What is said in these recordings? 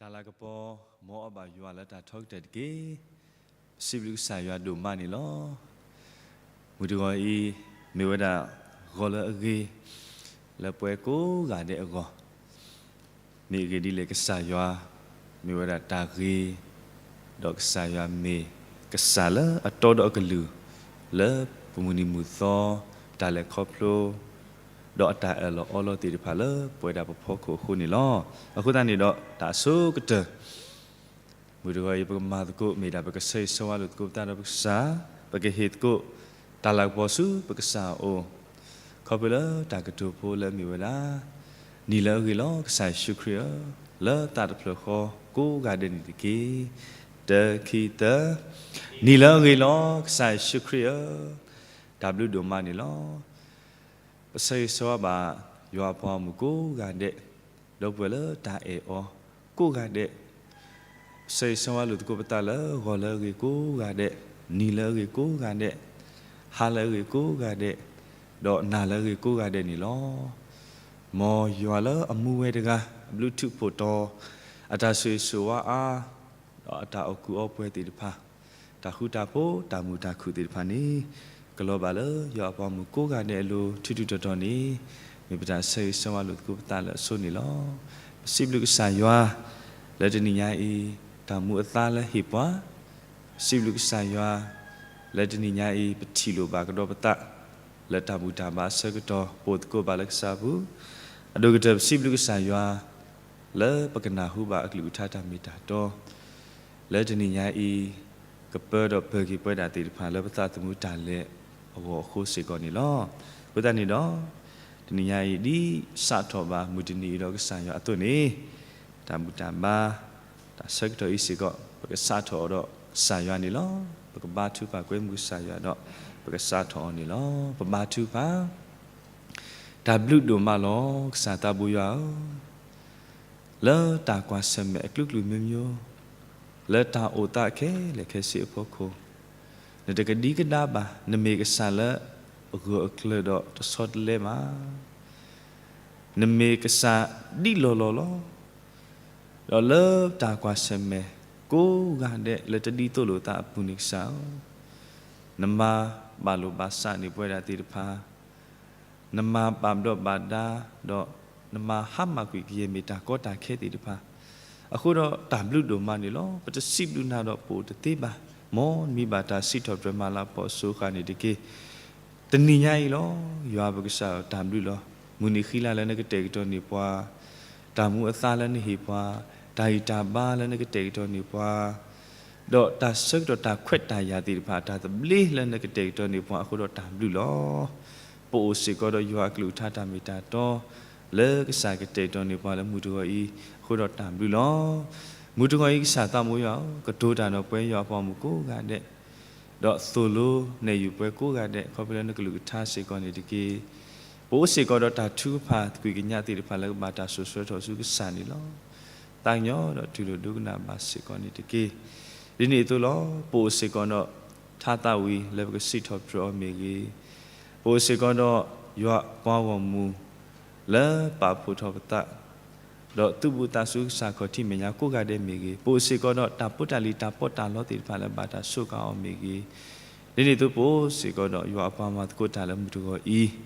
တၢ်လၤကပီၤ မ်အီၣ်ဘၣ်ယွၤလၢတၢ်ထီကတၢၢ်တက့ၢ်. ပစံးဘျုးကစၢ်ယွၤဒိၣ်မးန့ၣ်လီၤ. မုၢ်တဂီၤအံၤ မ့ၢ်ဝဲဒၣ်ဂီၤလၢအဂ့ၤ လၢပဝဲကိးဂၤဒဲးအဂီၢ် မ့ၢ်အဂ့ၢ်ဒ်လဲၣ် ကစၢ်ယွၤ မ့ၢ်ဝဲဒၣ်တၢ်ဂ့ၤ, ဒီးကစၢ်ယွၤမ့ၢ်ကစၢ်လၢအတီဒီးအကလုၢ် လၢပမုၢ်နံၤမုၢ်သီ တၢ်လဲၤခီဖျိ ဒီးအတၢ်အၢၣ်လီၤအီလီၤသ့ၣ်တဖၣ်လၢပဝဲဒၣ်ပဖီခိၣ်အဃိန့ၣ်လီၤ. အဃိသတးန့ၣ်ဒီး တၢ်အဆိကတၢၢ် မုၢ်တဂီၤအံၤ ပကမၤသကိးမ့ၢ်ဒၣ် ပကဆၢဂ့ၤဆၢဝါလိာ်သကိးပသးဒီးပကစၢ်, ပကဟ့ၣ်သကိး တၢ်လၤကပီၤဆူပကစၢ်အအိၣ်, ခီဖျိလၢတၢ်ကတိၤဖိလၢအမ့ၢ်ဝဲဒၣ်, နံၤလၢအဂ့ၤလီၤ ကစၢ်ယ့ၣ်ၡူးခရံာ်ဧၢ, လၢသးတဖျၢၣ်ဃီကိးဂၤဒဲးန့ၣ်တက့ၢ်. တၢ ခံ သၢ, နံၤလၢအဂ့ၤလီၤ ကစၢ်ယ့ၣ်ၡူးခရံာ်ဧၢ, တၢ်ဘျုးဒိၣ်မးန့ၣ်လီၤ. ပဆၢဂ့ၤဆၢဝါဘၣ် ယွၤအပှၤဂီၢ်မုၢ်ကိးဂၤဒဲး, ဒီပုၢ်ဝဲၢ်လၢတၢ်အဲၣ်အီၤကိးဂၤဒဲး, ပဆၢဂ့ၤဆၢဝါလိာ်သကိးပသးလၢဂီၤလၢအဂ့ၤကိးဂၤဒဲး, နံၤလၢအဂ့ၤကိးဂၤဒဲး, ဟါလၢအဂ့ၤကိးဂၤဒဲး, ဒီးနၤလၢအဂ့ၤကိးဂၤဒဲးန့ၣ်လီၤ. မ်ယွၤလၢအမူဝဲတဂၤ အဘျုးထူးဖှိၣ်တီၤ, အတၢ်ဆိၣ်ဂ့ၤဆိၣ်ဝါအါ, ဒီးအတၢ်အီၣ်ကူအီပှဲၤသ့ၣ်တဖၣ်, တၢ်ဃူတၢ်ဖိး တၢ်မုာ်တၢ်ခုၣ်သ့ၣ်တဖၣ်န့ၣ်, ကလီၤဘၣ်လၢယွၤအပှၤဂီၢ်မုၢ်ကိးဂၤဒဲးအလိၤ ထူးထူးတီၤတီၤန့ၣ်, မ့ၢ်ပတၢ်ဆၢဂ့ၤဆၢဝါလိာ်သကိးပသးလၢအဆိန့ၣ်လီၤ. ပစံးဘျုးကစၢ်ယွၤ လၢတနံၤညါအံၤ တၢ်မူအသါလၢဟ့ၣ်ပှၤ, ပစံးဘျုးကစၢ်ယွၤ လၢတနံၤညါအံၤ ပထံၣ်လိာ်ဘၣ်ကဒီးပသး လၢတၢ်ဘူၣ်တၢ်ဘါအဆၢကတီၢ် ပအိၣ်သကိးဘၣ်လၢကစၢ်အပူၤ, အဒိၣ်ကတၢၢ်ပစံးဘျုးကစၢ်ယွၤ လၢပကနၢ်ဟူဘၣ်အကလုၢ်ကထါတၢ်မ့ၢ်တၢ်တီ လၢတနံၤညါအံၤ ကပၢဒီးပၢၤက့ၤပဝဲဒၣ်သ့ၣ်တဖၣ်လၢပသးသမူတၢ်လဲၤအဂီၢ်အဃိစ့ၢ်ကီးန့ၣ်လီၤ. အဃိသတးန့ၣ်ဒီး တနံၤညါအံၤဒ်စးထီၣ်ဘၣ်မုၢ်တနံၤအံၤဒီးကစၢ်ယွၤအသိးန့ၣ်, တၢ်ဘူၣ်တၢ်ဘါ တၢ်ဆၢကတီၢ်အံၤစ့ၢ်ကီး ပကစးထီၣ်အီၤဒီးကစၢ်ယွၤန့ၣ်လီၤ. ပကဘါထုကဖၣ်ကွဲမုာ်ကစၢ်ယွၤဒီး ပကစးထီၣ်အီၤန့ၣ်လီၤ. ပဘါထုကဖၣ် တၢ်ဘျုးဒိၣ်မးလီၤ ကစၢ်သးဘိယွၤဧၢ, လၢတၢ်ကွၢ်ဆၢၣ်မဲာ်အကလုာ်ကလုာ်မိမိ, လၢတၢ်အိၣ်သးခဲလၢာ်ခဲဆ့အဖီခိၣ်, နတကဒံကဒါဘၣ်, နမ့ၢ်ကစၢ်လၢအဂၢၢ်အကျၢၤဒီးတဆီတလဲဘၣ်. နမ့ၢ်ကစၢ်ဒ်လီၤလီၤလီၤ. ဒီးလၢတၢ်ကွၢ်ဆၢၣ်မဲာ်ကိးဂၤဒဲးလၢတဒ်သိးလိာ်သးအပူၤန့ၣ်ကစၢ်ဧၢ, နမၤဘၣ်လိာ်ဘၣ်စးန့ၢ်ပဝဲဒၣ်သ့ၣ်တဖၣ်, နမၤဘၣ်ဒီးဘၣ်ဒါ, ဒီးနမၤဟါမၢ်ကွံာ်ကယဲၢ်မ့ၢ်တၢ်ကီတၢ်ခဲသ့ၣ်တဖၣ်, အဃိဒီးတၢ်ဘျုးဒိၣ်မးန့ၣ်လီၤ. ပတစံးဘျုးနၤဒီးပအိၣ်တသ့ဘၣ်, မ်နမံဘၣ်တၢ်စံးထီၣ်ပတြၢၤမၤလၤကပီၤအစိၤအဃၣ်န့ၣ်တက့ၢ်. တနံၤညါအံၤလီၤ, ယွၤပကစၢ်တၢ်ဘျုးလီၤ. မုၢ်နံၤဃံလၤလၢနကတဲာ်ကတီၤန့ၢ်ပှၤ, တၢ်မူအသါလၢနဟ့ၣ်ပှၤ, တၢ်ဂံၢ်တၢ်ဘါလၢနကတဲာ်ကတီၤန့ၢ်ပှၤ, ဒီးတၢ်ဆၢကတီၢ်တၢ်ခွဲးတၢ်ယာ်သ့ၣ်တဖၣ် တၢ်သဘျ့လၢနကတဲာ်ကတီၤန့ၢ်ပှၤအဃိဒီးတၢ်ဘျုးလီၤ. ပအိၣ်စ့ၢ်ကီးဒီးယွၤအကလုၢ်ကထါတၢ်မ့ၢ်တၢ်တီ, လၢကစၢ်ကတဲာ်ကတီၤန့ၢ်ပှၤလၢမုၢ်တဂီၤအံၤ, အဃိဒီးတၢ်ဘျုးလီၤ. မုၢ်တဂီၤအံၤကစၢ်သးဘိယွၤဧၢ, ကတိၤတၢ်ဒီးပဝဲယွၤအပှၤဂီၢ်မုၢ်ကိးဂၤဒဲး, ဒီးသိၣ်လိနဲၣ်ယုာ်ပဝဲကိးဂၤဒဲး ခီဖျိလၢနကလုၢ်ကထါစ့ၢ်ကီးန့ၣ်တက့ၢ်. ပအိၣ်စ့ၢ်ကီးဒီးတၢ်ထုကဖၣ်သကွံာ်ကညးသ့ၣ်တဖၣ်လၢကဘၣ်တၢ်စိာ်ဆှၢထီၣ်ဆူကစၢ်န့ၣ်လီၤ. သးကညီၤဒီးတူၢ်လိာ်ဒိကနၣ်ဘၣ်စ့ၢ်ကီးန့ၣ်တက့ၢ်. ဒ်န့ၣ်အသိးလီၤ, ပအိၣ်စ့ၢ်ကီးဒီး ထါသးဝံၤလၢပကစံးထီၣ်ပတြၢၤအီၤမ့ၢ်ဂ့ၤ, ပအိၣ်စ့ၢ်ကီးဒီးယွၤပှၤဂီၢ်မုၢ် လၢပာ်ဖှိၣ်ထီၣ်ပသး ဒီးသုးဘူးသးစူၤကစၢ်ခီၣ်ထံးမဲာ်ညါကိးဂၤဒဲးမ့ၢ်ဂ့ၤ, ပအိၣ်စ့ၢ်ကီးဒီးတၢ်ဖိတၢ်လံၤတၢ်ပီးတၢ်လီသ့ၣ်တဖၣ်လၢဘၣ်တၢ်စူးကါအီၤမ့ၢ်ဂ့ၤ, ဒ်န့ၣ်အသိးပအိၣ်စ့ၢ်ကီးဒီးယွၤအပှၤမၤသကိးတၢ်လၢမုၢ်တဂီၤအံၤ,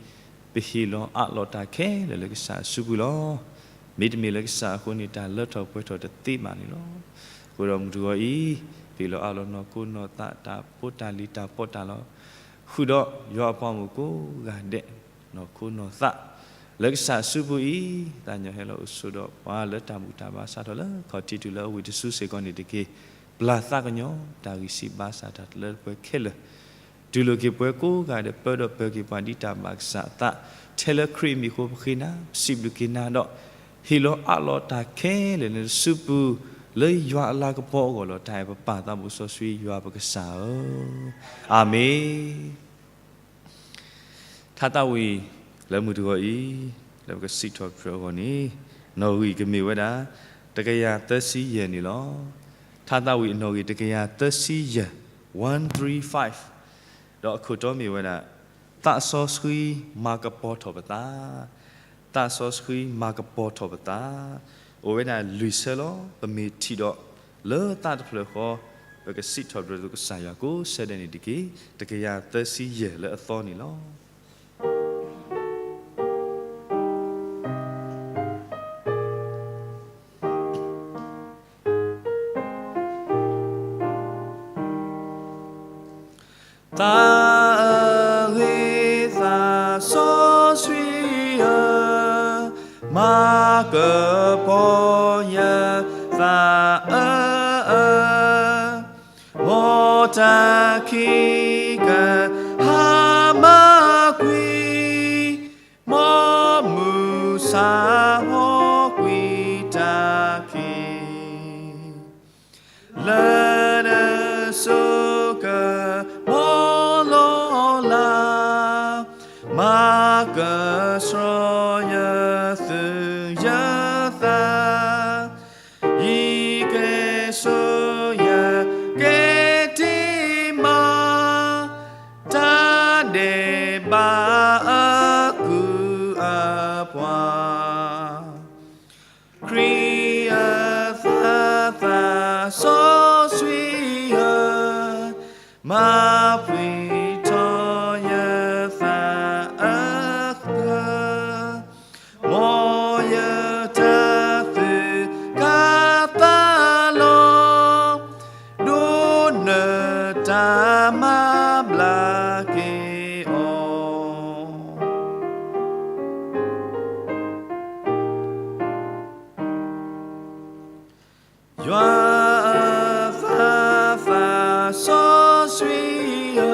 ပဟ့ၣ်လီၤအးလီၤတၢ်ခဲလၢာ်လၢကစၢ်အစုပူၤလီၤ. မ့တမ့ၢ်လၢကစၢ်အဃိန့ၣ် တၢ်လၢထီၣ်ပှဲၤထီၣ်တသ့ဘၣ်န့ၣ်လီၤ. အဃိဒီးမုၢ်တဂီၤအံၤ, ပဟ့ၣ်လီၤအးလီၤနီၢ်ခိနီၢ်သး တၢ်ဖိတၢ်လံၤတၢ်ပီးတၢ်လီ ဃုာ်ဒီးယွၤအပှၤဂီၢ်မုၢ်ကိးဂၤဒဲး နီၢ်ခိနီၢ်သး လၢကစၢ်အစုပူၤအံၤ, သးကညီၤဟဲလီၤအိၣ်ဆိးဒီးပှၤလၢတၢ်ဘူၣ်တၢ်ဘါစးထီၣ်လၢခီၣ်ထံးတုၤလၢအဝံၤတစုစ့ၢ်ကီးန့ၣ်တက့ၢ်. ပျၢ်သးကညီၤတၢ်ဂံၢ်ဆံးဘါစၢ်တၢ်လၢပှဲၤခဲလၢာ်, တူၢ်လိာ်က့ၤပှၤကိးဂၤဒဲး ပၢဒီးပၢၤက့ၤပှၤဒ်တၢ်ဘၣ်ကစၢ်အသး, ထဲလၢခရံာ်အမံၤအဃိပဃ့နၤ, ပစံးဘျုးက့ၤနၤဒီး ဟ့ၣ်လီၤအးလီၤတၢ်ခဲလၢာ်လၢနစုပူၤ, လၢယွၤအလၤကပီၤအဂီၢ်လီၤ. တၢ်အဲၣ်ပပၢ်သးဘိစီဆှံယွၤပကစၢ်ဧၢ, အၤမ့ၣ်. ထါသးဝံၣ်လၢမုၢ်တဂီၤအံၤ, လၢပကစံးထီၣ်ပတြၢၤအဂီၢ်န့ၣ်, နီၣ်ဂံၢ်ကမ့ၢ်ဝဲဒၣ် တကယၤသၢဆံယဲၢ်န့ၣ်လီၤ. ထါသးဝံၣ်အနီၣ်ဂံၢ်တကယၤသၢဆံယဲၢ်, one three five. ဒီးအခိၣ်တီမ့ၢ်ဝဲဒၣ်, သးစီဆှံမၤကပီၤထီၣ်ပသး, သးစီဆှံမၤကပီၤထီၣ်ပသး. အိၣ်ဝဲဒၣ်လွံၢ်ဆၢလီၤ. ပမ့ၢ်ထံၣ်ဒီးလၢသးတဖျၢၣ်ဃီ, ပကစံးထီၣ်ပတြၢၤကစၢ်ယွၤကိးဆၢဒဲးန့ၣ်တက့ၢ်. တကယၤသၢဆံယဲၢ်လၢအသီန့ၣ်လီၤ. သးအဂ့ၤသးစီဆှံဧၢ, မၤကပီၤယသးအၢအၢ, မ်တၢ်ခံးကဟါမၢ်ကွံာ်, မ်မုၢ်ဆါဟီၣ်ကွံာ်တၢ်ခံး လၢနစိကမီၤလီၤလး, မၤကဆှီယသုယသး, ယံၤကဲဆိယကဲတ့ၢ်မး, တၢ်ဒဲးဘးအကုၢ်အပှၤ ခရံာ်အသး သးစီဆှံဧၢ, မၤပှဲၤထီၣ်ယသးအက, မ်ယတၢ်သုးကါသးလီၤ, ဒိးနတၢ်မၤဘျါက့ၤအီၤ ယွၤအသး သးစီဆှံဧၢ,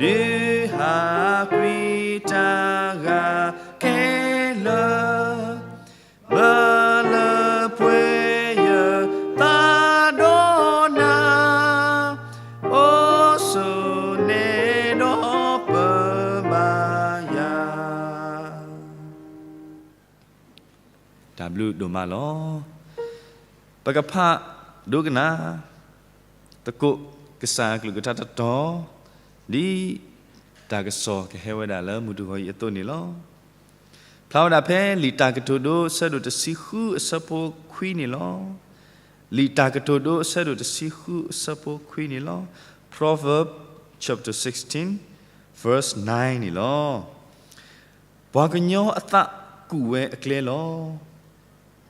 ဒုးဟးကွံာ်တၢ်ဂၤခဲလၢာ်, မၤလၢပှဲၤယသးဒီးနၤ, အိၣ်ဆိးနဲဒီးပၢၤဘၣ်ယၤ တၢ်ဘျုးဒိၣ်မးလီၤ. ပကဖးဒိကနၣ် သကိးကစၢ်အကလုၢ်ကထါတတီၤ, ဒ်တၢ်ကစီၣ်ကဟဲဝဲဒၣ်လၢမုၢ်တဂီၤအံၤအသိးန့ၣ်လီၤ. ဖျါဝဲဒၣ်ဖဲလံာ်တၢ်ကတိၤဒိ အဆၢဒိၣ်တဆံဃု အဆၢဖိခွံန့ၣ်လီၤ. လံာ်တၢ်ကတိၤဒိ အဆၢဒိၣ်တဆံဃု အဆၢဖိခွံန့ၣ်လီၤ. Proverbs chapter sixteen, verse nine န့ၣ်လီၤ. ပှၤကညီအသးကူၣ်ဝဲအကျဲလီၤ.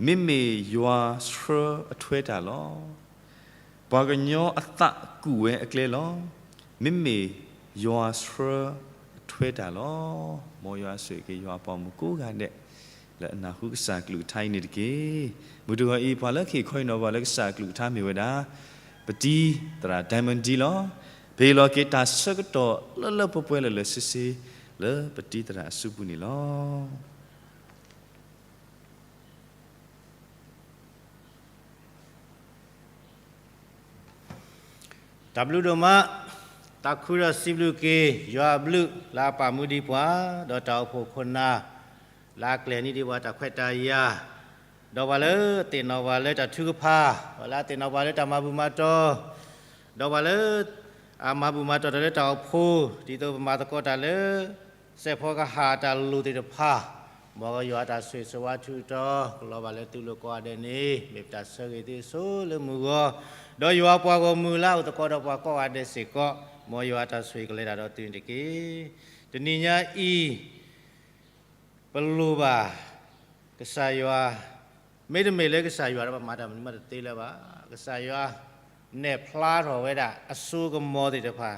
မ့မ့ၢ်ယွၤဆှၢအထွဲတၢ်လီၤ. ပှၤကညီအသးကူၣ်ဝဲအကျဲလီၤ. မ့မ့ၢ်ယွၤဆှၢအထွဲတၢ်လီၤ. မ်ယွၤဆိၣ်ဂ့ၤက့ၤယွၤအပှၤမုၣ်ကိးဂၤဒဲး လၢအနၢ်ဟူကစၢ်အကလုၢ်ကထါအံၤန့ၣ်တက့ၢ်. မုၢ်တဂီၤအံၤ ပှၤလၢခံခီအံၤနီၤ ပှၤလၢကစၢ်အကလုၢ်ကထါမ့ၢ်ဝဲဒၣ် ပတံၤသရၣ် Diamond D လီၤ. ပဟ့ၣ်လီၤက့ၤတၢ်ဆၢကတီၢ်လၢလၢပှဲၤပှဲၤလၢလၢဆ့ဆ့ လၢပတံၤသရၣ်အစုပူၤန့ၣ်လီၤ. တၢ်ဘျုးဒိၣ်မး, သးခုဒီးစံးဘျုးက့ၤ ယွၤအဘျုးလၢအပာ်မူဒံးပှၤ, ဒီးတၢ်အိၣ်ဖှိၣ်ခိၣ်နၢ် လၢအကျဲၤန့ၢ်ဒံးပှၤတၢ်ခွဲးတၢ်ယာ်, ဒီးပှၤလၢသ့ၣ်နီၣ်ပှၤလၢတၢ်ထုကဖၣ်, ပှၤလၢအသ့ၣ်နီၣ်ပှၤလၢတၢ်မၤဘူၣ်မၤတီၤ, ဒီးပှၤလၢ အမၤဘူၣ်မၤတီၤတၢ်လၢတၢ်အိၣ်ဖှိၣ်, ဒ်သိးပမၤသကိးတၢ်လၢ စဲးဖီကဟၣ်တၢ်လိၣ်သ့ၣ်တဖၣ်, မ်ကယွၤအတၢ်ဆိၣ်ဂ့ၤဆိၣ်ဝါထုးထီၣ် ကလီၤဘၣ်လၢသုလိၤကိးဂၤဒဲးန့ၣ် မ့ၢ်ပတၢ်ဆၢဂ့ၤသုအဆိလၢမုၢ်ဂီၤ, ဒီးယွၤပှၤဂီၢ်မုၢ်လၢအအိၣ်သကိးဒီးပှၤကိးဂၤဒဲးစ့ၢ်ကီး, မ်ယွၤအတၢ်ဆိၣ်ဂ့ၤကလဲၤတၢ်ဒီးသုန့ၣ်တက့ၢ်. တနံၤညါအံၤ ပလိၣ်ဘၣ်ကစၢ်ယွၤ, မ့တမ့ၢ်လၢကစၢ်ယွၤဒီးပမၤတၢ်မနုၤမးတသ့လၢၤဘၣ်. ကစၢ်ယွၤနဲၣ်ဖျါထီၣ်ဝဲဒၣ်အစိကမီၤသ့ၣ်တဖၣ်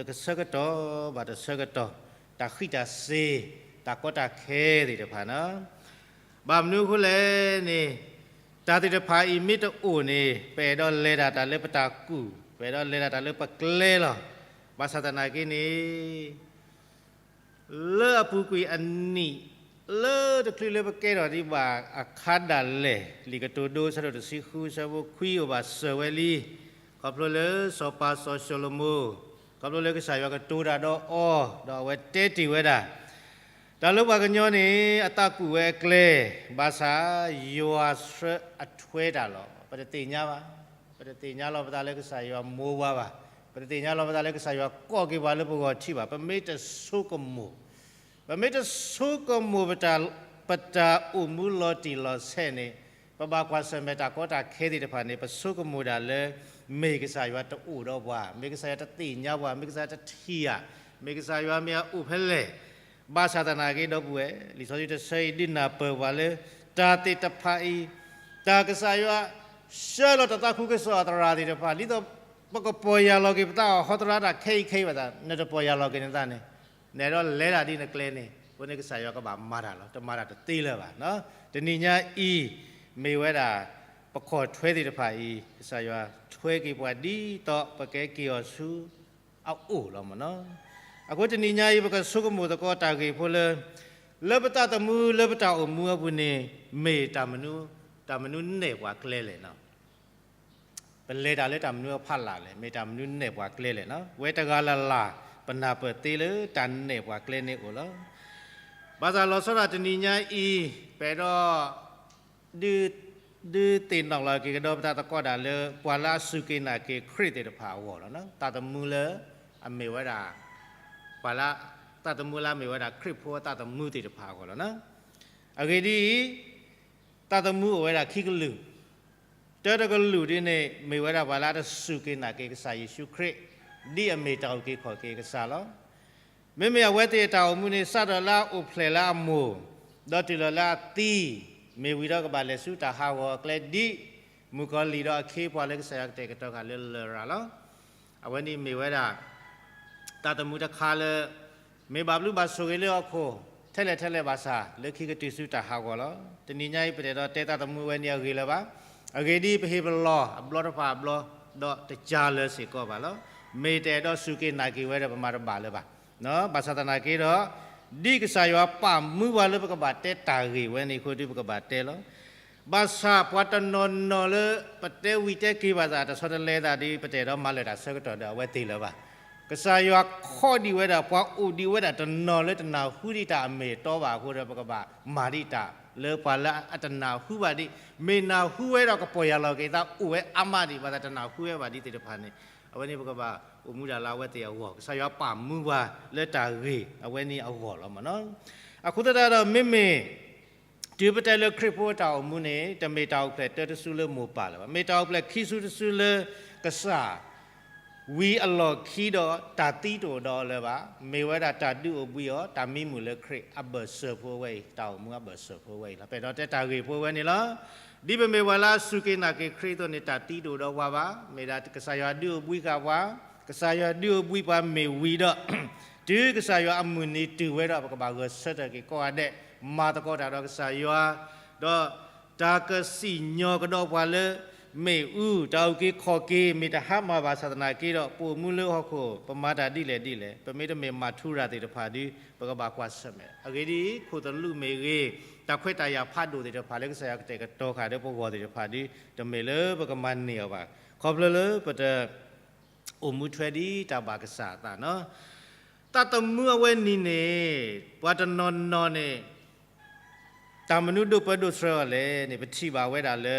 တဆၢကတီၢ်ဘၣ်တဆၢကတီၢ်, တၢ်ဃံးတၢ်စ့ၤ, တၢ်ကီတၢ်ခဲသ့ၣ်တဖၣ်န့ၣ်, ဘၣ်မနုၤအဃိလဲၣ်န့ၣ်, တၢ်သ့ၣ်တဖၣ်အံၤမ့ၢ်တအိၣ်န့ၣ် ပအဲၣ်ဒိးလဲၤတၢ်တၢ်လၢပတၢ်ကူၣ်, ပအဲၣ်ဒိးလဲၤတၢ်တၢ်လၢပကျဲလီၤ. ဘၣ်ဆၣ်သနာ်က့န့ၣ် လၢအပူၤကွံာ်အနံၣ်, လၢတချုးလၢပကဲထီၣ်ဒံးဘၣ်အခါဒၣ်လဲာ်, လံာ်ကတိၤဒိ အဆၢဒိၣ်တဆံဃု အဆၢဖိခွံ အိၣ်ဘၣ်စၢၤဝဲလံ, ခီဖျိလၢစီၤပၤစီၤၡလိၤမိၣ်, ခီဖျိလၢကစၢ်ယွၤကတိၤတၢ်ဒီးအီၤ, ဒီးအဝဲတဲတ့ၢ်ဝဲဒၣ် တၢ်လၢပှၤကညီန့ၣ် အသးကူၣ်ဝဲအကျဲ, ဘၣ်ဆၣ်ယွၤဆှၢအထွဲတၢ်လီၤ. ပတသ့ၣ်ညါဘၣ်. ပတသ့ၣ်ညါလီၤပသးလၢကစၢ်ယွၤမိၢ်ပှၤဘၣ်. ပတသ့ၣ်ညါလီၤပသးလၢကစၢ်ယွၤကိးက့ၤပှၤလၢပဂီၢ်ထံးဘၣ်. ပမ့ၢ်တဆိကမိၣ်, ပမ့ၢ်တဆိကမိၣ်ပတၢ် ပတၢ်အိၣ်မူလီၤတံၢ်လီၤဆဲးန့ၣ် ပဘၣ်ကွၢ်ဆၢၣ်မဲာ်တၢ်ကီတၢ်ခဲသ့ၣ်တဖၣ်န့ၣ် ပဆိကမိၣ်ဒၣ်လၢ မ့ၢ်ကစၢ်ယွၤတအိၣ်ဒီးပှၤ, မ့ၢ်ကစၢ်ယွၤတသ့ၣ်ညါပှၤ, မ့ၢ်ကစၢ်ယွၤတထံၣ်ဧါ, မ့ၢ်ကစၢ်ယွၤမ့ၢ်အအိၣ်ဖဲလဲၣ်. ဘၣ်ဆၣ်သနာ်က့ဒီပုၢ်ဝဲၢ်, လံာ်စီဆှံတဆၢအံၤဒုးနၢ်ပၢၢ်ပှၤလၢ တၢ်သ့ၣ်တဖၣ်အံၤ, တၢ်ကစၢ်ယွၤ ဆှၢလီၤတၢ်သးခုကစီၣ်အသရၣ်သ့ၣ်တဖၣ် ဒ်သိး ပကပီၢ်ယၢ်လီၤက့ၤပသးအီၤ ဟီသရၣ်တၢ်ခဲအံၤခဲအံၤဘၣ်သး နတပီၢ်ယၢ်လီၤက့ၤနသးန့ၣ်, နအဲၣ်ဒိးလဲၤတၢ်ဒ်နကျဲန့ၣ် အဃိန့ၣ်ကစၢ်ယွၤကဘၣ်မၤတၢ်လီၤ. တမၤတၢ်တသ့လၢၤဘၣ်. တနံၤညါအံၤ မ့ၢ်ဝဲဒၣ် ပခီၣ်ထွဲသ့ၣ်တဖၣ်အံၤ ကစၢ်ယွၤထွဲက့ၤပှၤဒ်သိး ပကက့ၤအီၤဆူအအိၣ်လီၤမ့ၢ်နီၤ. အဃိတနံၤညါအံၤ ပကဆိကမိၣ်သကိးတၢ်ဂ့ၢ်ဖိလၢ လၢပသးသမူလၢပတၢ်အိၣ်မူအပူၤန့ၣ် မ့ၢ်တၢ်မနုၤ တၢ်မနုၤနဲၣ်ပှၤကျဲလဲၣ်နီၤ. ပလဲၤတၢ်လၢတၢ်မနုၤအဖီလာ်လဲၣ်, မ့ၢ်တၢ်မနုၤနဲၣ်ပှၤကျဲလဲၣ်နီၤ. ဝဲတဂၤလၢ်လၢ် ပနၢ်ပၢၢ်သ့လၢတၢ်နဲၣ်ပှၤကျဲန့ၣ်အိၣ်လီၤ. ဘၣ်ဆၣ်လီၤဆီဒၣ်တနံၤညါအံၤ ပအဲၣ်ဒိး ဒုး ဒုးသ့ၣ်နီၣ်လီၤက့ၤကဒီးပသးသကိးဒၣ်လၢ ပှၤလၢအစူၢ်က့ၤနာ်က့ၤခရံာ်သ့ၣ်တဖၣ်အဂီၢ်လီၤ. သးသမူလၢ အမ့ၢ်ဝဲဒၣ် ပှၤလၢ သးသမူလၢအမ့ၢ်ဝဲဒၣ်ခရံာ်ဖိအသးသမူသ့ၣ်တဖၣ်အဂီၢ်လီၤ. အဂ့ၢ်ဒ်အံၤ သးသမူအိၣ်ဝဲဒၣ်ခံကလုာ်, တၢတကလုာ်ဒ်န့ၣ် မ့ၢ်ဝဲဒၣ်ပှၤလၢအတစူၢ်က့ၤနာ်က့ၤကစၢ်ယ့ၣ်ၡူးခရံာ် ဒ်အမ့ၢ်တၢ်အုၣ်က့ၤခီၣ်က့ၤကစၢ်လီၤ. မ့မ့ၢ်အဝဲသ့ၣ်အတၢ်အိၣ်မူန့ၣ် စးထီၣ်လၢအအိၣ်ဖျဲၣ်လၢအမိၢ်, ဒီးတုၤလီၤလၢအသံ, မ့ၢ်ဝံၤဒီးကဘၣ်လဲၤဆူတၢ်ဟးဂီၤအကျဲဒ် မုၣ်ကီၤလံၢ်ဒီးအခ့အပှၤလၢကစၢ်ယွၤကတဲာ်ကတီၤဃာ်လၢလရာ်လီၤ. အဝဲန့ၣ်မ့ၢ်ဝဲဒၣ် သးသမူတခါလၢ မ့ၢ်ဘၣ်ဘျုးဘၣ်ဆိၣ်ဂ့ၤလၢဟီၣ်ခိၣ် ထဲလဲၣ်ထဲလဲၣ်ဘၣ်ဆၣ် လၢခံကတုၤဆူတၢ်ဟးဂီၤလီၤ. တနံၤညါအံၤ ပတအဲၣ်ဒိးတဲသးသမူအဝဲန့ၣ်အဂ့ၢ်လၢၤဘၣ်. အဂ့ၢ်ဒ်အံၤ, ပဟ့ၣ်ပလီၢ်အဘျီတဖၣ်အဘျီ ဒီးတကးလၢၤစ့ၢ်ကီးဘၣ်လီၤ. မ့ၢ်တအဲၣ်ဒိးစူၢ်က့ၤနာ်က့ၤဝဲဒီး ပမၤတဘၣ်လၢၤဘၣ်. ဘၣ်ဆၣ်သနာ်က့ဒီး ဒ်ကစၢ်ယွၤပာ်မူပှၤလၢ ပကဘၣ်တဲတၢ်ဂ့ၢ်ဝဲန့ၣ်အဃိဒီး ပကဘၣ်တဲလီၤ. ဘၣ်ဆၣ်ပှၤတနီၤနီၤလၢ ပတဲဝံၤတဲက့ၤဘၣ်သး တဆီတလဲသးဒီး ပတအဲၣ်ဒိးမၤလၢာ်တၢ်ဆၢကတီၢ်ဒီးအဝဲသ့ၣ်လၢၤဘၣ်. ကစၢ်ယွၤခီဒံးဝဲဒၣ် ပှၤအိၣ်ဒံးဝဲဒၣ်တနီၤလၢတနၢ်ဟူဒံးတၢ်အမ့ၢ်အတီဘၣ်အဃိဒီး ပကဘၣ်မၤဒံးတၢ်လၢပှၤလၢအတနၢ်ဟူဘၣ်ဒံး, မ့ၢ်နၢ်ဟူဝဲဒီးကပီၢ်ယၢ်လီၤက့ၤသး အိၣ်ဝဲအါမးဒံး ဘၣ်သးတနၢ်ဟူဝဲဘၣ်ဒံးသ့ၣ်တဖၣ်န့ၣ်, အဝဲန့ၣ်ပကဘၣ်အိၣ်မူဒၣ်လၢအဝဲသ့ၣ်အဂီၢ်, ကစၢ်ယွၤပာ်မူပှၤလၢတၢ်ဂ့ၢ်အဝဲန့ၣ်အဂီၢ်လီၤမ့ၢ်နီၤ. အဃိသတးဒီး မ့မ့ၢ် တုၤပတဲလၢခရံာ်ဖိအတၢ်အိၣ်မူန့ၣ် တမ့ၢ်တၢ်အိၣ်ဖျဲၣ်တၢတစုလၢမိၢ်ပၢ်လၢၤဘၣ်. မ့ၢ်တၢ်အိၣ်ဖျဲၣ်ခံစုတစုလၢကစၢ် ဝံၤအလီၢ်ခံဒီး တၢ်သံတအိၣ်ဒီးအီၤလၢၤဘၣ်. မ့ၢ်ဝဲဒၣ်တၢ်ဒုးအိၣ်ဘှံးအီၤ တၢ်မံမုာ်လၢခရံာ်အဘၢၣ်စၢၤဖိအဝဲအံၤ, တၢ်အိၣ်မူအဘၢၣ်စၢၤဖိအဝဲအံၤလီၤ. ပအဲၣ်ဒိးတဲတၢ်ဂ့ၢ်ဖိအဝဲန့ၣ်လီၤ. ဒ်ပမ့ၢ်ပှၤလၢအစူၢ်က့ၤနာ်က့ၤခရံာ်အသိးန့ၣ် တၢ်သံတအိၣ်ဒီးပှၤဘၣ်. မ့ၢ်ဒၣ်ကစၢ်ယွၤဒုးအိၣ်ဘှံးဃာ်ပှၤ, ကစၢ်ယွၤဒုးအိၣ်ဘှံးပှၤမ့ၢ်ဝံၤဒီး တုၤကစၢ်ယွၤအမုၢ်နံၤတုၤဝဲဒီး ပကဘၣ်ဂဲၤဆၢထၢၣ်က့ၤကိးဂၤဒဲး, မၤသကိးတၢ်ဒီးကစၢ်ယွၤ, ဒီးတၢ်ကစံၣ်ညီၣ်ကဒီးပှၤလၢ မ့ၣ်အူ, တၢ်အုၣ်က့ၤခီၣ်က့ၤ မ့ၢ်တဟါမၢ်ဘၣ်ဆၣ်သနာ်က့ဒီး ပအိၣ်မူလၢဟီၣ်ခိၣ် ပမၤတၢ်ဒ်လဲၣ်ဒ်လဲၣ်, ပမ့တမ့ၢ်မၤထူရၤသ့ၣ်တဖၣ်ဒီး ပကဘၣ်ကွၢ်ဆၢၣ်မဲာ်. အဂ့ၢ်ဒ်အံၤ, ခိၣ်သလုးမ့ၢ်ဂ့ၤ, တၢ်ခွဲးတၢ်ယာ်ဖးဒိၣ်သ့ၣ်တဖၣ်လၢကစၢ်ယွၤကတဲာ်ကတီၤဃာ်ဒီးပဂီၢ်သ့ၣ်တဖၣ်ဒီး တမ့ၢ်လၢပကမၤန့ၢ်အီၤဘၣ်. ခီဖျိလၢပတ အိၣ်မူထွဲဒ်တၢ်ဘၣ်ကစၢ်အသးနီၤ. သးသမူအဝဲန့ၣ်န့ၣ် ပှၤတနီၤနီၤန့ၣ် တၢ်မနုၤဒိၣ်ပၢဒိၣ်ဆှၢအီၤလဲၣ်န့ၣ် ပထံၣ်ဘၣ်ဝဲဒၣ်လၢ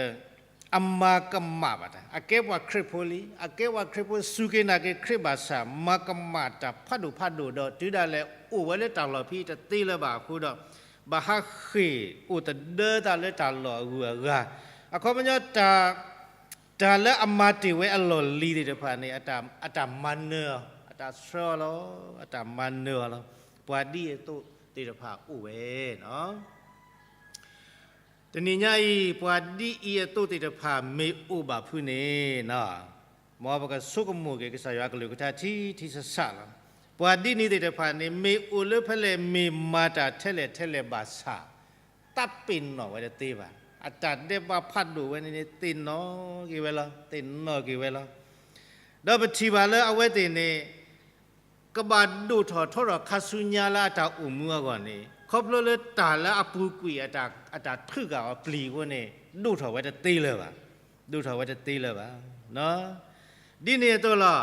အမၤကမၣ်ဘၣ်တၢ်, အကဲပှၤခရံာ်ဖိလံ, အကဲပှၤခရံာ်ဖိ စူၢ်က့ၤနာ်က့ၤခရံာ်ဘၣ်ဆၣ် မၤကမၣ်တၢ်ဖးဒိၣ်ဖးဒိၣ်ဒီး တုၤဒၣ်လဲာ်အိၣ်ဝဲလၢတၢ်လီၢ်ဖဲတသ့လၢၤဘၣ်အဃိဒီး ဘၣ်ဟးဃ့ၢ်အိၣ်သဒၢသးလၢတၢ်လီၢ်အဂုၤအဂၤ, အခီပညီ တၢ်လၢအမၤတ့ၢ်ဝဲအလီၢ်လံၤသ့ၣ်တဖၣ်န့ၣ် အတၢ်မၤနၢၤအီၤ, အတၢ်ဆှၢအီၤလီၤ, အတၢ်မၤနၢၤအီၤလီၤ. ပှၤဒ်အံၤအသိးသ့ၣ်တဖၣ်အိၣ်ဝဲနီၤ. တနံၤညါအံၤ ပှၤဒ်အံၤအသိးသ့ၣ်တဖၣ်မ့ၢ်အိၣ်ဘၣ်ဖုးန့ၣ်, မ်ပကဆိကမိၣ်က့ၤ ကစၢ်ယွၤကလုၢ်ကထါထံထံဆးဆးလီၤ. ပှၤဒ်န့ၣ်သ့ၣ်တဖၣ်န့ၣ် မ့ၢ်အိၣ်လၢဖဲလဲၣ် မ့ၢ်မၤတၢ်ထဲလဲၣ်ထဲလဲၣ်ဘၣ်ဆၣ် သးပ့ၤနီၣ်ဝဲတသ့ဘၣ်. အတၢ်ဒဲးဘးဖးဒိၣ်ဝဲန့ၣ်န့ၣ် သ့ၣ်နီၣ်က့ၤဝဲလီၤ, သ့ၣ်နီၣ်က့ၤဝဲလီၤ. ဒီးပထံၣ်ဘၣ်လၢအဝဲသ့ၣ်န့ၣ် ကဘၣ်ဒိၣ်ထီၣ်ထီထီၣ်ခါဆူညါလၢအတၢ်အိၣ်မူအဂီၢ်န့ၣ် ခီဖျိလၢတၢ်လၢအပူၤကွံာ်အတၢ်ထုးဃာ်အီၤပျံၤအဃိန့ၣ် ဒိၣ်ထီၣ်ဝဲတသ့လၢၤဘၣ်, ဒိၣ်ထီၣ်ဝဲတသ့လၢၤဘၣ်. ဒ်န့ၣ်အသိးလီၤ.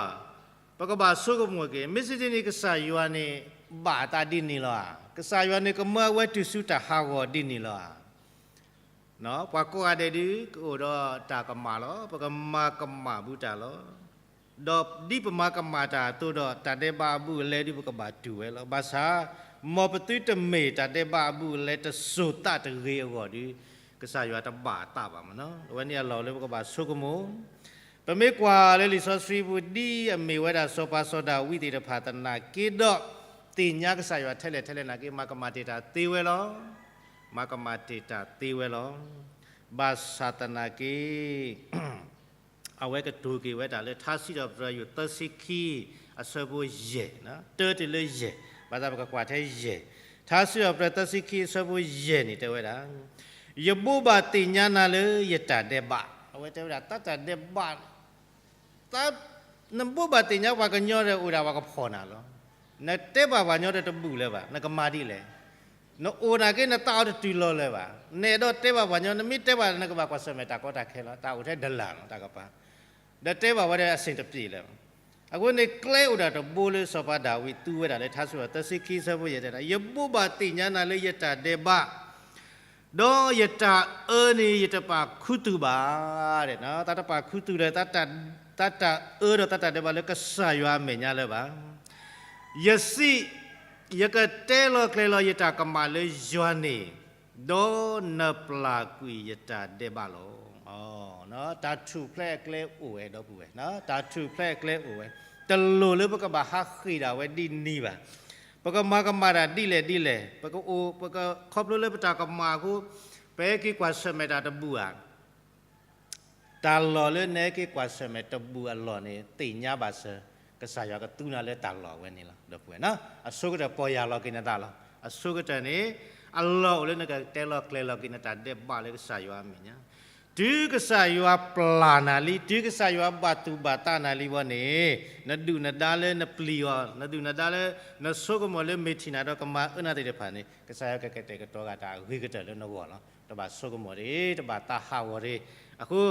ပကဘၣ်ဆိကမိၣ်က့ၤ မ့ၢ်စ့ၢ်ကီးန့ၣ် ကစၢ်ယွၤန့ၣ် ဘၣ်အသးဒ်န့ၣ်လီၤဧါ. ကစၢ်ယွၤန့ၣ် ကမၢအဝဲတုၤဆူတၢ်ဟးဂီၤဒ်န့ၣ်လီၤဧါ. ပှၤကိးဂၤဒဲးဒုး ကအိၣ်ဒီးတၢ်ကမၣ်လီၤ. ပကမၤကမၣ်ဘူးတၢ်လီၤ. ဒီးဒ်ပမၤကမၣ်တၢ်အသိးဒီး တၢ်ဒဲးဘးအဘူးအလဲဒုး ပကဘၣ်တူၢ်ဝဲလီၤ. ဘၣ်ဆၣ် မ်ပသုတမ့ၢ်တၢ်ဒဲးဘးအဘူးအလဲတစိၤသးတဂ့ၤအဂီၢ်ဒီး ကစၢ်ယွၤတဘၣ်အသးဘၣ်မ့ၢ်နီၤ. အဝဲန့ၣ်အလီၢ်လၢပကဘၣ်ဆိကမိၣ် ပမ့ၢ်ကွၢ်လၢလံာ်စီဆှံပူၤ ဒ်အမ့ၢ်ဝဲဒၣ်စီၤပၤစီၤဒၤဝံးသ့ၣ်တဖၣ်သနာ်က့ဒီး သ့ၣ်ညါကစၢ်ယွၤထဲလဲၣ်ထဲလဲၣ်နာ်က့ မၤကမၣ်တ့ၢ်တၢ်သ့ဝဲလီၤ. မၤကမၣ်တ့ၢ်တၢ်သ့ဝဲလီၤ. ဘၣ်ဆၣ်သနာ်က့ အဝဲကတိၤက့ၤဝဲဒၣ်လၢထါစံးထီၣ်ပတြၢၤယိာ်သၢဆံခံ အဆၢဖိယဲၢ်, တၢတုၤလၢယဲၢ်, ဘၣ်ဆၣ်ပကကွၢ်ထဲယဲၢ်, ထါစံးထီၣ်ပတြၢၤသၢဆံခံအဆၢဖိယဲၢ်န့ၣ်တဲဝဲဒၣ်, ယဘိးဘၣ်သ့ၣ်ညါနၤလၢယတၢ်ဒဲးဘး, အဝဲတဲဝဲဒၣ် တၢ်တၢ်ဒဲးဘး နဘိးဘၣ်သ့ၣ်ညါပှၤကညီဒီးအိၣ်ဒၣ်ပှၤကဖီၣ်နၤလီၤ. နတဲဘၣ်ပှၤကညီဒီးတဘူးလၢၤဘၣ်, နကမၤဒ်လဲၣ်. နအိၣ်နာ်က့နသးအီၤတတုၤလီၤလၢၤဘၣ်. နအဲၣ်ဒိးတဲဘၣ်ပှၤကညီ နမ့ၢ်တဲဘၣ်နကဘၣ်ကွၢ်ဆၢၣ်မဲာ်တၢ်ကီတၢ်ခဲလီၤ, တၢ်အိၣ်ထဲဒလၣ်လီၤ တၢ်ကပၤ, ဒီးတဲဘၣ်ဝဲဒီးအဆ့ၣ်တပျ့ၤလၢၤဘၣ်. အဃိန့ၣ်ကျဲအိၣ်ဒၣ်တဘိလၢစီၤပၤဒၤဝံးသူဝဲဒၣ်လၢ ထါစံးထီၣ်သၢဆံခံအဆၢဖိယဲၢ်တဲဒၣ်, ယဘိးဘၣ်သ့ၣ်ညါနၤလၢယတၢ်ဒဲးဘး ဒီးယတၢ်အၢန့ၣ် ယတပာ်ခူသူၣ်ဘၣ်, တၢ်တပာ်ခူသူၣ်ဒီး တၢ်တၢ်အၢဒီးတၢ်တၢ်ဒဲးဘးလၢကစၢ်ယွၤအမဲာ်ညါလၢၤဘၣ်. ယစံး, ယကတဲလီၤကျဲၤလီၤယတၢ်ကမၣ်လၢယွၤန့ၣ်, ဒီးနပျၢ်ကွံာ်ယတၢ်ဒဲးဘးလီၤ. တၢ်ထူၣ်ဖျဲးအကျဲအိၣ်ဝဲဒီပုၢ်ဝဲၢ်, တၢ်ထူၣ်ဖျဲးအကျဲအိၣ်ဝဲ, တလိၣ်လၢပကဘၣ်ဟးဃ့ၢ်ဒၣ်ဝဲဒ်န့ၣ်ဘၣ်. ပကမၤကမၣ်တၢ်ဒ်လဲၣ်ဒ်လဲၣ်, ပကအိၣ် ပကခီဖျိလၢပတၢ်ကမၣ်အဃိ, ပဟဲက့ၤကွၢ်ဆၢၣ်မဲာ်တၢ်တဘူးဧါ. တၢ်လီၢ်လၢနဟဲက့ၤကွၢ်ဆၢၣ်မဲာ်တဘူးအလီၢ်န့ၣ် သ့ၣ်ညါဘၣ်စၢၤ ကစၢ်ယွၤကသူနၤလၢတၢ်လီၢ်အဝဲန့ၣ်လီၤ. ဒီပုၢ်ဝဲၢ်, အဆိကတၢၢ်ပီၢ်ယၢ်လီၤက့ၤနသးလီၤ. အဆိကတၢၢ်န့ၣ် အလီၢ်အိၣ်လၢနကတဲလီၤကျဲၤလီၤက့ၤနတၢ်ဒဲးဘးလၢကစၢ်ယွၤအမဲာ်ညါ, တုၤကစၢ်ယွၤပျၢ်နၤလံ, တုၤကစၢ်ယွၤဘၣ်သူၣ်ဘၣ်သးနၤလံဝဲန့ၣ်, နဒုၣ်နဒါလၢနပျံၤအီၤ, နဒုၣ်နဒါလၢနဆိကမိၣ်လၢမ့ၢ်ထံၣ်နၤဒီးကမၤအၢနၤသ့ၣ်တဖၣ်န့ၣ် ကစၢ်ယွၤကကတဲာ်ကတီၤဂၤတၢ်အဂ့ၤကတၢၢ်လၢနဂီၢ်လီၤ. တဘၣ်ဆိကမိၣ်တဂ့ၤ, တဘၣ်သးဟးဂီၤတဂ့ၤ. အဃိ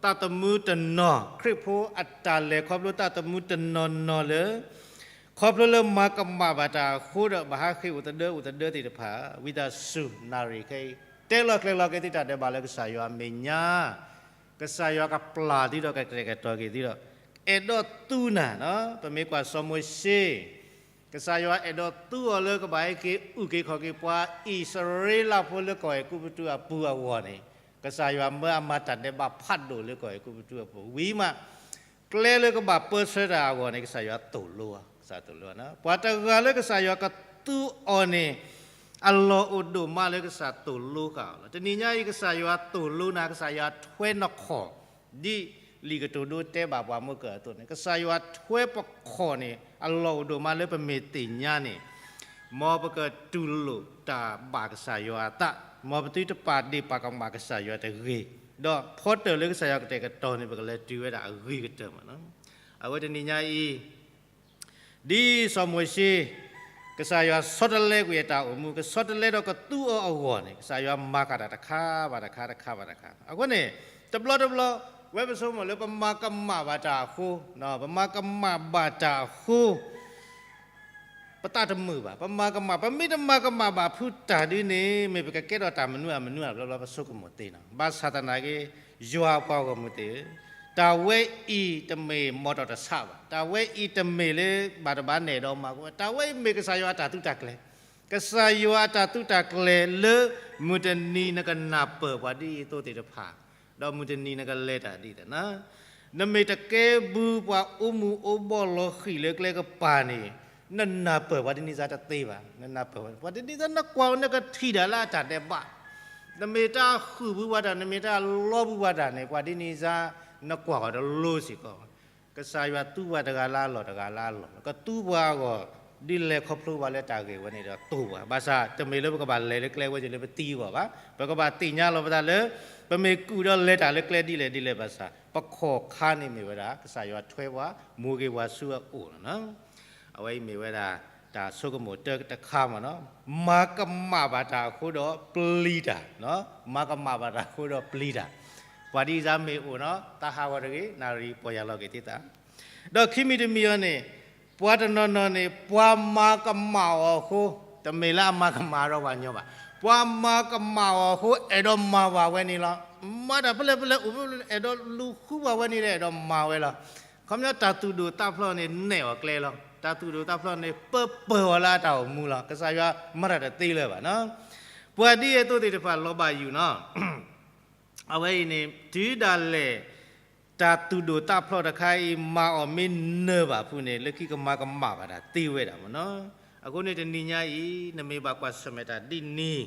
သးသမူတနီၤ ခရံာ်ဖိအတၢ်လဲၤခီဖျိသးသမူတနီၤနီၤလၢ ခီဖျိလၢမၤကမၣ်ဘၣ်တၢ်အဃိဒီး ဘၣ်ဟးဃ့ၢ်အိၣ်သဒၢအိၣ်သဒၢသ့ၣ်တဖၣ် ဝံသးစူၤ နၣ်ရံၣ်ခဲအံၤ တဲလီၤကျဲၤလီၤက့ၤသုတၢ်ဒဲးဘးလၢကစၢ်ယွၤအမဲာ်ညါ, ကစၢ်ယွၤကပျၢ်သုဒီးကတဲာ်ကတီၤက့ၤသုဒီး အဲၣ်ဒိးသူနၤ, ပမ့ၢ်ကွၢ်စီၤမိၤၡ့ ကစၢ်ယွၤအဲၣ်ဒိးသူအီၤလၢကဘၣ်ဟဲက့ၤအုၣ်က့ၤခီၣ်က့ၤပှၤအံၣ်စရ့လးဖိလၢကီၢ်အဲၤကူပတူးအပူၤအဂီၢ်န့ၣ်, ကစၢ်ယွၤမၢအမၤတၢ်ဒဲးဘးဖးဒိၣ်လၢကီၢ်အဲၤကူပတူးအပူၤ ဝံၤမး ကျဲလၢကဘၣ်ပၢဆှၢတၢ်အဂီၢ်န့ၣ် ကစၢ်ယွၤသိၣ်လိအီၤ, ကစၢ်သိၣ်လိအီၤ, ပှၤတဂၤလၢကစၢ်ယွၤကသူအီၤန့ၣ် အလီၢ်အိၣ်ဒိၣ်မးလၢကစၢ်သိၣ်လိဃာ်အီၤလီၤ. တနံၤညါအံၤ ကစၢ်ယွၤသိၣ်လိနၤ, ကစၢ်ယွၤထွဲနခီၣ် ဒ်လံာ်ကတိၤဒိတဲဘၣ်ပှၤမုၢ်ကၢၢ်အသိးန့ၣ် ကစၢ်ယွၤထွဲပခီၣ်န့ၣ် အလီၢ်အိၣ်ဒိၣ်မးလၢပမ့ၢ်သ့ၣ်ညါန့ၣ်, မ်ပကတူၢ်လိာ်တၢ်ဘၣ်ကစၢ်ယွၤအသး, မ်ပသုတပာ်ဒ့ၣ်ပာ်ကမၣ်ကစၢ်ယွၤတဂ့ၤ, ဒီးဖီတၢၣ်လၢကစၢ်ယွၤကတဲာ်ကတီၤန့ၣ် ပကလဲၤတုၤဝဲဒၣ်အဂ့ၤကတၢၢ်မးလီၤ. အဝဲတနံၤညါအံၤ ဒ်စီၤမိၤၡ့ ကစၢ်ယွၤဆီတလဲကွံာ်အတၢ်အိၣ်မူ ကဆီတလဲဒီးကသူအီၤအဂီၢ်န့ၣ် ကစၢ်ယွၤမၤဃာ်တၢ်တခါဘၣ်တခါတခါဘၣ်တခါ. အဃိန့ၣ် တဘျီတဘျီ ဝဲပဆိကမိၣ်လၢပမၤကမၣ်ဘၣ်တၢ်အဃိ, ပမၤကမၣ်ဘၣ်တၢ်အဃိ ပသးတမုာ်ဘၣ်, ပမၤကမၣ်, ပမ့ၢ်တမၤကမၣ်ဘၣ်ဖုတၢ်ဒ်န့ၣ် မ့ၢ်ပကကဲထီၣ်တၢ်မနုၤအမနုၤ တဘျီဘျီပဆိကမိၣ်သ့နီၤ. ဘၣ်ဆၣ်သနာ်က့ ယွၤအပှၤဂီၢ်မုၢ်သ့ၣ်ဧၢ, တၢ်ဝဲအံၤတမ့ၢ်မီၣ်တီၢ်တဆးဘၣ်, တၢ်ဝဲအံၤတမ့ၢ်လၢဘၣ်တဘၣ်နဲၣ်ဒီးမၤကဝဲ, တၢ်ဝဲအံၤမ့ၢ်ကစၢ်ယွၤအတၢ်သုးတၢ်ကျဲၤ, ကစၢ်ယွၤအတၢ်သုးတၢ်ကျဲၤလၢ မုၢ်တနံၤနကနၢ်ပၢၢ်ပှၤဒ်အံၤအသိးသ့ၣ်တဖၣ် ဒီးမုၢ်တနံၤနကလဲၤတၢ်ဒ်သိးန့ၣ်, နမ့ၢ်တကဲဘုပှၤအိၣ်မူအိၣ်ဘှီၣ်လီၤဃံၤလၢကျဲကပၤန့ၣ်, နနၢ်ပၢၢ်ပှၤဒ်န့ၣ်စ့ၢ်တသ့ဘၣ်, နနၢ်ပၢၢ်ပှၤဒ်န့ၣ်စ့ၢ် နကွၢ်အီၤနကထံၣ်ဒၣ်လၢအတၢ်ဒဲးဘး, နမ့ၢ်တၢ်ဃုာ်ဘုပှၤတၢ် နမ့ၢ်တၢ်လီဘုပှၤတၢ်န့ၣ် ပှၤဒ်န့ၣ်စ့ၢ် နကွၢ်အီၤတလိၤစ့ၢ်ကီး ကစၢ်ယွၤသူပှၤတဂၤလၢအလီၢ်တဂၤလၢအလီၢ်, ကသူပှၤအဂီၢ် ဒ်လဲၣ်ခီဖျိပှၤလၢတၢ်ဂ့ၢ်ဝဲန့ၣ်ဒီးသိၣ်ပှၤ, ဘၣ်ဆၣ်တမ့ၢ်လၢပကဘၣ်လဲၤလၢကျဲဝဲက့ၤလၢပသံအဂီၢ်ဘၣ်, ပကဘၣ်သ့ၣ်ညါလီၤပသးလၢ ပမ့ၢ်ကူၣ်ဒီးလဲၤတၢ်လၢကျဲဒ်လဲၣ်ဒ်လဲၣ်ဘၣ်ဆၣ် ပခီၣ်ခါန့ၣ်မ့ၢ်ဝဲဒၣ် ကစၢ်ယွၤထွဲပှၤ မူက့ၤပှၤဆူအအိၣ်လီၤ. အဝဲအံၤမ့ၢ်ဝဲဒၣ် တၢ်ဆိကမိၣ်တၢတခါမးနီၤ, မၤကမၣ်ဘၣ်တၢ်အဃိဒီးပျံၤတၢ်, မၤကမၣ်ဘၣ်တၢ်အဃိဒီးပျံၤတၢ်, ပှၤဒ်အံၤစ့ၢ်မ့ၢ်အိၣ်နီၤ သးဟးဂီၤတဂ့ၤ နၣ်ရံၣ်ပီၢ်ယၢ်လီၤက့ၤသ့သး, ဒီးခံမံၤတမံၤအံၤန့ၣ် ပှၤတနီၤနီၤန့ၣ် ပှၤမၤကမၣ်အီၤအဃိ, တမ့ၢ်လၢအမၤကမၣ်ဒီးပှၤညီဘၣ်, ပှၤမၤကမၣ်အီၤအဃိ အဲၣ်ဒိးမၤဘၣ်ဝဲန့ၣ်လီၤ. မၤတၢ်ဖဲလဲၣ်ဖဲလဲၣ် အိၣ်ဖဲလဲၣ် အဲၣ်ဒိးလူၤဃုပှၤဝဲန့ၣ်ဒီး အဲၣ်ဒိးမၤဝဲလီၤ. ခီပညီတၢ်သူၣ်ဒိၣ်သးဖျိးန့ၣ်နဲၣ်အီၤကျဲလီၤ. တၢ်သူၣ်ဒိၣ်သးဖျိးန့ၣ် ပၢပၢၢ်အီၤလၢအတၢ်အိၣ်မူလီၤ. ကစၢ်ယွၤမၤတၢ်တသ့လၢၤဘၣ်နီၤ. ပှၤဒ်အသိးသ့ၣ်တဖၣ်လီၤဘၣ်ယုာ်နီၤ. အဝဲအံၤန့ၣ် တုၤဒၣ်လဲာ် တၢ်သူၣ်ဒိၣ်သးဖျိးတခါအံၤ မၤအီၤမ့ၢ်နၢၤဘၣ်ဖုန့ၣ် လၢခံကမၤကမၣ်ဘၣ်တၢ်သ့ဝဲဒၣ်မ့ၢ်နီၤ. အဃိန့ၣ်တနံၤညါအံၤ နမ့ၢ်ဘၣ်ကွၢ်ဆၢၣ်မဲာ်တၢ်ဒ်န့ၣ်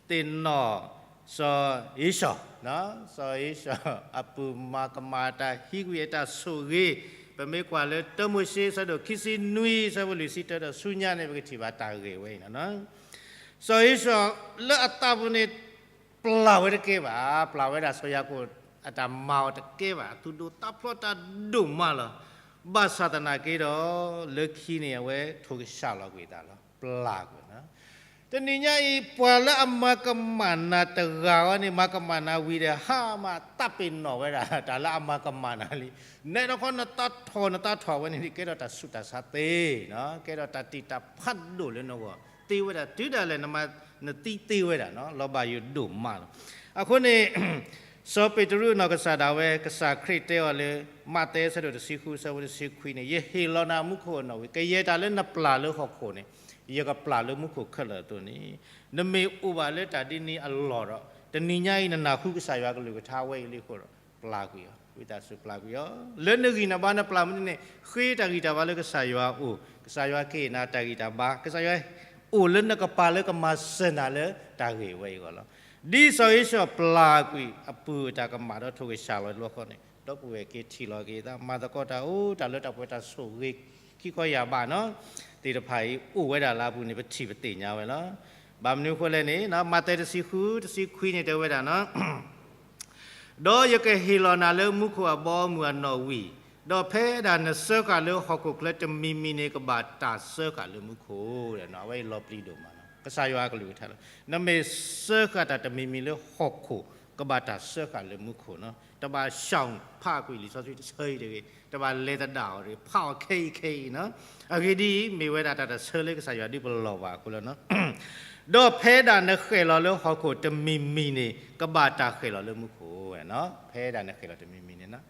သ့ၣ်နီၣ် စီၤဧ့ၡီၤ, စီၤဧ့ၡီၤ အပုၢ်မၤကမၣ်တၢ်ဟံးကွံာ်အတၢ်ဆိၣ်ဂ့ၤ, ပမ့ၢ်ကွၢ်လၢတၢမိၤၡ့ အဆၢဒိၣ်ခံဆံနွံ အဆၢဖိလွံၢ်ဆံတၢဒီးဆူညါန့ၣ် ပကထံၣ်ဘၣ်တၢ်ဂ့ၢ်ဝဲအံၤနီၤ. စီၤဧ့ၡီၤလၢအသးပူၤန့ၣ် ပျၢ်ဝဲတကဲဘၣ်, ပျၢ်ဝဲဒၣ်စီၤယၤကိာ်အတၢ်မၤအီၤတကဲဘၣ်, သူၣ်ဒိၣ်သးဖျိးတၢ်ဒိၣ်မးလီၤ. ဘၣ်ဆၣ်သနာ်က့ဒီး လၢခံန့ၣ် အဝဲထိၣ်ကစၢ်လီၤကွံာ်အသးလီၤ, ပျၢ်ကွံာ်နီၤ. တနံၤညါအံၤ ပှၤလၢအမၤကမၣ်နၤတဂၤအံၤန့ၣ် မၤကမၣ်နၤဝံၤဒီး ဟါမၢ်သးပ့ၤနီၣ်ဝဲဒၣ် တၢ်လၢအမၤကမၣ်နၤလံ. နဲဒၣ်ခီနသးထီၣ်နသးထီၣ်ဝဲန့ၣ် ကဲထီၣ်တၢ်ဆူးတၢ်ဆါသ့နီၤ, ကဲထီၣ်တၢ်တံာ်တၢ်ဖးဒိၣ်လၢနဂီၢ်သ့ဝဲဒၣ်, တုၤဒၣ်လဲာ်နမၤနသံသ့ဝဲဒၣ်နီၤ, လီၤဘၣ်ယိၣ်ဒိၣ်မးလီၤ. အဃိန့ၣ် စီၤပ့းတရူးအနီၢ်ကစၢ်ဒၣ်ဝဲ ကစၢ်ခရံာ်တဲအီၤလၢ မးသဲအဆၢဒိၣ်တဆံဃု အဆၢဖိတဆံခွံန့ၣ် ယဟ့ၣ်လီၤနၤမူခိၣ်အနီၣ်ဝံၤ, ကယဲၢ်တၢ်လၢနပျၢ်လၢဟီၣ်ခိၣ်န့ၣ် ယကပျၢ်လၢမူခိၣ်ခဲလၢာ်အသိးန့ၣ်, နမ့ၢ်အိၣ်ဘၣ်လၢတၢ်ဒ်န့ၣ်အလီၢ်ဒီး တနံၤညါအံၤ နနၢ်ဟူကစၢ်ယွၤကလုၢ်ကထါဝဲအံၤလံအဃိဒီး ပျၢ်ကွံာ်အီၤ, ဝံသးစူၤပျၢ်ကွံာ်အီၤ, လၢနဂံၢ်နဘါနပျၢ်မနုၤန့ၣ် ဃ့တၢ်ဂံၢ်တၢ်ဘါလၢကစၢ်ယွၤအအိၣ်, ကစၢ်ယွၤကဟ့ၣ်နၤတၢ်ဂံၢ်တၢ်ဘါ, ကစၢ်ယွၤအိၣ်လၢနကပၤလၢကမၤစၢၤနၤလၢတၢ်ဂ့ၢ်ဝဲအံၤအဂီၢ်လီၤ. ဒ်စီၤဧ့ၡီၤပျၢ်ကွံာ်အပုၢ်အတၢ်ကမၣ်ဒီးထိၣ်ကစၢ်လီၤတဘျီဃီန့ၣ် ဒီပုၢ်ဝဲၢ်က့ၤထံၣ်လီၤက့ၤသး မၤသကိးတၢ်အိၣ် တၢ်လၢတၢ်ပှဲၤတၢ်ဆိၣ်ဂ့ၤခံခီယၢ်ဘးနီၤ သ့ၣ်တဖၣ်အံၤအိၣ်ဝဲဒၣ်လၢအပူၤန့ၣ် ပထံၣ်ပသ့ၣ်ညါဝဲလီၤ. ဘၣ်မနုၤအဃိလဲၣ်န့ၣ် မးသဲတဆံဃု တဆံခွံန့ၣ်တဲဝဲဒၣ်နီၤ ဒီးယကဟ့ၣ်လီၤနၤလၢမူခိၣ်အဘီအမုၢ်အနီၣ်ဝံၤ, ဒီးဖဲဒၣ်နစၢဃာ်လၢဟီၣ်ခိၣ်ချၢတမံၤမံၤန့ၣ် ကဘၣ်တၢ်စၢဃာ်လၢမူခိၣ်, အဝဲအံၤလီၤပျံၤဒိၣ်မးနီၤ ကစၢ်ယွၤအကလုၢ်ကထါလီၤ. နမ့ၢ်စၢဃာ်တၢ်တမံၤမံၤလၢဟီၣ်ခိၣ် ကဘၣ်တၢ်စၢဃာ်လၢမူခိၣ်နီၤ တဘၣ် ရှောင် ဖးကွံာ်လံာ်စီဆှံတဆၢအံၤတဂ့ၤ, တဘၣ်လဲၤသဒၣ်အီၤတဂ့ၤ, ဖးအီၤခဲအံၤခဲအံၤနီၤ အဂ့ၢ်ဒ်အံၤ မ့ၢ်ဝဲဒၣ်တၢ်တဆၢလၢကစၢ်ယွၤဒုးပလီၢ်ဘၣ်အဃိလီၤနီၤ ဒီးဖဲဒၣ်နဃဲၣ်လီၤလၢဟီၣ်ခိၣ်တမံၤမံၤန့ၣ် ကဘၣ်တၢ်ဃဲၣ်လီၤလၢမူခိၣ်, ဖဲဒၣ်နဃဲၣ်လီၤတမံၤမံၤန့ၣ်နီၤ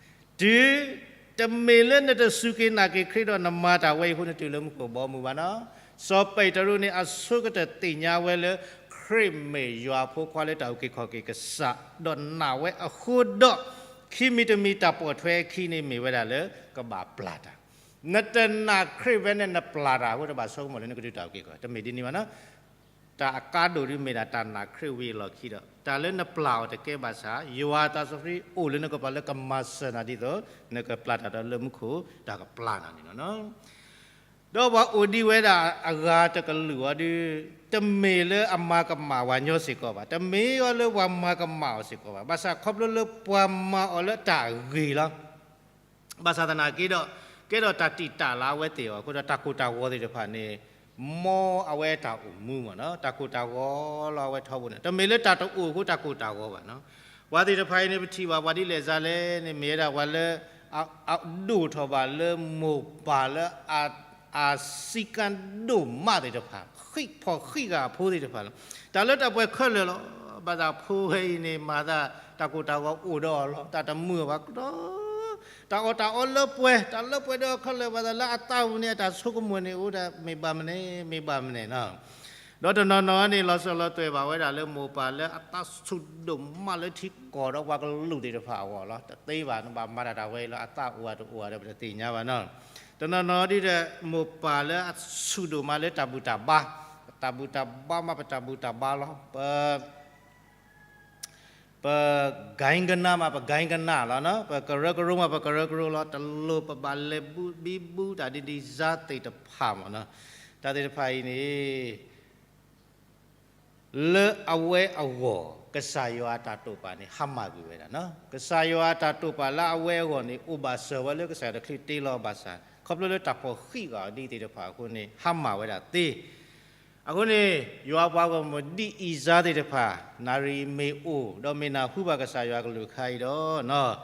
တုၤ တမ့ၢ်လၢနတစူၢ်က့ၤနာ်က့ၤခရံာ်ဒီးနမၤတၢ်ဝဲအံၤအဃိ နတုၤလၢမူခိၣ်ဘီမုၢ်ဘၣ်နီၤ. စီၤပ့းတရူးန့ၣ် အဆိကတၢၢ်သ့ၣ်ညါဝဲလၢ ခရံာ်မ့ၢ်ယွၤအဖိခွါလၢတၢ်အုၣ်က့ၤခီၣ်က့ၤကစၢ် ဒီးနာ်ဝဲအဃိဒီး ခံမံၤတမံၤတၢ်ပိာ်ထွဲအခံန့ၣ်မ့ၢ်ဝဲဒၣ်လၢ ကဘၣ်ပျၢ်တၢ် နတနာ်ခရံာ်ဖဲန့ၣ် နပျၢ်တၢ်အဃိ တဘၣ်ဆိကမိၣ်လၢနကဒုးတၢ်အုၣ်က့ၤခီၣ်က့ၤ တမ့ၢ်ဒ်န့ၣ်ဘၣ်နီၤ. တၢ်အကါဒိၣ်ဒုးမ့ၢ်ဒၣ်တၢ်နာ်ခရံာ်ဝံၤအလီၢ်ခံဒီး တၢ်လၢနပျၢ်အီၤတကဲဘၣ်ဆၣ် ယွၤအသးစီဆှံအိၣ်လၢနကပၤလၢကမၤစၢၤနၤဒ်သိး နကပျၢ်တၢ်ဒီးလၢမူခိၣ် တၢ်ကပျၢ်နၤန့ၣ်လီၤနီၤ. ဒီးပှၤအိၣ်ဒံးဝဲဒၣ်အဂၤတကလုာ်အီၤဒုး တမ့ၢ်လၢအမၤကမၣ်ပှၤညီစ့ၢ်ကီးဘၣ်, တမ့ၢ်အီၤလၢပှၤမၤကမၣ်အီၤစ့ၢ်ကီးဘၣ်, ဘၣ်ဆၣ်ခီဖျိလၢပှၤမၤအီၤလၢတၢ်ဂ့ၤလီၤ. ဘၣ်ဆၣ်သနာ်က့ဒီး ကဲထီၣ်တၢ်တံာ်တာ်လၢအဝဲသ့ၣ်အဂီၢ်အဃိဒီး တၢ်ကိၢ်တၢ်ဂီၤသ့ၣ်တဖၣ်န့ၣ် မ်အဝဲတၢ်အိၣ်မူမ့ၢ်နီၤ, တၢ်ကိၢ်တၢ်ဂီၤလီၤအဝဲထီဘိန့ၣ် တမ့ၢ်လၢတၢ်တအိၣ်အဃိတၢ်ကိၢ်တၢ်ဂီၤဘၣ်နီၤ. ပှၤသ့ၣ်တဖၣ်အံၤန့ၣ် ပထံၣ်ဘၣ်ပှၤဒ်လဲၣ်စ့ၢ်လဲၣ်န့ၣ် မ့ၢ်ဝဲဒၣ်ပှၤလၢ အဒိၣ်ထီၣ်ဘၣ်လၢမိၢ်ပၢ်လၢ အစံးကါဒိၣ်မးသ့ၣ်တဖၣ်, ဃံးဖီၣ်ဃံးဂၤအဖိသ့ၣ်တဖၣ်လီၤ. တၢ်လၢတၢ်ပှဲၤခဲလၢာ်လီၤ. ဘၣ်ဆၣ်ဖိဝဲအံၤန့ၣ် မၤသးတၢ်ကိၢ်တၢ်ဂီၤအိၣ်ဒီးအီၤလီၤ. တၢ်တမုာ်ဘၣ်ကဒီး, တၢ်အီၣ်တၢ်အီလၢပှဲၤ, တၢ်လၢပှဲၤဒီးခဲလၢာ်, ဘၣ်ဆၣ်လၢအသးပူၤန့ၣ် အတၢ်ဆိကမိၣ်န့ၣ်အိၣ်ဒၣ် မ့ၢ်ဘၣ်မနုၤ, မ့ၢ်ဘၣ်မနုၤနီၤ. ဒီးတနီၤနီၤန့ၣ် လီၤစၢၤလီၤသွဲၣ်ဘၣ်ဝဲဒၣ်လၢမိၢ်ပၢ်လၢအသးဆူၣ်ဒိၣ်မးလၢထံကီၢ်ဒီးပှၤကလုာ်သ့ၣ်တဖၣ်အဂီၢ်လီၤ. တသ့ဘၣ်, နဘၣ်မၤတၢ်တၢ်ဝဲအံၤလၢအသးအိၣ်ဧါတအိၣ်ဧါ ဒီးပတသ့ၣ်ညါဘၣ်နီၤ. တနီၤနီၤဒ်ဒီး မိၢ်ပၢ်လၢအဆူၣ်ဒိၣ်မးလၢတၢ်ဘူၣ်တၢ်ဘါ, ပတၢ်ဘူၣ်တၢ်ဘါမး ပတၢ်ဘူၣ်တၢ်ဘါလီၤ. ပ ပ ဂိုဏ်းကနၣ်မး ပဂိုဏ်းကနၣ်လီၤနီၤ, ပကရၢကရိမး ပကရၢကရိလီၤ. တလိၣ်ပဘၣ်လဲၤဘံဘူတၢ်ဒ်ဒ်စၢ်သ့ၣ်တဖၣ်မ့ၢ်နီၤ. တၢ်သ့ၣ်တဖၣ်အံၤန့ၣ် လၢအဝဲအဂီၢ် ကစၢ်ယွၤအတၢ်တိာ်ပာ်န့ၣ် ဟါမၢ်ကွံာ်ဝဲဒၣ်နီၤ. ကစၢ်ယွၤအတၢ်တိာ်ပာ်လၢအဝဲအဂီၢ်န့ၣ် အိၣ်ဘၣ်စၢၤဝဲလၢကစၢ်ယွၤတချုးတ့လီၤဘၣ်ဆၣ် ခီဖျိလၢတၢ်ဖီၣ်ဃံးဂၤအီၤဒ်သ့ၣ်တဖၣ်အဃိန့ၣ် ဟါမၢ်ဝဲဒၣ်သ့. အဃိန့ၣ် ယွၤပှၤဂီၢ်မုၢ်ဒ်အံၤစၢ်သ့ၣ်တဖၣ် နၣ်ရံၣ်မ့ၢ်အိၣ် ဒီးမ့ၢ်နၢ်ဟူဘၣ်ကစၢ်ယွၤကလုၢ်ကထါအံၤဒီး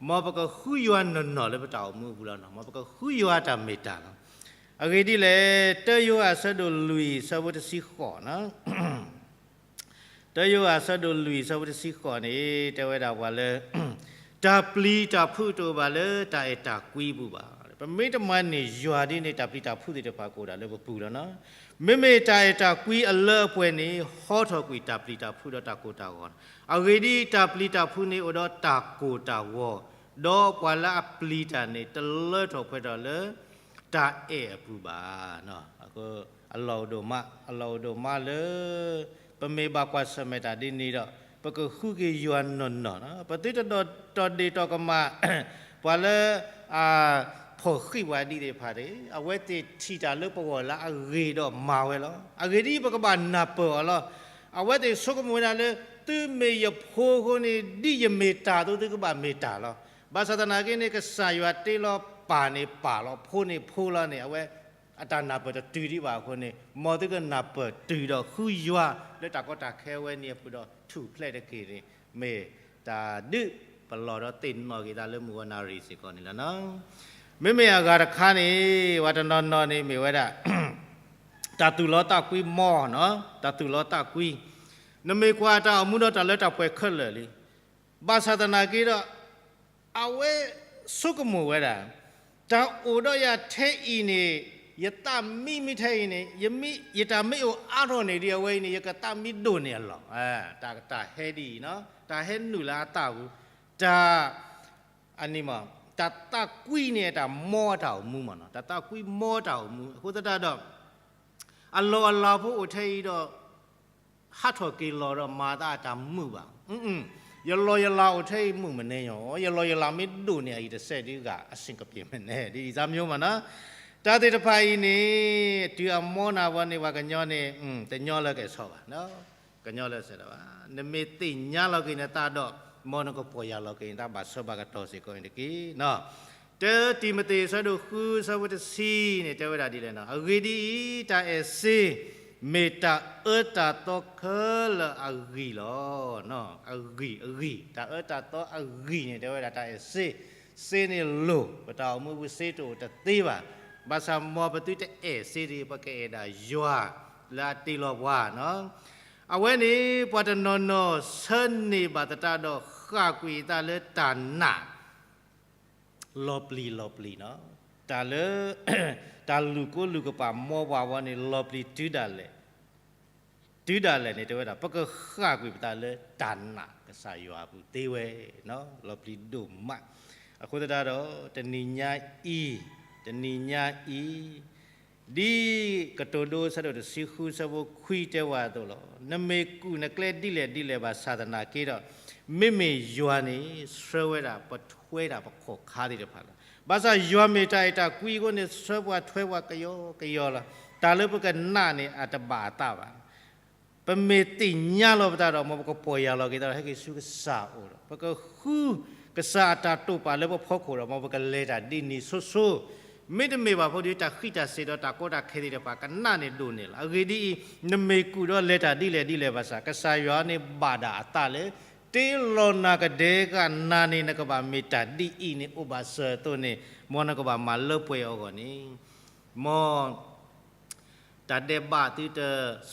မ်ပကဃုယွၤနီၢ်နီၢ်လၢပတၢ်အိၣ်မူအပူၤလီၤနီၤ. မ်ပကဃုယွၤတၢ်မ့ၢ်တၢ်လီၤ. အဂ့ၢ်ဒ်လဲၣ်, တၢယိၤဟၣ်အဆၢဒိၣ်လွံၢ်အဆၢဖိတဆံဃိးနီၤ. တၢယိၤဟၣ်အဆၢဒိၣ်လွံၢ်အဆၢဖိတဆံဃိးန့ၣ် တဲဝဲဒၣ်ပှၤလၢ တၢ်ပျံၤတၢ်ဖုးတအိၣ်ဘၣ်လၢတၢ်အဲၣ်တၢ်ကွံအပူၤဘၣ်. ပမ့ၢ်တမၤန့ၢ်ယွၤဒ်န့ၣ် တၢ်ပျံၤတၢ်ဖုးသ့ၣ်တဖၣ်ကအိၣ်ဒၣ်လၢပပူၤလီၤနီၤ. မ့မ့ၢ်တၢ်အဲၣ်တၢ်ကွံအလၢအပှဲၤန့ၣ် ဟီထီၣ်ကွံာ်တၢ်ပျံၤတၢ်ဖုးဒီးတၢ်ကိၢ်တၢ်ဂီၤ. အဂ့ၢ်ဒ်အံၤ, တၢ်ပျံၤတၢ်ဖုးန့ၣ်အိၣ်ဒီးတၢ်ကိၢ်တၢ်ဂီၤ, ဒီးပှၤလၢအပျံၤတၢ်န့ၣ် တလၢထီၣ်ပှဲၤထီၣ်လၢ တၢ်အဲၣ်အပူၤဘၣ်. အလီၢ်အိၣ်ဒိၣ်မး, အလီၢ်အိၣ်ဒိၣ်မးလၢ ပမ့ၢ်ဘၣ်ကွၢ်ဆၢၣ်မဲာ်တၢ်ဒ်န့ၣ်ဒီး ပကဃုက့ၤယွၤနီၢ်နီၢ်နီၤ. ပသုတဒီးတီၢ်ဒ့ၣ်တီၢ်ကမၣ် ပှၤလၢ အဖီၣ်ဃံးပှၤဒ်သ့ၣ်တဖၣ်န့ၣ် အဝဲသ့ၣ်ထံၣ်တၢ်လၢပဂီၢ်လၢအဂ့ၤဒီးမၤဝဲလီၤ. အဂ့ၢ်ဒ်အံၤ, ပကဘၣ်နၢ်ပၢၢ်အီၤလီၤ. အဝဲသ့ၣ်ဆိကမိၣ်ဝဲဒၣ်လၢ သုမ့ၢ်ယဖိအဃိန့ၣ် ဒ်ယမ့ၢ်တၢ်အသိး သုကဘၣ်မ့ၢ်တၢ်လီၤ. ဘၣ်ဆၣ်သနာ်က့န့ၣ် ကစၢ်ယွၤတ့လီၤပၢ်န့ၣ်ပၢ်လီၤ, ဖိန့ၣ်ဖိလီၤန့ၣ် အဝဲအတၢ်နၢ်ပၢၢ်တတုၤဒံးဘၣ်အဃိန့ၣ် မ်သုကနၢ်ပၢၢ်တုၤဒီးဃုယွၤလၢတၢ်ကီတၢ်ခဲအဝဲန့ၣ်အပူၤဒီးထူၣ်ဖျဲးတက့ၢ်န့ၣ် မ့ၢ်တၢ်ဒုးပလီၢ်ဒီးသ့ၣ်နီၣ်က့ၤသးလၢမုၢ်ဂီၤနၣ်ရံၣ်စ့ၢ်ကီးန့ၣ်လီၤနီၤ. မ့မ့ၢ်အဂၤတခါန့ၣ် ပှၤတနီၤနီၤန့ၣ်မ့ၢ်ဝဲဒၣ် တၢ်သူၣ်လီသးကွံမီၢ်နီၤ, တၢ်သူၣ်လီသးကွံ. နမ့ၢ်ကွၢ်တၢ်အိၣ်မူဒီးတၢ်လၢတၢ်ပှဲၤခဲလၢာ်လံ. ဘၣ်ဆၣ်သနာ်က့ဒီး အဝဲဆိကမိၣ်ဝဲဒၣ် တၢ်အိၣ်ဒီးယၤထဲအံၤန့ၣ် ယသးမံမ့ၢ်ထဲအံၤန့ၣ် ယမ့ၢ် ယတၢ်မ့ၢ်အိၣ်အါထီၣ်န့ၣ်ဒ်အဝဲအံၤန့ၣ် ယကသးမံဒိၣ်န့ၢ်အလီၢ်. တၢ် တၢ်ဟဲဒ်အံၤနီၤ, တၢ်ဟဲနုာ်လၢအသးပူၤ, တၢ် အန့ၣ်မး တၢ်သးကွံန့ၣ် တၢ်မီအတၢ်အိၣ်မူမးနီၤ, တၢ်သးကွံမီတၢ်အိၣ်မူ. အဃိသတးဒီး အလီၢ်အလၤဖိအိၣ်ထဲအံၤဒီး ဟးထီၣ်က့ၤလီၤဒီးမၤသးအတၢ်မုာ်ဘၣ်. ယလီၢ်ယလၤအိၣ်ထဲအံၤမုာ်မနုၤညီ, ယလီၢ်ယလၤမ့ၢ်ဒိၣ်န့ၢ်အအံၤတစဲးဒ်ဂၤ အဆင်ကပြေမနုၤ ဒ်အံၤသးမံမးနီၤ. တၢ်သ့ၣ်တဖၣ်အံၤန့ၣ် တုၤအမီနၤဝဲန့ၣ် ပှၤကညီန့ၣ် တညီလၢကဲဆီဘၣ် ကညီလၢစဲးဒၣ်ဘၣ်. နမ့ၢ်သ့ၣ်ညါလီၤက့ၤနသးဒီး မ်နကပီၢ်ယၢ်လီၤက့ၤနသးဘၣ်ဆၢဘၣ်ကတီၢ်စ့ၢ်ကီးန့ၣ်တက့ၢ်နီၤ. တၢတံၤမသ့း အဆၢဒိၣ်ဃု အဆၢဖိတဆံန့ၣ် တဲဝဲဒၣ်ဒ်လဲၣ်နီၤ, အဂ့ၢ်ဒ်အံၤ, တၢ်အဲၣ်စ့ မ့ၢ်တၢ်အၢတၢ်သီခဲလၢာ်အဂံၢ်လီၤ. အဂံၢ် အဂံၢ်, တၢ်အၢတၢ်သီအဂံၢ်န့ၣ် တဲဝဲဒၣ်တၢ်အဲၣ်စ့, စ့န့ၣ်လိၣ်, ပတၢ်အိၣ်မူပူၤစ့တအိၣ်တသ့ဘၣ်. ဘၣ်ဆၣ်မ်ပသုတအဲၣ်စ့တဂ့ၤ, ပကအဲၣ်ဒၣ်ယွၤလၢအတ့လီၤပှၤနီၤ. အဝဲန့ၣ် ပှၤတနီၤနီၤဆၢန့ၢ်ဘၣ်သတးဒီး ဃၣ်ကွံာ်အသးလၢတၢ်နာ် လီၤပျံၤလီၤပျံၤနီၤ. တၢ်လၢ တၢ်လူၢ်ကိးလူၢ်ကပာ်မီပှၤဝဲန့ၣ် လီၤပျံၤတုၤဒၣ်လဲာ် တုၤဒၣ်လဲာ်န့ၣ် တဲဝဲဒၣ် ပကဃၣ်ကွံာ်ပသးလၢတၢ်နာ်ကစၢ်ယွၤအပူၤသ့ဝဲ, လီၤပျံၤဒိၣ်မး. အဃိသတးဒီး တနံၤညါအံၤ, တနံၤညါအံၤ ဒ်ကတိၤဒိ အဆၢဒိၣ်တဆံဃု အဆၢဖိခွံတဲဝဲအသိးလီၤ. နမ့ၢ်ကူၣ်နကျဲဒ်လဲၣ်ဒ်လဲၣ်ဘၣ်ဆၣ်သနာ်က့ဒီး, မ့မ့ၢ်ယွၤန့ၣ် ဆှၢဝဲဒၣ်ပထွဲဒၣ်ပခီၣ်ခါသ့ၣ်တဖၣ်လီၤ. ဘၣ်ဆၣ်ယွၤမ့ၢ်တၢ်အဲၣ်တၢ်ကွံအဃိန့ၣ် ဆှၢပှၤထွဲပှၤကယီကယီလီၤ. တၢ်လၢပကနာ်န့ၣ် အတဘၣ်အသးဘၣ်. ပမ့ၢ်သ့ၣ်ညါလီၤပသးဒီး မ်ပကပီၢ်ယၢ်လီၤက့ၤသးဒီး ဟဲက့ၤဆူကစၢ်အအိၣ်ဒီး ပကဃုကစၢ်အတၢ်တိာ်ပာ်လၢပဖီခိၣ်ဒီး မ်ပကလဲၤတၢ်ဒ်န့ၣ်ဆိဆိ မ့တမ့ၢ်ဘၣ်ဖိဒီး တၢ်ဃံးတၢ်စ့ၤဒီးတၢ်ကီတၢ်ခဲသ့ၣ်တဖၣ် ကနးန့ၣ်ဒိၣ်န့ၢ်လီၤ. အဂ့ၢ်ဒ်အံၤ, နမ့ၢ်ကူၣ်ဒီးလဲၤတၢ်ဒ်လဲၣ်ဒ်လဲၣ်ဘၣ်ဆၣ် ကစၢ်ယွၤန့ၣ်ဘၣ်ဒၣ်အသးလၢ တ့လီၤနၤကဒဲကနၤန့ၣ် နကဘၣ်မ့ၢ်တၢ်ဒ်အံၤန့ၣ် အိၣ်ဘၣ်စၢၤအသိးန့ၣ် မ်နကဘၣ်မၤလၢပှဲၤအီၤအဂီၢ်န့ၣ် မ် တၢ်ဒဲးဘးသုတ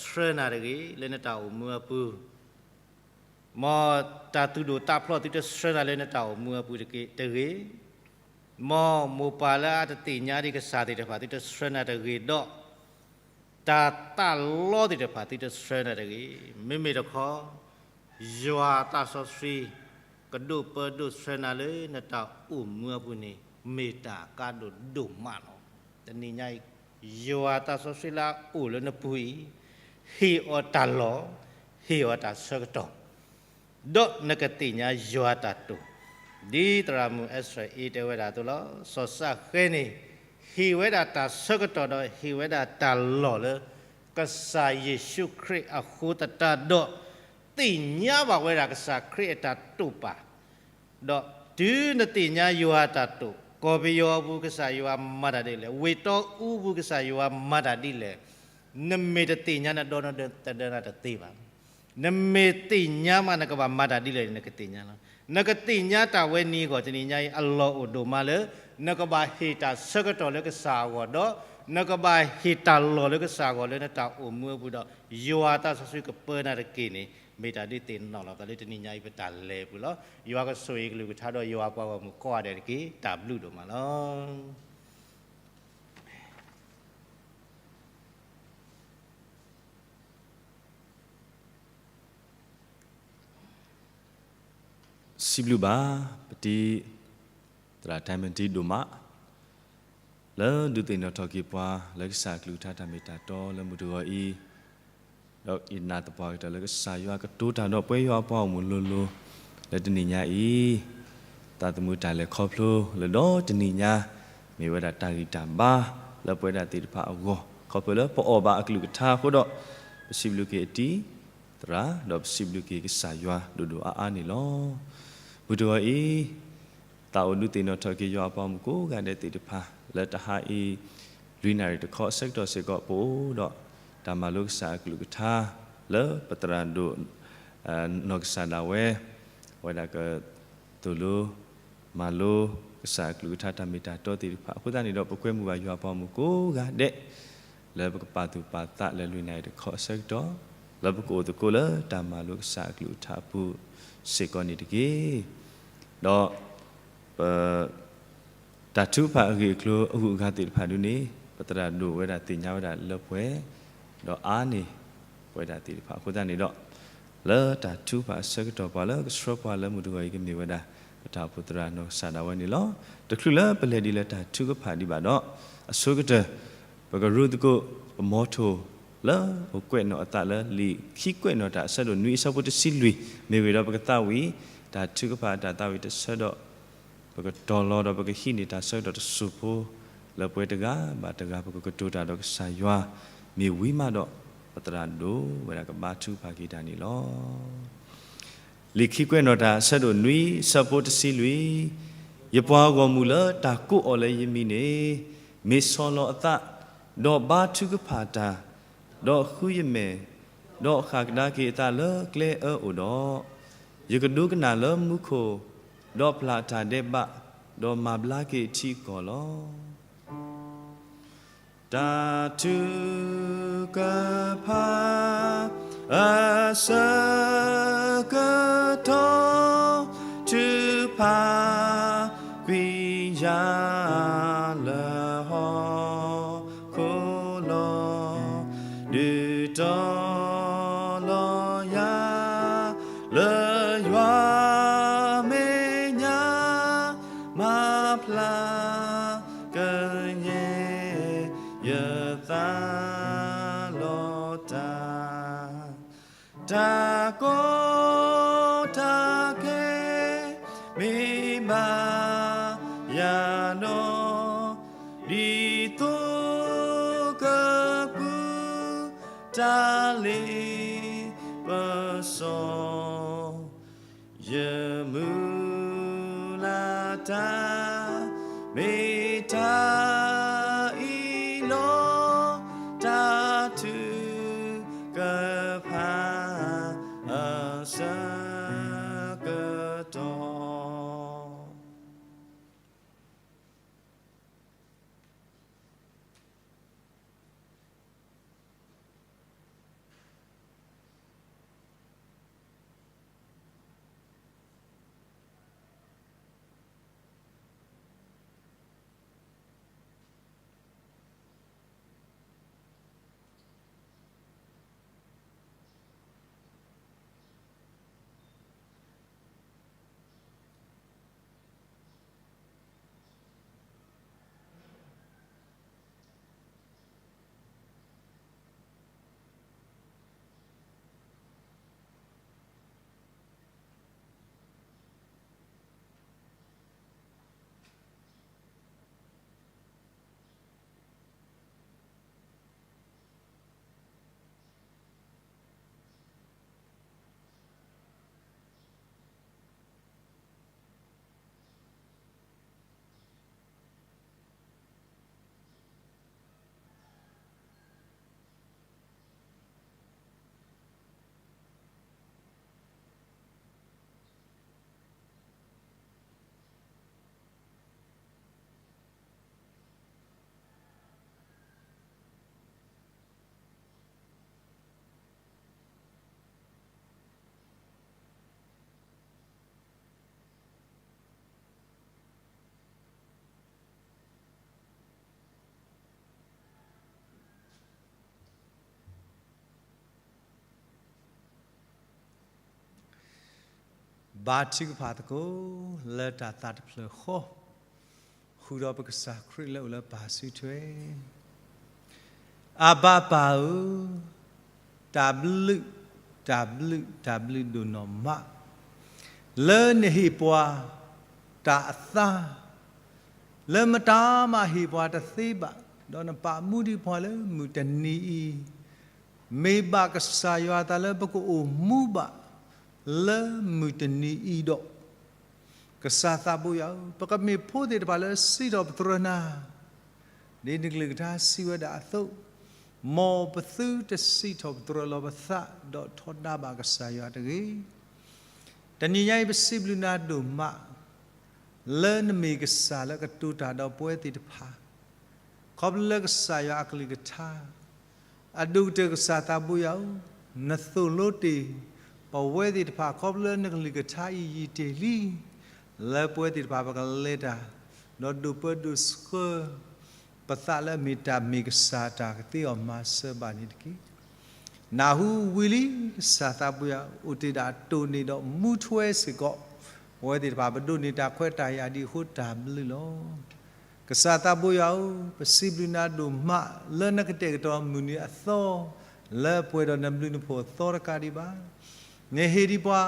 ဆှၢနၤတဂ့ၤ လၢနတၢ်အိၣ်မူအပူၤ, မ်တၢ်သူၣ်ဒိၣ်သးဖျိးသုတဆှၢနၤလၢနတၢ်အိၣ်မူအပူၤတဂ့ၤ, မ်မိၢ်ပၢ်လၢအတသ့ၣ်ညါဒံးကစၢ်သ့ၣ်တဖၣ် သုတဆှၢနၤတဂ့ၤဒီး တၢ်သးလီသ့ၣ်တဖၣ် သုတဆှၢနၤတဂ့ၤ. မ့မ့ၢ်တခီ ယွၤအသးစီဆှံ ကဒိၣ်ပၢဒိၣ်ဆှၢနၤလၢနတၢ်အိၣ်မူအပူၤန့ၣ် မ့ၢ်တၢ်ကါဒိၣ်ဒိၣ်မးလီၤ. တနံၤညါအံၤ ယွၤအသးစီဆှံလၢအအိၣ်လၢနပူၤအံၤ ဟ့ၣ်အီၤတၢ်လီၢ်, ဟ့ၣ်အီၤတၢ်ဆၢကတီၢ် ဒီးနကသ့ၣ်ညါယွၤတၢ်တိာ်, ဒ်သရၣ်မုၣ်အဲစထြၢအ့တဲဝဲဒၣ်အသိးလီၤ. စီၤစးဃဲန့ၣ် ဟ့ၣ်ဝဲဒၣ်တၢ်ဆၢကတီၢ်ဒီးဟ့ၣ်ဝဲဒၣ်တၢ်လီၢ်လၢ ကစၢ်ယ့ၣ်ၡူးခရံာ်အဃိသတးဒီး သ့ၣ်ညါဘၣ်ဝဲဒၣ်ကစၢ်ခရံာ်အတၢ်တိာ်ပာ် ဒီးတုၤနသ့ၣ်ညါယွၤအတၢ်တိာ်, ကီၢ်ပယီၤအပူၤကစၢ်ယွၤမၤတၢ်ဒ်လဲၣ်, ဝ့ၢ်တီအူပူၤကစၢ်ယွၤမၤတၢ်ဒ်လဲၣ်, နမ့ၢ်တသ့ၣ်ညါ နဒီနဒၢတဒၢနၤတသ့ဘၣ်. နမ့ၢ်သ့ၣ်ညါမး နကဘၣ်မၤတၢ်ဒ်လဲၣ်န့ၣ် နကသ့ၣ်ညါလီၤ. နကသ့ၣ်ညါတၢ်ဝဲန့ၣ်အဂီၢ် တနံၤညါအံၤ အလီၢ်အိၣ်ဒိၣ်မးလၢ နကဘၣ်ဟ့ၣ်တၢ်ဆၢကတီၢ်လၢကစၢ်အဂီၢ်ဒီး နကဘၣ်ဟ့ၣ်တၢ်လီၢ်လၢကစၢ်အဂီၢ်လၢနတၢ်အိၣ်မူအပူၤဒီး ယွၤအသးစီဆှံကပၢနၤတက့ၢ်န့ၣ် မ့ၢ်တၢ်ဒုးသ့ၣ်နီၣ်လီၤသးလၢတနံၤညါအံၤ ပတၢ်လဲၤပူၤလီၤ. ယွၤကဆိၣ်ဂ့ၤကလုၢ်ကထါဒီးယွၤအပှၤဂီၢ်မုၢ်ကိးဂၤဒဲးတက့ၢ်. တၢ်ဘျုးဒိၣ်မးလီၤ. စံးဘျုးဘၣ် ပတံၤ သရၣ် တၢ်မ့ၢ်တံၤဒိၣ်မး လၢဒုးသ့ၣ်နီၣ်ထီၣ်က့ၤပှၤ လၢကစၢ်အကလုၢ်ကထါတၢ်မ့ၢ်တၢ်တီလၢမုၢ်တဂီၤအံၤ, ဒီးယနာ်သပှၢ်ကတၢၢ်လၢကစၢ်ယွၤကတိၤတၢ်ဒီးပဝဲယွၤအပှၤဂီၢ်မုၢ်လိၤလိၤ လၢတနံၤညါအံၤ, တၢ်သမူတၢ်လဲၤခီဖျိလၢဒီတနံၤညါ မ့ၢ်ဝဲဒၣ်တၢ်ဂံၢ်တၢ်ဘါ လၢပဝဲဒၣ်သ့ၣ်တဖၣ်အဂီၢ် ခီဖျိလၢပအီၣ်ဘၣ်အကလုၢ်ကထါအဃိဒီး ပစံးဘျုးက့ၤအတံၤ သရၣ် ဒီးပစံးဘျုးက့ၤကစၢ်ယွၤဒိၣ်ဒိၣ်အါအါန့ၣ်လီၤ. မုၢ်တဂီၤအံၤ သးအိၣ်ဒုးသ့ၣ်နီၣ်ထီၣ်က့ၤယွၤအပှၤမုၢ်ကိးဂၤဒဲးသ့ၣ်တဖၣ် လၢတဟါအံၤ လွံၢ်နၣ်ရံၣ်တခီအဆၢကတီၢ်စ့ၢ်ကီး ပအိၣ်ဒီးတၢ်မၤလိကစၢ်အကလုၢ်ကထါ လၢပသရၣ်ဒိၣ် နီၢ်ကစၢ်ဒၣ်ဝဲ အဝဲဒၣ်က သိၣ်လိ မၤလိ ကစၢ်အကလုၢ်ကထါတၢ်မ့ၢ်တၢ်တီသ့ၣ်တဖၣ် အဃိသတးန့ၣ်ဒီး ပကွဲမုာ်ဘၣ်ယွၤအပှၤမုၢ်ကိးဂၤဒဲး လၢပကပာ်သူၣ်ပာ်သးလၢလွံၢ်နၣ်ရံၣ်တခီအဆၢကတီၢ် လၢပကအိၣ်သကိးလၢတၢ်မၤလိကစၢ်အကလုၢ်ကထါအပူၤစ့ၢ်ကီးန့ၣ်တက့ၢ်. ဒီး ပ တၢ်ထုကဖၣ်အဂ့ၢ်အကျိၤအဂုၤအဂၤသ့ၣ်တဖၣ်ဒုန့ၣ် ပသရၣ်ဒိၣ်ဝဲဒၣ်သ့ၣ်ညါဝဲဒၣ်လၢပှဲၤ ဒီးအါန့ၢ်ပဝဲဒၣ်သ့ၣ်တဖၣ်အဃိသတးန့ၣ်ဒီး လၢတၢ်ထုကဖၣ်အဆၢကတီၢ် ပှၤလၢကဆှၢပှၤလၢမုၢ်တဂီၤအံၤကမ့ၢ်ဝဲဒၣ် ပတၢ်အိၣ်ဖှိၣ်သရၣ်နီၢ်ကစၢ်ဒၣ်ဝဲန့ၣ်လီၤ. တချုးလၢပလဲၤဒ်လၢတၢ်ထုကဖၣ်ဒံးဘၣ်ဒီး အဆိကတၢၢ် ပကရူၢ်သကိး ပမီထိၣ် လၢအကွဲးနီၣ်အသးလၢလံာ်ခံကွဲးနီၣ်တၢ်အဆၢဒိၣ်နွံအဆၢဖိတဆံလွံၢ် မ့ၢ်ဂ့ၤဒီးပကသးဝံၣ် တၢ်ထုကဖၣ်အတၢ်သးဝံၣ်တဆၢဒီး ပကတီၤလီၤဒီးပကဟံးန့ၢ်တၢ်ဆၢကတီၢ်တစိၢ်ဖိ လၢပှဲၤတဂၤဘၣ်တဂၤ ပကကတိၤတၢ်ဒီးကစၢ်ယွၤ မ့ၢ်ဝံၤမးဒီး ပသရၣ်ဒိၣ်ဝဲဒၣ်ကဘါထုကဖၣ်က့ၤတၢ်န့ၣ်လီၤ. လံာ်ခံကွဲးနီၣ်တၢ်အဆၢဒိၣ်နွံ အဆၢဖိတဆံလွံၢ်, ယပှၤဂီၢ်မုၢ်လၢတၢ်ကိးအီၤလၢယမံၤန့ၣ် မ့ၢ်ဆီၣ်လီၤအသး, ဒီးဘါထုကဖၣ်တၢ်, ဒီးဃုယမဲာ်, ဒီးဃၣ်ကဒါက့ၤအသးလၢကျဲအၢအိၣ်ဒီး, ယကဒိကနၣ်လၢမူခိၣ်, ဒီးပျၢ်တၢ်ဒဲးဘး, ဒီးမၤဘျါက့ၤအထံအကီၢ်လီၤ. တၢ်ထုကဖၣ် အဆၢကတီၢ် ထုကဖၣ်ကွံာ်ယၤ လၢဟီၣ်ခိၣ်လီၤ. ဒုးတီၤလီၤယၤ လၢယွၤမဲာ်ညါ မၤဖျါကယဲၢ်ယသးလီၤတၢ်, တၢ်ကီတၢ်ခဲ မ့ၢ်ဘၣ်ယၤဒီး ဒ်သိးကပူၤ တၢ်လ့ပစီ ယမုၢ်လၢ်တၢ် မ့ၢ်တၢ်အံၤလီၤ. တၢ်ထုကဖၣ် အဆၢကတီၢ် ဘါထုကဖၣ်သကိး လၢတၢ်သးတဖျၢၣ်ဃီ, ဃုာ်ဒီးပကစၢ်ခရံာ်လၢအိၣ်လၢပၢ်စုထွဲ. အဘၤပၢ်ဧၢ, တၢ်ဘျုး, တၢ်ဘျုး, တၢ်ဘျုးဒိၣ်နီၢ်မး, လၢနဟ့ၣ်ပှၤတၢ်အသါ, လၢမတၤမၤဟ့ၣ်ပှၤတသ့ဘၣ်, ဒီးနပာ်မူဒံးပှၤလၢမုၢ်တနံၤအံၤ, မ့ၢ်ဘၣ်ကစၢ်ယွၤအသးလၢပကအိၣ်မူဘၣ် လၢမုၢ်တနံၤအံၤဒီး, ကစၢ်သးဘိယွၤဧၢ, ပကမ့ၢ်ဖိသ့ၣ်တဖၣ်လၢစံးထီၣ်ပတြၢၤနၤ, ဒ်နကလုၢ်ကထါစံးဝဲဒၣ်အသိး, မ်ပသုတစံးထီၣ်ပတြၢၤလီၤပသး, ဒီးထီဒါဘၣ်ကစၢ်ယွၤတဂ့ၤ. တနံၤညါအံၤပစံးဘျုးနၤဒိၣ်မး, လၢနမ့ၢ်ကစၢ်လၢကတိၤတၢ်ဒီးပဝဲသ့ၣ်တဖၣ်, ခီဖျိလၢကစၢ်ယွၤအကလုၢ်ကထါ, အဒိၣ်ကတၢၢ်ကစၢ်သးဘိယွၤဧၢ, နသိၣ်လိတ့ၢ်ပဝဲသ့ၣ်တဖၣ် ခီဖျိလၢနကလုၢ်ကထါအံၤယံာ်တ့ၢ်လံ, လၢပဝဲသ့ၣ်တဖၣ်ပကလဲၤတၢ်, ဒီးဒိၣ်ပၢဒိၣ်ဆှၢ ပသးလၢအမ့ၢ်တၢ်မ့ၢ်ကစၢ်တၢ်ကသ့အီၤမၤစၢၤဘၣ်န့ၣ်တက့ၢ်. နၢ်ဟူဝံၤလံ ကစၢ်သးဘိယွၤ အိၣ်တ့ၢ်ဒၣ်တိၢ်န့ၢ်ဒီးမူထွဲစ့ၢ်ကီး, ပဝဲသ့ၣ်တဖၣ်ပဒိးန့ၢ်တၢ်ခွဲးတၢ်ယာ်ဒံးအဃိတၢ်ဘျုးလီၤ. ကစၢ်သးဘိယွၤဧၢ, ပစံးဘျုးနၤဒိၣ်မး လၢနကတဲာ်ကတီၤမုၢ်နံၤအသီ, လၢပှဲၤဒီးနဘျုးနဖှိၣ်အသီတကးဒံးဘၣ်. နဟ့ၣ်ဒံးပှၤ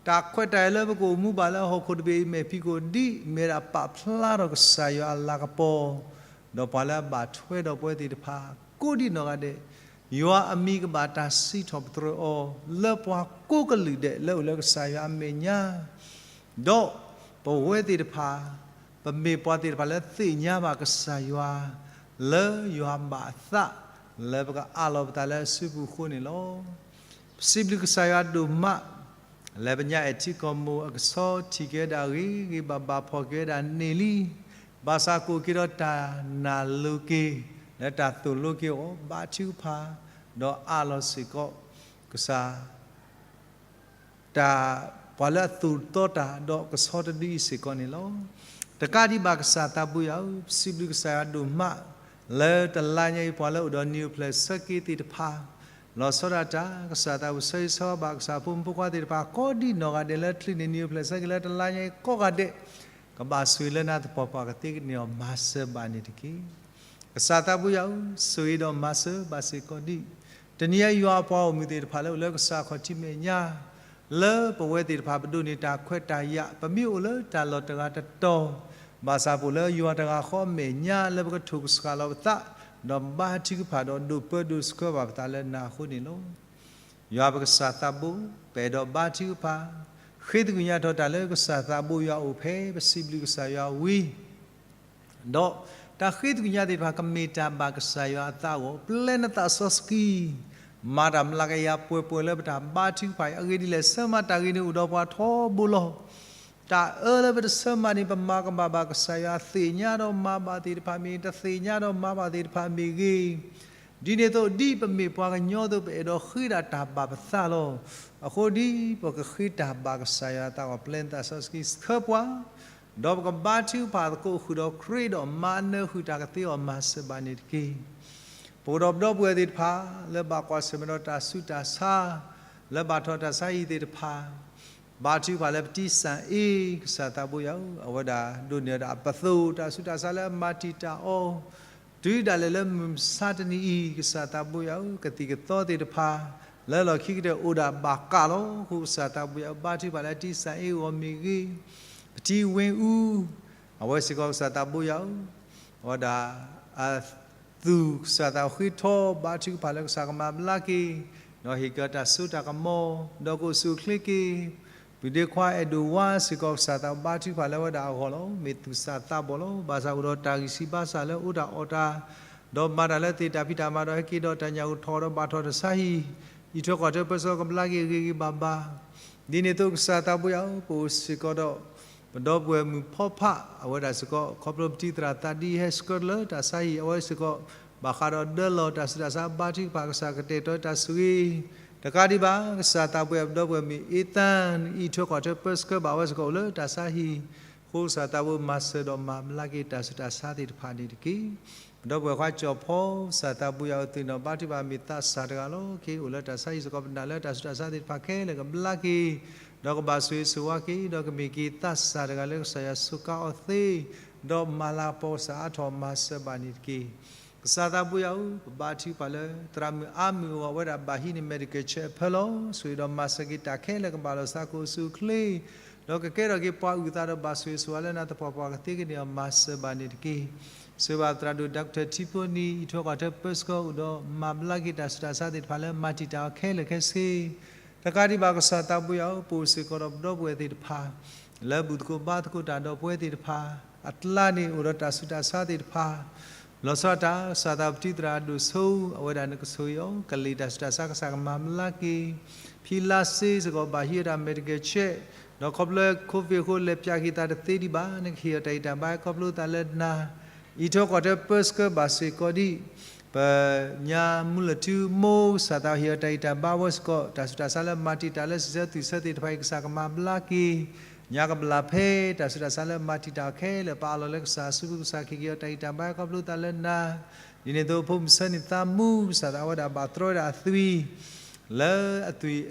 တၢ်ခွဲးတၢ်ယာ်လၢပကအိၣ်မူဘၣ်လၢဟီၣ်ခိၣ်တဘ့ၣ်အံၤ မဲာ်ဖံးခိၣ်ဒ်အမ့ၢ်ဒၣ်ပာ်ဖျါထီၣ်ကစၢ်ယွၤအလၤကပီၤ, ဒီးပှၤလၢအဘၣ်ထွဲဒီးပဝဲသ့ၣ်တဖၣ် ကိးဒံးနီၢ်ဂၤဒဲး, ယွၤအမံၤကဘၣ်တၢ်စံးထီၣ်ပတြၢၤအီၤ လၢပှၤကိးကလုာ်ဒဲးလၢအိၣ်လၢကစၢ်ယွၤအမဲာ်ညါ ဒီးပဝဲသ့ၣ်တဖၣ်, ပမ့ၢ်ပှၤသ့ၣ်တဖၣ်လၢသ့ၣ်ညါဘၣ်ကစၢ်ယွၤ, လၢယွၤဘၣ်အသး, လၢပကအးလီၤပသးလၢအစုပူၤအဃိန့ၣ်လီၤ. ပစံးဘျုးကစၢ်ယွၤဒိၣ်မး, လၢပညါအဲၣ်ထံကီၢ်မိၢ်အကဆီထံၣ်က့ၤဝဲဒၣ်ဂ့ၤဂ့ၤဘၣ်ဘၣ်ဖီၣ်က့ၤဝဲဒၣ်န့ၢ်လံ, ဘၣ်ဆၣ်ကအိၣ်က့ၤဒီးတၢ်နာ်လိၤက့ၤ, လၢတၢ်သိၣ်လိက့ၤအီၤ ဘါထုကဖၣ်, ဒီးအးလီၤစ့ၢ်ကီး, ကစၢ် တၢ်, ပှၤလၢအသူၣ်တီတၢ်ဒီးကဆီတဒုအံၤစ့ၢ်ကီးန့ၣ်လီၤ. တကးဒံးဘၣ်ကစၢ်သးဘိယွၤဧၢ, ပစံးဘျုးကစၢ်ယွၤဒိၣ်မး, လၢတလါညါအံၤပှၤလၢအိၣ်ဒီးနံၤအိၣ်ဖျဲၣ်ဆၢက့ၤသ့ၣ်တဖၣ်, လီၤဆီဒၣ်တၢ် ကစၢ်သးဘိယွၤဆၢဂ့ၤဆၢဝါဘၣ်ကစၢ်ဖိမုၣ်ဖိခွါသ့ၣ်တဖၣ် ကိးဒံးနီၢ်ဂၤဒဲးလၢချံးန့ၢ်နံၤအိၣ်ဖျဲၣ်ဆၢက့ၤလၢတလါညါအံၤကိးဂၤဒဲး, ကဘၣ်ဆိၣ်ဂ့ၤလၢနၤသပှၢ်ပှၢ်ကသ့ကန့ၢ်အီၤမၤစၢၤဘၣ်န့ၣ်တက့ၢ်. ကစၢ်သးဘိယွၤဧၢ, ဆိၣ်ဂ့ၤဒီးမၤစၢၤဘၣ်စ့ၢ်ကီးဒံး, တနံၤအံၤယွၤအပှၤဂီၢ်မုၢ်သ့ၣ်တဖၣ်လၢအိၣ်လၢကစၢ်ခီၣ်ထံးမဲာ်ညါ, လၢပဝဲသ့ၣ်တဖၣ်ပဒိးန့ၢ်တၢ်ခွဲးတၢ်ယာ် ပမ့ၢ်အိၣ်လၢတၢ်လီၢ်တဂၤတတီၤ, ဘၣ်ဆၣ်ပအိၣ်လၢယွၤတဂၤဃီအမဲာ်ညါလၢပကထိၣ်ကဆှၣ်လီၤပသး, ဒီးဘါထုကဖၣ်ဒီးဒိၣ်ပၢဒိၣ်ဆှၢဘၣ်ပသးလၢနၤအဃိန့ၣ်လီၤ. ယွၤပကစၢ်သးဘိ, ပအဲၣ်ဒိးဘါထုကဖၣ်, ဃ့သကွံၢ်ညါထီၣ်တၢ်လၢကစၢ်သးဘိယွၤအအိၣ်ဖဲပစံးဘျုးကစၢ်ယွၤဝံၤ ဒီးတၢ်ဃ့သကွံၢ်ညါသ့ၣ်တဖၣ်ကမ့ၢ်တၢ်ဘၣ်ကစၢ်ယွၤအသးအဂီၢ်, ပျဲနသးစီဆှံ, မၤတၢ်မျးကယၤပှဲၤပှဲၤလၢပတၢ်ဘါထုကဖၣ်အံၤ, အဂ့ၢ်ဒ်လဲၣ်, ဆၢမၤတၢ်ဂ့ၤန့ၣ်အိၣ်ဒီးပှၤထီဘိလီၤ. တၢ်အၢလၢပတဆၢမၤန့ၣ် ပမၤကဘၣ်ဘၣ်ကစၢ်ယွၤ, သ့ၣ်ညါဒီးမၤဘၣ်သ့ၣ်တဖၣ်မ့ၢ်ဂ့ၤ, တသ့ၣ်ညါဒီးမၤဘၣ်သ့ၣ်တဖၣ်မ့ၢ်ဂ့ၤ, ဒ်န့ၣ်အသိး ဒ်ပမ့ၢ်ပှၤကညီအသိး ပအဲၣ်ဒိးဃ့ဒၣ်တၢ်ဘၣ်ပသးလီၤ. အဃိဒ် ပကဃ့တၢ်ဘၣ်ကစၢ်ယွၤအသးအဂီၢ်, ပျဲနသးစီဆှံဆှၢပှၤ, ဒီးပကဘါထုကဖၣ်သကိးဃုာ်ဒီးခရံာ်ဒီးမၤနၢၤဃုာ်တၢ်ကသ့အီၤမၤစၢၤဘၣ်န့ၣ်တက့ၢ်. ပအိၣ်ဒီးပဒီပုၢ်ဝဲၢ်သ့ၣ်တဖၣ် လၢဘၣ်ကွၢ်ဆၢၣ်မဲာ်ဒီးတၢ်ဆူးတၢ်ဆါ, လၢဘၣ်ထီၣ်တၢ်ဆါဟံၣ်သ့ၣ်တဖၣ်, ဘါထုကဖၣ်လၢပတံၢ်စၢ်အ့ ကစၢ်သးဘိယွၤဧၢ, အဝဲဒၣ်ဒိးန့ၢ်ဝဲဒၣ်အပသိၣ်တၢ်ဆူးတၢ်ဆါလၢအမၤတံာ်တာ်အီၤ, တုၤဒၣ်လဲာ်လၢမုၢ်မဆါတနံၤအံၤ ကစၢ်သးဘိယွၤဧၢ, ကသံၣ်ကသီသ့ၣ်တဖၣ် လၢလီၢ်ခံကတၢၢ်အိၣ်ဒၣ်ဘၣ်ကးလီၤ. အဃိကစၢ်သးဘိယွၤဧၢ, ဘါထုကဖၣ်လၢတံၢ်စၢ်အ့အဂီၢ်မ့ၢ်ဂ့ၤ, ပတံၤဝ့ၢ်အူ, အဝဲစ့ၢ်ကီးကစၢ်သးဘိယွၤဧၢ, အဝဲဒၣ် အသူၣ်ကစၢ်သးဃ့ထီ ဘါထုကဖၣ်လၢကစၢ်ကမၤဘျါက့ၤ, ဒီးဟ့ၣ်က့ၤတၢ်စိတၢ်ကမီၤ, ဒီးကအိၣ်ဆူၣ်အိၣ်ချ့က့ၤ, ပုၢ်ဒ့ခွါအဲၣ်ဒိးဝါစ့ၢ်ကီး ကစၢ်သးဘိယွၤဘါထုကဖၣ်လၢအဝဲဒၣ်အဂီၢ်လီၤ. မ့ၢ်သူၣ်စၢ်သးဘီၣ်လီၤ. ဘၣ်ဆၣ်အိၣ်ဒီးတၢ်ဂံၢ်ဆံးဘါစၢ်လၢအအိၣ်တၢ်အီၣ်တၢ်, ဒီးမၤတၢ်လၢသ့ၣ်တၢ်ဖံးတၢ်မၤဒီးဟဲက့ၤဒီးတၢ်ညၣ်အူးထီၣ်ဒီးဘၣ်ထီၣ်တၢ်ဆါဟံၣ်, အံးထွဲကွၢ်ထွဲပၢဆှၢကဘျါက့ၤဂ့ၤဂ့ၤဘၣ်ဘၣ် ဒ်န့ၣ်အသိး ကစၢ်သးဘိယွၤဧၢ, ပအိၣ်စ့ၢ်ကီးဒီး ပဒီပုၢ်ဝဲၢ်မုၣ်ဖီဖး, အဝဲဒၣ်စ့ၢ်ကီး ခီဖျိပတံၤသရၣ်သးဒ်ဟဲဆှၢတၢ်လၢတၢ်ဆါဟံၣ်, အဝဲစ့ၢ်ကီး ဘၣ်ဃးဒီးဒၢလီၢ်တၢ်ဆူးတၢ်ဆါ ဘါထုကဖၣ်ကစၢ် ကတဲာ်ကတီၤတၢ်ဆိၣ်ဂ့ၤ, တကးဒံးဘၣ် ကစၢ်သးဘိယွၤ ပဒီပုၢ်ဝဲၢ်မုၣ်အ့သၣ် အံးထွဲကွၢ်ထွဲပၢဆှၢဘၣ်ဝဲစ့ၢ်ကီးအိၣ်လၢတၢ်ဆါဟံၣ်, အဃိကစၢ်သးဘိမၤစၢၤဒီးမၤဘျါက့ၤတၢ်ဆူးတၢ်ဆါသ့ၣ်တဖၣ်န့ၣ်တက့ၢ်. ပဒီပုၢ်ဝဲၢ်ခွါကၠီၣ်ဖီ ကစၢ်သးဘိယွၤအိၣ်သ့ၣ်နီၣ်ဘါထုကဖၣ်မ့ၢ်သးစၢ်တဂၤလီၤ. က့ၤအိၣ်လၢတၢ်ဆါဟံၣ်စ့ၢ်ကီး ပနာ်လၢတၢ်ဆူးတၢ်ဆါသ့ၣ်တဖၣ်ခဲလၢာ်ကဘျါက့ၤ ဒီးကဘၣ်ဆိၣ်ဂ့ၤဆိၣ်ဝါက့ၤ ဒီးကမ့ၢ်က့ၤသးစၢ်တဂၤလၢကစၢ်ယွၤစူးကါအီၤသ့, ဒီးမၤလၤကပီၤကစၢ်အါထီၣ်မၤစၢၤဘၣ်န့ၣ်တက့ၢ်. ကစၢ်သးဘိယွၤဧၢ, ပဘါထုကဖၣ်လၢ သရၣ်မုၣ်အါမုၢ်အဂီၢ် အဝဲဒၣ်ဘၣ်ဟံးန့ၢ် Medicare check အဖၢလီၤ. ဆိၣ်ဂ့ၤဒီးမၤစၢၤက့ၤတၢ်ခဲလၢာ်ကဘၣ်လိာ်သးကအိၣ်ဆူၣ်အိၣ်ချ့, ဒီးကကဲထီၣ်က့ၤပှၤအုၣ်သးဒီးဘၣ်ဆိၣ်ဂ့ၤဆိၣ်ဝါလၢနၤသပှၢ်ပှၢ် ကသ့ကန့ၢ်အီၤမၤစၢၤဘၣ်န့ၣ်တက့ၢ်. ဆိၣ်ဂ့ၤဘၣ်သရၣ်ဒိၣ် Doctor ထံဖိနံၤ အံးထွဲကွၢ်ထွဲပၢဆှၢကီး အိၣ်ဒီးမၤဘျါက့ၤတၢ်ဆူးတၢ်ဆါသ့ၣ်တဖၣ်လၢမၤတံာ်တာ်အီၤခဲလၢာ်ခဲဆ့ တကးဒံးဘၣ်ကစၢ်သးဘိယွၤဧၢ, ပအိၣ်စ့ၢ်ကီးဒီးပဒီပုၢ်ဝဲၢ်သ့ၣ်တဖၣ် လၢဘူၣ်သကိးဘါသကိးတၢ်ဒီးပဝဲသ့ၣ်တဖၣ် အကျါန့ၣ်အိၣ်ဒီးတၢ်ဆူးတၢ်ဆါသ့ၣ်တဖၣ် လီၤဆီဒၣ်တၢ် ကစၢ်သးပတုၤသရၣ်ဒိၣ်ဆိ အဝဲဒၣ်နကဆိၣ်ဂ့ၤအီၤ ကလံာ်တၢ်ဆူးတၢ်ဆါကစၢ်ကမၤဘျါက့ၤ ဖံလါစ့စ့ၢ်ကီးဘၣ်ဟံးအီၤတၢ် Medicare check ဒီးခီဖျိ Covid အဃိလဲၤပၠးက့ၤသးတသ့ဒံးဘၣ် နကဟ့ၣ်အီၤတၢ်ဂံၢ်တၢ်ဘါခီဖျိသးလၢနၤ အံးထွဲကွၢ်ထွဲပၢဆှၢဘၣ်စ့ၢ်ကီးဒံး ပညါမူလၢထူမိၢ် ကစၢ်သးဟ့ၣ်အီၤတၢ်ဂံၢ်တၢ်ဘါဝဲစ့ၢ်ကီး တၢ်ဆူးတၢ်ဆါလၢမၤတံာ်တာ်လၢစံးဆၢသူၣ်ဆၢသ့ၣ်တဖၣ်အံၤ ကစၢ်ကမၤဘျါက့ၤ ညါကဘျၣ်ဖဲ တၢ်ဆူးတၢ်ဆါလၢမၤတံာ်တာ်အီၤခဲလၢာ် ပအးလီၤလၢကစၢ်အစုပူၤ ကစၢ်ကဟ့ၣ်က့ၤအီၤတၢ်ဂံၢ်တၢ်ဘါခီဖျိသးလၢနၤ ဒ်န့ၣ်အသိးဖိမုၣ်ဆၢန့ၣ်သးမူ ကစၢ်သးအဝဲဒၣ်ဘၣ်တြီဝဲဒၣ်အသွံၣ် လၢအသွံၣ်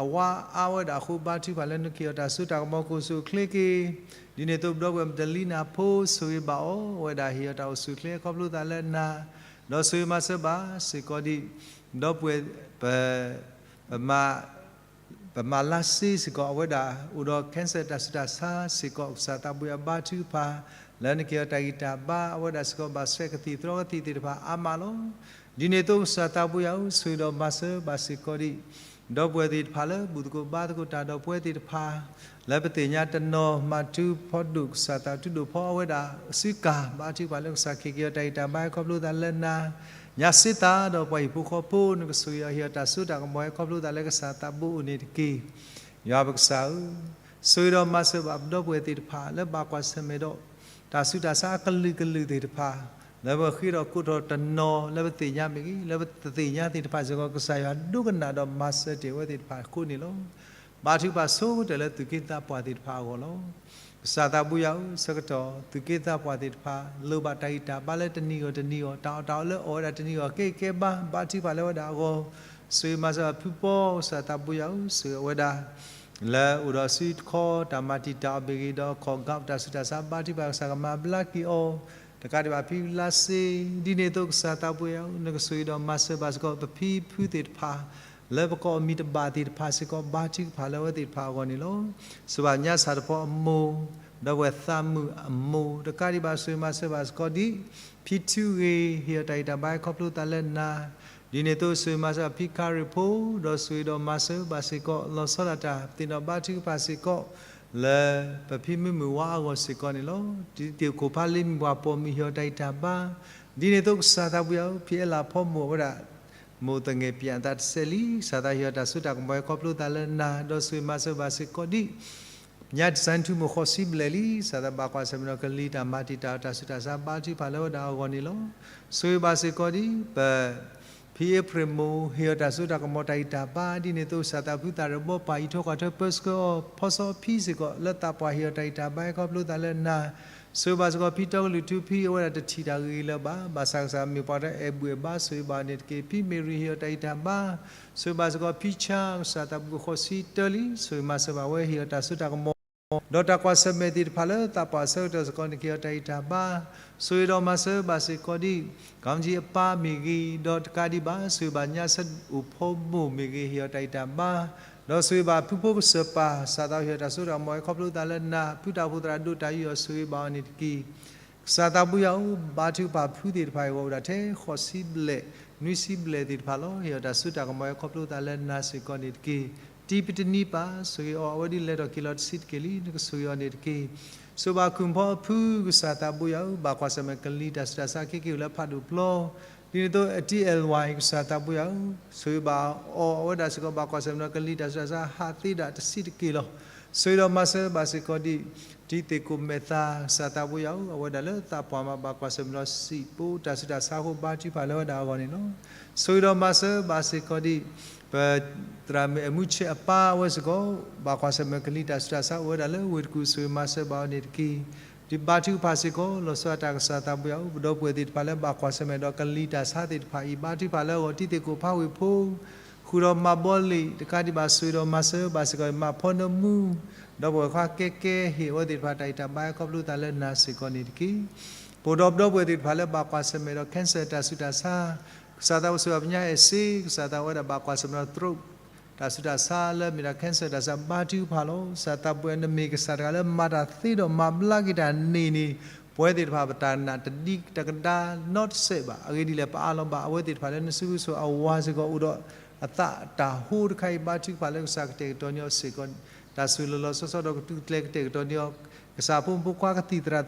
အဝါအါဝဲဒၣ်အဃိ ဘါထုကဖၣ်လၢနကဟ့ၣ်အီၤတၢ်စိတၢ်ကမီၤကအိၣ်ဆူၣ်အိၣ်ချ့က့ၤ ဒ်န့ၣ်အသိးပဒီပုၢ်ဝဲၢ်မတလံနၢ်ဖိ ဆိၣ်ဂ့ၤဘၣ်အီၤ အဝဲဒၣ်ဟ့ၣ်အီၤတၢ်အိၣ်ဆူၣ်အိၣ်ချ့ခီဖျိသးလၢနၤ ဒီးဆိၣ်ဂ့ၤမၤစၢၤဘၣ်စ့ၢ်ကီးဒံး ဒီပုၢ်ဝဲၢ် ပ ပမၤ ပမၤလါစ့စ့ၢ်ကီး အဝဲဒၣ်အိၣ်ဒီး cancer တၢ်ဆူးတၢ်ဆါစ့ၢ်ကီး ကစၢ်သးဘိယွၤဘါထုကဖၣ် လၢနကဟ့ၣ်အီၤတၢ်ဂံၢ်တၢ်ဘါ အဝဲဒၣ်စ့ၢ်ကီးဘၣ်ဆှဲးကသံၣ်သရီကသံၣ်သ့ၣ်တဖၣ်အါမးလီၤ. ဒ်န့ၣ်အသိးကစၢ်သးဘိယွၤဧၢ ဆိၣ်ဂ့ၤဒီးမၤစၢၤဘၣ်စ့ၢ်ကီးဒံး ဒီပုၢ်ဝဲၢ်သ့ၣ်တဖၣ်လၢဘူၣ်သကိးဘါသကိးတၢ်ဒီးပဝဲသ့ၣ်တဖၣ် လၢပသ့ၣ်ညါတနီၤ မၤထူဖီဒိၣ်ကစၢ်သး ထုဒိၣ်ဖီအဝဲဒၣ်စုကၤ ဘါထုကဖၣ်လၢကစၢ်ကဟ့ၣ်က့ၤအီၤတၢ်ဂံၢ်တၢ်ဘါခီဖျိသးလၢနၤ ညါစ့သးဒီးပှၤဟံၣ်ဖိဃီဖိ နကဆိၣ်ဂ့ၤအီၤဟ့ၣ်အီၤတၢ်စိတၢ်ကမီၤခီဖျိသးလၢကစၢ်သးဘိအိၣ်န့ၣ်တက့ၢ်. ယွၤပကစၢ်ဧၢ, ဆိၣ်ဂ့ၤဒီးမၤစၢၤဘၣ်ပဒီပုၢ်ဝဲၢ်သ့ၣ်တဖၣ် လၢဘၣ်ကွၢ်ဆၢၣ်မဲာ်ဒီး တၢ်ဆူးတၢ်ဆါအကလုာ်ကလုာ်သ့ၣ်တဖၣ် လၢပဃ့ဒီးကိးထီၣ်တနီၤ လၢပသ့ၣ်ညါမ့ၢ်ဂ့ၤ လၢပတသ့ၣ်ညါသ့ၣ်တဖၣ်စ့ၢ်ကီး ကစၢ်ယွၤဒိကနၣ်ဒီးမၤစၢၤတ့ၢ်ဝဲသ့ၣ်တဖၣ်အဃိန့ၣ်လီၤ. ဘါထုကဖၣ်ဆိကတၢၢ်လၢသူၣ်က့သးပှၢ်သ့ၣ်တဖၣ်အဂီၢ်လီၤ. ကစၢ်သးဘိယွၤဧၢ, ဆၢကတီၢ် သူၣ်က့သးပှၢ်သ့ၣ်တဖၣ် လိၣ်ဘၣ်တၢ်ဂံၢ်တၢ်ဘါလၢတနံၤဂီၢ်တနံၤဂီၢ် တၢ်အီၣ်တၢ်အီလၢအီၣ်ဝဲဒၣ်တနံၤဂီၢ်ကဲကဲဘါ ဘါထုကဖၣ်လၢဝဲဒၣ်အဂီၢ် ဆိၣ်ဂ့ၤမၤစၢၤအဖုဖီ ကစၢ်သးဘိယွၤဧၢ, ဆိၣ်ဂ့ၤဝဲဒၣ် လၢအိၣ်ဒီးစုတခီ တၢ်မၤတံာ်တာ်အီၤမ့ၢ်ဂ့ၤ ဒီးအခီၣ်ကးတၢ်ဆူးတၢ်ဆါ ဘါထုကဖၣ်ကစၢ်ကမၤဘျါက့ၤအီၤ တကးဒံးဘၣ်ဖံလါစ့ ဒ်န့ၣ်အသိးကစၢ်သးဘိယွၤဧၢ, နကဆိၣ်ဂ့ၤဒီးမၤစၢၤဘၣ်စ့ၢ်ကီး ပဖံဖုသ့ၣ်တဖၣ် လၢပကအီၣ်မံၤတဘၣ်သ့ၣ်တဖၣ်စ့ၢ်ကီး ဘါထုကဖၣ်လၢအဝဲသ့ၣ်တဖၣ်အဂီၢ်န့ၣ်လီၤ. ဆိၣ်ဂ့ၤဘၣ်ညါစၢ်တဖီအမိၢ်, ဒီးပဝဲၢ်သးမုၣ်အမိၢ် တကးဒံးဘၣ်ဆိၣ်ဂ့ၤမၤစၢၤဘၣ်စ့ၢ်ကီးဒ် ဖံထူဂ့ၤ ဟ့ၣ်အီၤတၢ်ဂံၢ်တၢ်ဘါခီဖျိသးလၢနၤ ဒ်န့ၣ်အသိးဆိၣ်ဂ့ၤမၤစၢၤဖံခါရ့ၣ်ဖိ ဒီးဆိၣ်ဂ့ၤဒီးမၤစၢၤဘၣ်စ့ၢ်ကီး လီၤဆီဒၣ်တၢ်သ့ၣ်နီၣ်ဘါထုကဖၣ်စ့ၢ်ကီး လၢပဖံမုၢ်မုၢ်ဝါအဂီၢ်စ့ၢ်ကီးန့ၣ်လီၤ. ဒ်တံၤသကိးဖးလ့မုၢ်ပှၢ်ပိာ်မုၣ်ဟ့ၣ်အီၤတၢ်ဂံၢ်တၢ်ဘါ ဒ်န့ၣ်အသိးကစၢ်သးဘိယွၤဧၢ, ဖံအဲလးဖီမိၢ်အဝဲဒၣ် မိၢ်သငဲၣ်ပၠးသးတစဲးလံ, ကစၢ်သးဟ့ၣ်အီၤတၢ်စိတၢ်ကမီၤခီဖျိသးလၢနၤ ဒီးဆိၣ်ဂ့ၤမၤစၢၤဘၣ်စ့ၢ်ကီးဒ် ညါတစၢ်ထူမိၢ်ဃီဆံဘျဲၣ်လံ, ကစၢ်သးဘၣ်ကွၢ်ဆၢၣ်မဲာ်ဒီးကလံၤတၢ်မၤတံာ်တာ်အီၤတၢ်ဆူးတၢ်ဆါဘါထုကဖၣ်လၢဝဲဒၣ်အဂီၢ်န့ၣ်လီၤ. ဆိၣ်ဂ့ၤဘၣ်စ့ၢ်ကီးဒ် ပ ဖံအ့ဖြ့ၣ်မိၢ် ဟ့ၣ်အီၤတၢ်စိတၢ်ကမီၤတၢ်ဂံၢ်တၢ်ဘါ ဒ်န့ၣ်အသိးကစၢ်သးဖုသးရ့ၣ်ဘီပၢ် အံးထွဲကွၢ်ထွဲပၢဆှၢအီၤ ဖီစီဖံစ့ၢ်ကီး လၢသးပှၢ်ဟ့ၣ်အီၤတၢ်ဂံၢ်တၢ်ဘါခီဖျိသးလၢနၤ ဆိၣ်ဂ့ၤဘၣ်စ့ၢ်ကီးဖံတီကလုာ်ထူ ဖံအဝဲဒၣ်တထံၣ်တၢ်ဂ့ၤဂ့ၤလၢၤဘၣ်, ဘၣ်ဆၣ်ကစၢ်မ့ၢ်ပှၤတအဲၣ်ဘူၣ်အဲၣ်ဘါ ဆိၣ်ဂ့ၤဘၣ်အီၤန့ၣ်တက့ၢ်. ဖံမ့ၢ်ရံၤ ဟ့ၣ်အီၤတၢ်ဂံၢ်တၢ်ဘါ, ဆိၣ်ဂ့ၤဘၣ်စ့ၢ်ကီးဖံဆါ ကစၢ်သးဘိဃီဆံတၢလံ, ဆိၣ်ဂ့ၤမၤစၢၤဘၣ်ဝဲ ဟ့ၣ်အီၤတၢ်စိတၢ်ကမီၤ ဒီးတၢ်ကွၢ်ဆၢၣ်မဲာ်သ့ၣ်တဖၣ်လၢသးပှၢ်ဆၢကတီၢ်စ့ၢ်ကီး နကဟ့ၣ်အီၤတၢ်ဂံၢ်တၢ်ဘါ, ဆိၣ်ဂ့ၤဒီးမၤစၢၤဘၣ်စ့ၢ်ကီးဒ် ကီမတံအပၢ်မ့ၢ်ဂ့ၤ, ဒီးတကးဒံးဘၣ် ဆိၣ်ဂ့ၤဘၣ်ညါဆၢအိၣ်ဖီမိၢ်မ့ၢ်ဂ့ၤ ဟ့ၣ်အီၤတၢ်ဂံၢ်တၢ်ဘါ, ဒီးဆိၣ်ဂ့ၤဘၣ်ဖုဖိကစၢၢ်ပၢ် ကစၢ်သးဟ့ၣ်အီၤတၢ်စိတၢ်ကမီၤခီဖျိသးလၢနၤ ဖုတၢ်အိၣ်ဖှိၣ်သရၣ်ဒိၣ်တၢ်ယူးယီၣ် ဆိၣ်ဂ့ၤဘၣ်အီၤန့ၣ်တက့ၢ်. ကစၢ်သးဘိယွၤဧၢ, ဘါထုကဖၣ်ဖုသ့ၣ်တဖၣ်အံၤ ဂီၢ်ဝဲဒၣ်ထဲဃိးဆံဘျဲၣ် နွံဆံဘျဲၣ်သ့ၣ်တဖၣ်လီၤ. ဟ့ၣ်အီၤတၢ်စိတၢ်ကမီၤခီဖျိသးလၢနၤစ့ၢ်ကီးန့ၣ်တက့ၢ်. တံၤပတနံၤပၢ် ဆိၣ်ဂ့ၤအီၤ အဝဲဒ်လဲၤထီၣ်က့ၤလီၤတဆံးတက့ၢ်လံ နကဆိၣ်ဂ့ၤအီၤန့ၣ်တက့ၢ်. ဆိၣ်ဂ့ၤဘၣ်ခုၣ်ဖီအဖု ကစၢ်သးဘိယွၤဧၢ, ဘၣ်ကွၢ်ဆၢၣ်မဲာ်ကလံၤတၢ်ဆူးတၢ်ဆါခဲက့ၤအိၣ်လၢဖးဒိၣ်ပျီ ဒ်န့ၣ်အသိး အတံၤအဲၣ်ဝါအံၤ ကစၢ်သးဘိယွၤဧၢ, ဆိၣ်ဂ့ၤဘၣ်အီၤ အဝဲဒၣ်စ့ၢ်ကီး ဘၣ်ကွၢ်ဆၢၣ်မဲာ်ဒီးကလံၤတၢ်ဆူးတၢ်ဆါဟးသ့ဒၣ်တဆံးတက့ၢ်လီၤ. ဆိၣ်ဂ့ၤဒီးမၤစၢၤဘၣ်စ့ၢ်ကီးဒ် တံၤသ့ၣ်ကိးမဲာ်သး ကစၢ်သးဘိယွၤဧၢ, အဝဲဒၣ်လၢသးပှၢ်မး ဘၣ်ကွၢ်ဆၢၣ်မဲာ်ဒီးစံာ်ပူတၢ်ဆူးတၢ်ဆါအဃိ ဘါထုကဖၣ်လၢဝဲဒၣ်အဂီၢ်န့ၣ်လီၤ. ဆိၣ်ဂ့ၤဒီးမၤစၢၤဘၣ်စ့ၢ်ကီးဒ် ပသရၣ်မုၣ်အဲၣ်မူဆဲးအပၢ်ဝဲစ့ၢ်ကီး ဘၣ်ကွၢ်ဆၢၣ်မဲာ်ကလံၤတၢ်ဆူးတၢ်ဆါအိၣ်ဝဲဒၣ်လၢဝ့ၢ်တကူၣ် ဆိၣ်ဂ့ၤမၤစၢၤဘၣ်အီၤန့ၣ်တက့ၢ်. ဒ်ဘါထုကဖၣ်စ့ၢ်ကီး လီၤဆီဒၣ်တၢ် ကစၢ်သးဘိယွၤဧၢ, ပဒီပုၢ်ဝဲၢ်သ့ၣ်တဖၣ်လၢဘၣ်ကွၢ်ဆၢၣ်မဲာ်ဒီးကလံၤတၢ်ဆါသ့ၣ်တဖၣ်အံၤ ဘါထုကဖၣ်လၢအဂီၢ် တံၤသ့ၣ်ကိးဖးဝ့ၢ်ဖိ ဃုာ်ဒီးမၤဘီလ့ၣ်တကးဒံးဘၣ် ဆိၣ်ဂ့ၤဒီးမၤစၢၤဘၣ်စ့ၢ်ကီး မၤဖီနၢမူ ဒီပုၢ်ဝဲၢ်ခွါကဲကဲဟ့ၣ်အဝဲသ့ၣ်တဖၣ်တၢ်အံၣ်တၢ်ဘါခီဖျိသးလၢနၤစ့ၢ်ကီးန့ၣ်တက့ၢ်. ပအိၣ်ဒီးပဒီပုၢ်ဝဲၢ်သ့ၣ်တဖၣ်လၢဘၣ်ကွၢ်ဆၢၣ်မဲာ်ဒီး cancer တၢ်ဆူးတၢ်ဆါ, ကစၢ်သးဝဲဆိၣ်ဂ့ၤပညါအဲၣ်စ့, ကစၢ်သးဝဲဒၣ်ဘၣ်ကွၢ်ဆၢၣ်မဲာ်ဒီး stroke တၢ်ဆူးတၢ်ဆါလၢမ့ၢ်ဒၣ် cancer တၢ်ဆူးတၢ်ဆါဘါထုကဖၣ်လီၤ. ကစၢ်သးပှၢ်နမ့ၢ်ကစၢ်တဂၤလၢမၤတၢ်သ့ဒီးမၤဘျါက့ၤတၢ်န့ၣ်န့ၣ် ပဝဲသ့ၣ်တဖၣ်ပတၢ်နာ်တဒံးတကဒါနီတစဲးဘၣ်. အဂ့ၢ်ဒ်လဲၣ် ပအးလီၤဘၣ်အဝဲသ့ၣ်တဖၣ်လၢနစုပူၤဆိၣ်အဝၤစ့ၢ်ကီးအိၣ်ဒီးအသးတၢ်ဟိတခါအံၤ ဘါထုကဖၣ်လၢကစၢ်ကတဲာ်ကတီၤန့ၢ်အီၤစ့ၢ်ကီး တၢ်စူၤလီၤလီၤဆီဆီဒီးကတူၢ်ကျဲၤကတဲာ်ကတီၤန့ၢ်အီၤ ကစၢ်ဖိမုၣ်ဖိခွါကသံၣ်သရၣ်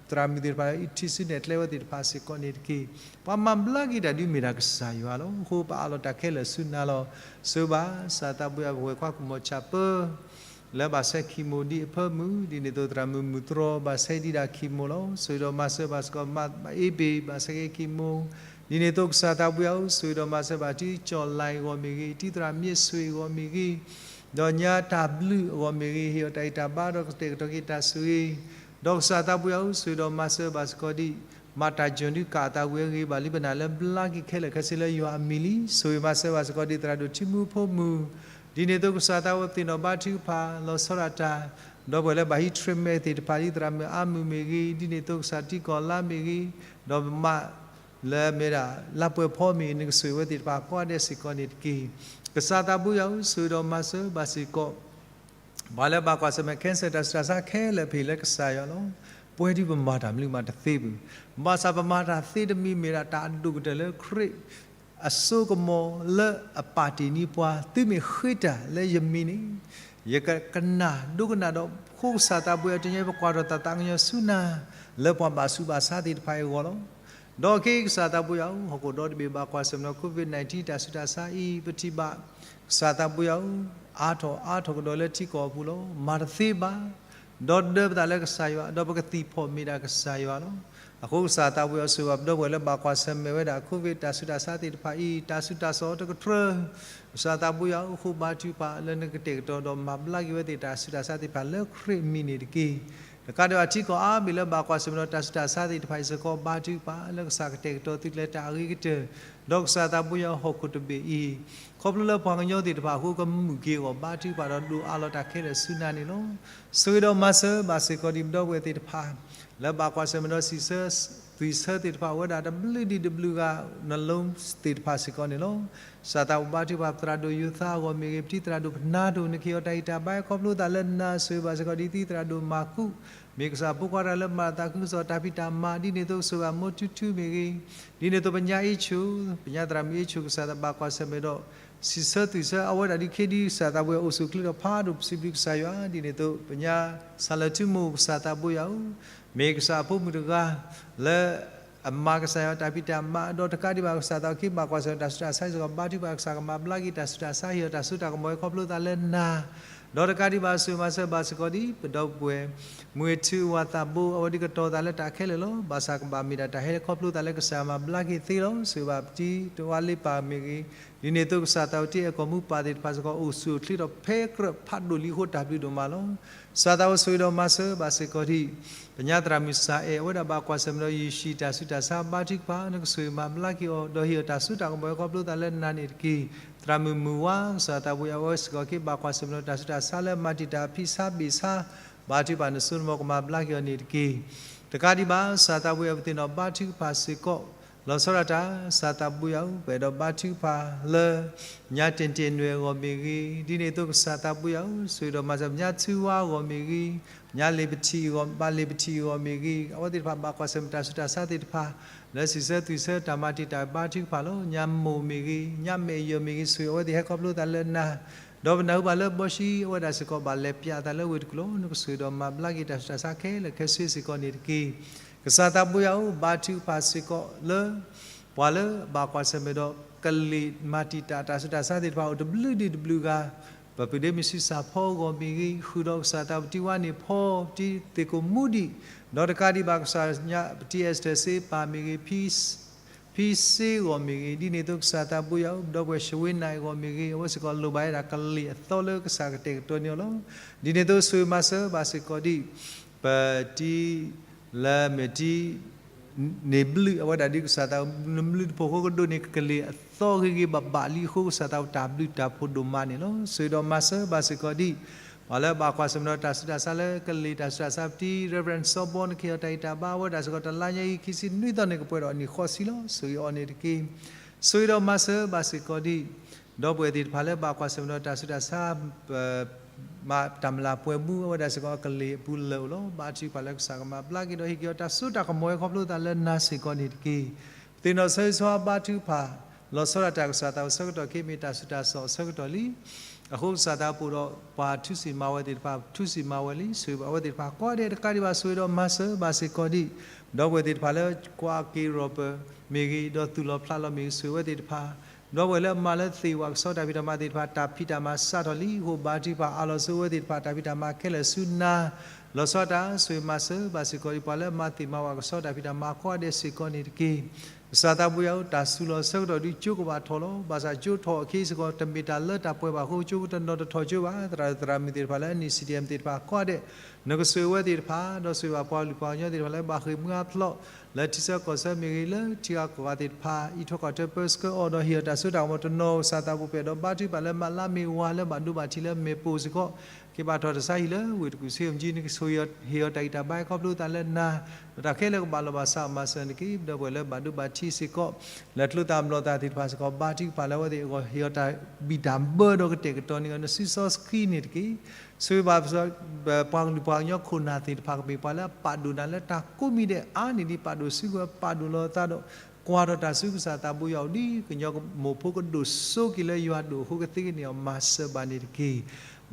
သရၣ်မုၣ်သ့ၣ်တဖၣ် ထံၣ်စုနဲၣ်ကျဲဝဲသ့ၣ်တဖၣ်စ့ၢ်ကီးန့ၣ်တက့ၢ်. ပှၤမၤဘျါက့ၤတၢ်ဒုးမ့ၢ်ဒၣ်ကစၢ်ယွၤလီၤ. အဃိပအးလီၤတၢ်ခဲလၢာ်ဆူနၤလီၤ. ဆိၣ်ဂ့ၤဘၣ် ကစၢ်သးပှၢ်ယွၤ ပဝဲၢ်ခွါကမီၤဆၣ်ပၢ လၢဘၣ်ဆဲ chemo ဒ်အဖၢမုၢ် ဒ်န့ၣ်အသိးသရၣ်မုၣ်မုၢ်တြီၤ ဘၣ်ဆဲဒံးဒၣ် chemo လီၤ. ဆိၣ်ဂ့ၤဒီးမၤစၢၤဘၣ်စ့ၢ်ကီး မ့ၢ်ဘၣ်အ့ဘ့ၣ် ဘၣ်ဆဲက့ၤ chemo ဒ်န့ၣ်အသိးကစၢ်သးပှၢ်ယွၤဧၢ ဆိၣ်ဂ့ၤဒီးမၤစၢၤဘၣ်တံကၠီၣ်လၢ်အဂီၢ်မ့ၢ်ဂ့ၤ, တံသရၣ်မ့ၢ်ဆိၣ်အဂီၢ်မ့ၢ်ဂ့ၤ, ဒီးညါတၢ်ဘျုးအဂီၢ်မ့ၢ်ဂ့ၤ, ဟ့ၣ်အီၤတၢ်အံၣ်တၢ်ဘါဒီးကတဲာ်ကတီၤက့ၤတၢ်ဆိၣ်ဂ့ၤ, ဒီးကစၢ်သးပှၢ်ယွၤဧၢ ဆိၣ်ဂ့ၤဒီးမၤစၢၤဘၣ်စ့ၢ်ကီးဒ် မၤတၢ်ယီၤဒုးကၣ်အသးဝံၤအဂ့ၤ ဘၣ်လံပနၢ်လၢဘျါက့ၤခဲလၢာ်ခဲဆ့လၢယွၤအမံၤလံ. ဆိၣ်ဂ့ၤမၤစၢၤဘၣ်စ့ၢ်ကီးဒ်သရၣ်ဒိၣ်ထံမူဖိမုၣ်, ဒ်န့ၣ်အသိးကစၢ်သးဝဲပသ့ၣ်နီၣ်ဘါထုကဖၣ် လီၤဆီဒၣ်တၢ်, ဒီပုၢ်ဝဲၢ်လၢဘၣ်ဟံး treatment သ့ၣ်တဖၣ်ဒ်သရၣ်မုၣ်အါမုၢ်မ့ၢ်ဂ့ၤ, ဒ်န့ၣ်အသိးကစၢ်တံကီၢ်လါမ့ၢ်ဂ့ၤ, ဒီးမး လၢအမ့ၢ်ဒၣ် လါပှဲၤဖီမ့ၢ်ဂ့ၤ နကဆိၣ်ဂ့ၤဝဲသ့ၣ်တဖၣ်ကိးဂၤဒဲးစ့ၢ်ကီးန့ၣ်တက့ၢ်. ကစၢ်သးပှၢ်ယွၤဧၢ ဆိၣ်ဂ့ၤဒီးမၤစၢၤဘၣ်စ့ၢ်ကီး ပှၤလၢဘၣ်ကွၢ်ဆၢၣ်မဲာ် cancer တၢ်ဆူးတၢ်ဆါခဲလၢာ် ပဟ့ၣ်လၢကစၢ်ယွၤလီၤ. ပဝဲဒၣ်ပမၤတၢ်မနုၤမးတသ့ဘၣ်. ဘၣ်ဆၣ်ပမၤတၢ်သ့တမံၤမ့ၢ်ဒၣ်တၢ်အဒိၣ်ကတၢၢ်လၢခရံာ် အစိကမီၤလၢအပာ်တ့ၢ်န့ၢ်ပှၤ, သုမ့ၢ်ဃ့တၢ်လၢယမံၤန့ၣ် ယကကနၣ်ဒိကနၣ်ဒီးဃိကစၢ်သးပှၢ်ယွၤ တနံၤအံၤပကွၢ်ထီၣ်တၢ်သးကညီၤဆူနၤ လၢပှၤဘၣ်ဆူးဘၣ်ဆါသ့ၣ်တဖၣ်အံၤအဂီၢ်လီၤ. ဒီးခဲအံၤကစၢ်သးပှၢ်ယွၤဧၢ ဟီၣ်ခိၣ်ဒီတဘ့ၣ်ဘၣ်ကွၢ်ဆၢၣ်မဲာ်ဒီး COVID nineteen တၢ်ဆူးတၢ်ဆါအံၤ ပထံၣ်ဘၣ် ကစၢ်သးပှၢ်ယွၤဧၢ အါထီၣ်အါထီၣ်ကဒီးလၢထံကီၢ်အပူၤလီၤ. မၤတသ့ဘၣ် ဒီးဒၢပသးလၢကစၢ်ယွၤ ဒီးပကသံၣ်ဖီၣ်မ့ၢ်ဒၣ်ကစၢ်ယွၤလီၤ. အဃိကစၢ်သးပှၢ်ယွၤ ဆိၣ်ဂ့ၤဘၣ်ပဒီပုၢ်ဝဲၢ်လၢဘၣ်ကွၢ်ဆၢၣ်မဲာ်ဝဲဒၣ် COVID တၢ်ဆူးတၢ်ဆါသ့ၣ်တဖၣ်အံၤ တၢ်ဆူးတၢ်ဆါအီၤတကတြၢၤ ကစၢ်သးပှၢ်ယွၤဧၢ ဃိဘါထုကဖၣ်လၢနကတဲာ်ကတီၤဒီးမၤဘျါက့ၤဝဲသ့ၣ်တၢ်ဆူးတၢ်ဆါသ့ၣ်တဖၣ်လၢခရံာ်အမံၤန့ၣ်တက့ၢ်. တကးဒံးဘၣ်ထံကီၢ်အါဘ့ၣ်လၢဘၣ်ကွၢ်ဆၢၣ်မဲာ်ဒီးတၢ်ဆူးတၢ်ဆါသ့ၣ်တဖၣ်အံၤစ့ၢ်ကီး ဘါထုကဖၣ်လၢကစၢ်ကတဲာ်ကတီၤသုကျဲတၢ်အဂ့ၤကတၢၢ် ဒီးကစၢ်သးပှၢ်ယွၤဟီၣ်ခိၣ်တဘ့ၣ်အံၤ ခီဖျိလၢပှၤကညီသ့ၣ်တဖၣ်အဃိကမုာ်က့ၤအဂီၢ် ဘါထုကဖၣ်ဒီးဒိးအးလီၤတၢ်ခဲလၢာ်ဆူနၤန့ၣ်လီၤ. ဆိၣ်ဂ့ၤဒီးမၤစၢၤဘၣ်စ့ၢ်ကီးဒ်ပဒီပုၢ်ဝဲၢ်သ့ၣ်တဖၣ် လၢဘၣ်ကွၢ်ဆၢၣ်မဲာ်ဒီးစံးဆၢသွံၣ်ဆၢသ့ၣ်တဖၣ် အိၣ်ဝဲဒၣ်တဘျုးဒံးတဘျုးဂၤ နလိသ့ၣ်တဖၣ်စ့ၢ်ကီးန့ၣ်လီၤ. ကစၢ်သးပှၢ်ဘါထုကဖၣ်သရၣ်ဒိၣ်ယိၤသးအဂီၢ်မ့ၢ်ဂ့ၤ, ပတံသရၣ်ဒိၣ်ပနါဒိၣ် နကဟ့ၣ်အီၤတၢ်အံၣ်တၢ်ဘါ ခီဖျိသးလၢနၤဆိၣ်ဂ့ၤဘၣ်စ့ၢ်ကီးဒ်တံသရၣ်ဒိၣ်မၤကူး မ့ၢ်ကစၢ်ဖိခွါတဂၤလၢမၤတၢ်သးခုကစီၣ်တၢ်ဖံးတၢ်မၤ ဒ်န့ၣ်အသိးကဆိၣ်ဂ့ၤဘၣ်မိၢ်ထူထူမ့ၢ်ဂ့ၤ, ဒ်န့ၣ်အသိးပညါအ့ၣ်ဆိၣ် ပညါသရၣ်မုၣ်အ့ၣ်ဆိၣ် ကစၢ်သးဘၣ်ကွၢ်ဆၢၣ်မဲာ်ဒီး စံးဆၢသွံၣ်ဆၢအဝဲဒၣ်ဒ်ခဲဒ်ကစၢ်သးပှၢ်ယွၤအိၣ်ဆူၣ်အိၣ်ချ့ဒီးဖးဒိၣ်ပစံးဘျုးကစၢ်ယွၤ ဒ်န့ၣ်အသိး ပညါစၢ်လၢာ်ထူမိၢ်ကစၢ်သးပှၢ်ယွၤဧၢ မ့ၢ်ကစၢ်အဖိမုၣ်တဂၤ လၢအမၤကစၢ်ယွၤတၢ်ဖံးတၢ်မၤ ဒီးတကးဒံးဘၣ်ကစၢ်သးအိၣ်က့ၤဘၣ်ကွၢ်ဆၢၣ်မဲာ်တၢ်ဆူးတၢ်ဆါစ့ၢ်ကီး ဘါထုကဖၣ်ကစၢ်ကမၤဘျါက့ၤတၢ်ဆူးတၢ်ဆါ ဟ့ၣ်အီၤတၢ်စိတၢ်ကမီၤဝဲခီဖျိသးလၢနၤ ဒီးတကးဒံးဘၣ်ဆိၣ်ဂ့ၤမၤစၢၤဘၣ်စ့ၢ်ကီးဒ် ပဒီပုၢ်ဝဲၢ် မုၢ်ထူဝၤသးဘိ အဝဲဒၣ်ကတီၤသးလၢတၢ်ခဲလၢာ်လီၤ. ဘၣ်ဆၣ်ကဘၣ်မ့ၢ်ဒၣ်တၢ်ဟဲလၢခီဖျိသးလၢကစၢ်မၤဘျါက့ၤသ့လီၤ. ဆိၣ်ဂ့ၤဘၣ်ပတံတဝါလ့ပၢ်မ့ၢ်ဂ့ၤ, ဒ်န့ၣ်အသိးကစၢ်သးအိၣ်တ့ၢ်အဲၣ်ကီၢ်မူပၢ်သ့ၣ်တဖၣ်စ့ၢ်ကီး အိၣ်ဆူၣ်အိၣ်ချ့ဒီးဖဲကြၢးဖးဒိၣ်လံအဃိတၢ်ဘျုးဒိၣ်မးလီၤ. ကစၢ်သးအိၣ်ဆိၣ်ဂ့ၤဒီးမၤစၢၤဘၣ်စ့ၢ်ကီးဒ် ပညါသရၣ်မုၣ်စၢ်အဲၣ် အဝဲဒၣ်ဘၣ်ကွၢ်ဆၢၣ်မဲာ်ဒီးယံာ်ဆံးတၢ်ဆူးတၢ်ဆါ ဘါထုကဖၣ် နကဆိၣ်ဂ့ၤမၤဘျါက့ၤအီၤ ဒီးဟ့ၣ်အီၤတၢ်စိတၢ်ကမီၤဝဲခီဖျိသးလၢနၤန့ၣ်တက့ၢ်. သရၣ်မုၣ်မုၢ်ဝါ ကစၢ်သးပှၢ်ယွၤ အဝဲစ့ၢ်ကီးက့ၤဘၣ်ကွၢ်ဆၢၣ်မဲာ်ဒီးတၢ်ဆူးတၢ်ဆါလၢမၤတံာ်တာ်ဖံးဆါဘ့ၣ်ဆါ ဘါထုကဖၣ်နစိနမီၤကမၤဘျါက့ၤအီၤန့ၣ်တက့ၢ်. တကးဒံးဘၣ် ကစၢ်သးပှၢ်ယွၤ ပသ့ၣ်နီၣ်ဘါထုကဖၣ်စ့ၢ်ကီး လီၤဆီဒၣ်တၢ် ကစၢ်သးပှၢ်ယွၤဧၢ ပအဲၣ်ဒိးဘါထုကဖၣ်လၢ ညါတ့ၢ်တ့ၢ်နွဲၣ်အဂီၢ်မ့ၢ်ဂ့ၤ, ဒ်န့ၣ်အသိးကစၢ်သးပှၢ်ယွၤဧၢ ဆိၣ်ဂ့ၤဒီးမၤစၢၤ ညါထူဝါအဂီၢ်မ့ၢ်ဂ့ၤ, ညါလ့ၤပထံၣ်အဂီၢ် ဘၣ်လ့ၤပထံၣ်အဂီၢ်မ့ၢ်ဂ့ၤ, အဝဲသ့ၣ်တဖၣ်ဘၣ်ကွၢ်ဆၢၣ်မဲာ်တၢ်ဆူးတၢ်ဆါသ့ၣ်တဖၣ် လၢစံးဆၢသွံၣ်ဆၢတၢ်မၤတံာ်တာ်ဘါထုကဖၣ်လီၤ. ညါမိၢ်မ့ၢ်ဂ့ၤ, ညါမဲာ်ယီၤမ့ၢ်ဂ့ၤ ဆိၣ်ဂ့ၤအဝဲသ့ၣ်ဟဲခီဖျိသးလၢနၤ ဒီးပနၢ်ဟူဘၣ်လၢဘီၡံ အဝဲဒၣ်စ့ၢ်ကီးဘၣ်လဲၤပၠးအသးလၢဝ့ၢ်တကူၣ်လီၤ. နကဆိၣ်ဂ့ၤဒီးမၤဘျါက့ၤတၢ်ဆူးတၢ်ဆါခဲလၢာ်ခဲဆ့စ့ၢ်ကီးန့ၣ်တက့ၢ်. ကစၢ်သးပှၢ်ယွၤဧၢ ဘါထုကဖၣ်စ့ၢ်ကီးလၢ ပှၤလၢဘၣ်ကွၢ်ဆၢၣ်မဲာ်ဒီး ကလံာ်မၤတံာ်တာ်တၢ်ဆူးတၢ်ဆါသ့ၣ်တဖၣ်အိၣ်တဘျုးဒံးတဘျုးဂၤ, ပပုၢ်ဒ့မုၣ်ဆံးစၢ်ဖီအဂီၢ်မ့ၢ်ဂ့ၤ, ဃုာ်ဒီးကစၢ်သးပတံဝါန့ၣ်ဖီ ပတံသ့ၣ်ကိးမူဒံး, ဒီးတကးဒံးဘၣ်ကစၢ်ညါ ပတံအ့စတၢၢ်စ့ပၢ်မ့ၢ်ဂ့ၤ, ဖံ ဖံစ့အဂီၢ်မ့ၢ်ဂ့ၤ, ဒ်န့ၣ်အသိးကစၢ်သးပှၢ်ယွၤဧၢ ပဒီပုၢ်ဝဲၢ် ရှဝ့နၢ် အဂီၢ်မ့ၢ်ဂ့ၤ, အဝဲစ့ၢ်ကီးလိၣ်ဘၣ်ဝဲဒၣ်ကလံာ်အသီလၢကစၢ်ကတဲာ်ကတီၤန့ၢ်အီၤလီၤ. ဒ်န့ၣ်အသိးဆိၣ်ဂ့ၤမၤစၢၤဘၣ်စ့ၢ်ကီးဒ် ပတံ လၢမဲာ်တံ န့ၢ်ဘျုးအဝဲဒၣ်ဒ်ကစၢ်သးနဘျုးတဖိးဃိကဒိးန့ၢ်ကကလ့ၢ်အသီဂ့ၤဂ့ၤဘၣ်ဘၣ်လံအဃိ ကစၢ်သးတၢ်ဘျုးတၢ်ဖှိၣ်ဒိၣ်မးန့ၣ်လီၤ. ဆိၣ်ဂ့ၤဒီးမၤစၢၤဘၣ်စ့ၢ်ကီးဒ် ပှၤလၢဘၣ်ကွၢ်ဆၢၣ်မဲာ်ဒီးတၢ်ဆူးတၢ်ဆါလၢကလ့ၢ်တၢ်ဆူးတၢ်ဆါပတံၤ Reverend စီၤဘီ နကဟ့ၣ်အီၤတၢ်ဂံၢ်တၢ်ဘါ အဝဲဒၣ်စ့ၢ်ကီး တလါညါအံၤ ခံဆံနွံသီန့ၣ် ကပှဲၤဒီးအနံၣ်ဃိးဆံလီၤ. ဆိၣ်ဂ့ၤအီၤန့ၣ်တက့ၢ်. ဆိၣ်ဂ့ၤဒီးမၤစၢၤဘၣ်စ့ၢ်ကီးဒ် ဒီပုၢ်ဝဲၢ်သ့ၣ်တဖၣ်လၢဘၣ်ကွၢ်ဆၢၣ်မဲာ်ဒီးတၢ်ဆူးတၢ်ဆါ မ့ၢ်တၢ်မျၢ်ပှဲၤမူ အဝဲဒၣ်စ့ၢ်ကီးအကလ့ၢ်အပူၤလၢာ်အိၣ်လီၤ. ဘါထုကဖၣ်လၢကစၢ်ကမၤဘျါက့ၤဒီး ဟ့ၣ်က့ၤအီၤတၢ်စိတၢ်ကမီၤဝဲခီဖျိသးလၢနၤစ့ၢ်ကီးန့ၣ်တက့ၢ်. ပသ့ၣ်နီၣ်ဆၢဂ့ၤဆၢဝါဘါထုကဖၣ် လီၤဆီဒၣ်တၢ်ကစၢ်သးဝဲဆၢကတီၢ်ခဲအံၤ မ့ၢ်တၢ်ဆူးတၢ်ဆါအဆၢကတီၢ်လံ. အဃိကစၢ်သးပူၤဒီးပှၤထူးဆံးမၤဝဲသ့ၣ်တဖၣ် ထူးဆံးမၤဝဲလံ. ဆိၣ်ဂ့ၤဘၣ်အဝဲသ့ၣ်တဖၣ်ကိးဂၤဒဲးတကးဒံးဘၣ် ဆိၣ်ဂ့ၤဒီးမၤစၢၤဘၣ်စ့ၢ်ကီးဒ် ဒီပုၢ်ဝဲၢ်သ့ၣ်တဖၣ်လၢကွၢ်က့ၤ rubber မ့ၢ်ဂ့ၤ ဒီးသူၣ်လီၤဖျးလီၤမ့ၢ်ဂ့ၤ ဆိၣ်ဂ့ၤဝဲသ့ၣ်တဖၣ် ဒီပုၢ်ဝဲၢ်လၢအမၤလၢသ့ၣ်ဝၣ်ကဆီတၢ်ဖံးတၢ်မၤသ့ၣ်တဖၣ် တၢ်ဖံးတၢ်မၤစးထီၣ်လံအဃိ ဘါထုကဖၣ်အးလီၤဆိဝဲသ့ၣ်တဖၣ် တၢ်ဖံးတၢ်မၤခဲလၢာ်ဆူနၤ လီၤဆီတၢ် ဆိၣ်ဂ့ၤမၤစၢၤဘၣ်စ့ၢ်ကီးဒ် ပှၤလၢအမၤသ့ၣ်မၤဝၣ်ကဆီတၢ်ဖံးတၢ်မၤကိးဂၤဒဲးစ့ၢ်ကီးန့ၣ်တက့ၢ်. ကစၢ်သးပူၤယၤဧၢ တၢ်စူၤလီၤဆၢကတီၢ်ဒုးကၠိကဘၣ်ထီၣ်လီၤ. ဘၣ်ဆၣ်ကၠိထီၣ်အခံစ့ၢ်ကီး တမ့ၢ်တၢ်လၢတၢ်ပှဲၤဘၣ်အဃိ ကၠိကတနီၤတထီၣ်ကၠိဘၣ်. သရၣ်မုၣ်သ့ၣ်တဖၣ်လၢ နံၣ် စီၣ်ဒံၣ်ယၣ် သ့ၣ်တဖၣ်ကိးဂၤဒဲး နကဆိၣ်ဂ့ၤဝဲသ့ၣ်တဖၣ် ဒီးဆိၣ်ဂ့ၤဘၣ်ပှၤကလုာ်ပှၤကညီသ့ၣ်တဖၣ်လၢဘၣ်ဃ့ၢ်မှံဟးဖျိး လၢထံဆၢကီၢ်ဆၢမ့ၢ်ဂ့ၤ လၢထံဂၤကီၢ်ဂၤသ့ၣ်တဖၣ် အံးထွဲကွၢ်ထွဲပၢဆှၢအီၤ ဒီးဟ့ၣ်အီၤတၢ်စိတၢ်ကမီၤတနီၤ ကစၢ်သးပူၤပဲာ်ဒီးဘါထုကဖၣ်လၢမၤလါမ့ၢ်ဝၤလၢဘၣ်ဒိဘၣ်ထံးလၢမဲာ်ပိၢ်စ့ၢ်ကီး က့ၤဘၣ်ထီၣ်တၢ်ဆါဟံၣ်လၢဝ့ၢ်တကူၣ်ဆ့ မ့ၢ်က့ၤ နကဆိၣ်ဂ့ၤဟ့ၣ်အီၤတၢ်ဂံၢ်တၢ်ဘါခီဖျိသးလၢနၤ ဒီးတၢ်ခဲလၢာ်ကဘၣ်လီၤဘၣ်စးမၤစၢၤန့ၣ်တက့ၢ်. ဒီပုၢ်ဝဲၢ်လၢဘၣ်ဒိဘၣ်ထံးစ့ၢ်ကီး လၢကျိသၣ်ဘျီၣ်သၣ်သ့ၣ်တဖၣ်စ့ၢ်ကီး ဘါထုကဖၣ်လၢအဝဲသ့ၣ်အဂီၢ် ဟ့ၣ်အီၤတၢ်ဘံၣ်တၢ်ဘၢဒီးကတဲာ်ကတီၤန့ၢ်အီၤ နစုစီဆှံန့ၣ်တက့ၢ်. ဆိၣ်ဂ့ၤဘၣ် ပှၤကလုာ်ပှၤကညီခိၣ်နၢ်သ့ၣ်တဖၣ် ကမ့ၢ်ပှၤလၢအပာ်ဒိၣ်နၤလၢတၢ်ကိးမံၤဒဲးအါန့ၢ်ဒံး ပာ်ဒိၣ်စုကဝဲၤ ပာ်ဒိၣ်လီၤအသးဒီး ကွၢ်ထီၣ်တၢ်ဆူကစၢ်သးဘိယွၤအိၣ်ဒ် ကညီကမိၢ်ဖိကဒိၣ်စိက့ၤလၢယွၤဒိၣ်အဃိ ကသ့ကန့ၢ်အီၤ မၤစၢၤဘၣ်န့ၣ်တက့ၢ်.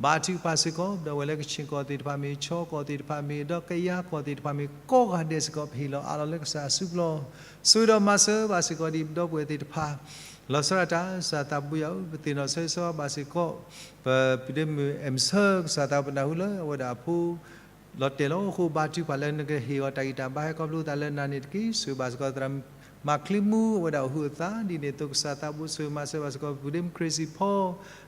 ဘါထုကဖၣ်စ့ၢ်ကီး ဒီပုၢ်ဝဲၢ်လၢကခ့ၣ်ကီၢ်သ့ၣ်တဖၣ်မ့ၢ် ခၠ့ၣ်ကီၢ်သ့ၣ်တဖၣ်မ့ၢ် ဒီးကယၤကီၢ်သ့ၣ်တဖၣ်မ့ၢ် ကိးဂၤဒဲးစ့ၢ်ကီး ပဟ့ၣ်လီၤအးလီၤလၢကစၢ်အစုပူၤလီၤ. ဆိၣ်ဂ့ၤဒီးမၤစၢၤဘၣ်စ့ၢ်ကီးဒ်ဒီပုၢ်ဝဲၢ်သ့ၣ်တဖၣ် လီၤဆီဒၣ်တၢ် ကစၢ်သးဘိယွၤဧၢ ပသ့ၣ်နီၣ်ဆၢဂ့ၤဆၢဝါဘၣ်စ့ၢ်ကီး ပပုၢ်ဒ့မုၣ် အဲၣ်မဆၢ ကစၢ်သးပနၢ်ဟူလၢအဝဲဒၣ်အဖိ လီၤတဲာ်လီၤအဃိ ဘါထုကဖၣ်လၢနကဟ့ၣ်အီၤတၢ်ဂံၢ်တၢ်ဘါဟဲခီဖျိသးလၢနၤန့ၣ်တက့ၢ်. ဆိၣ်ဂ့ၤဘၣ်စ့ၢ်ကီးသရၣ်မုၣ်မၤချံမူ အဝဲဒၣ်အိၣ်ဟုၣ်အသးဒ်န့ၣ်အသိး ကစၢ်သးဘိ ဆိၣ်ဂ့ၤမၤစၢၤဘၣ်စ့ၢ်ကီး ပုၢ်ဒ့မုၣ်ခရ့ၣ်စံၣ်ဖီ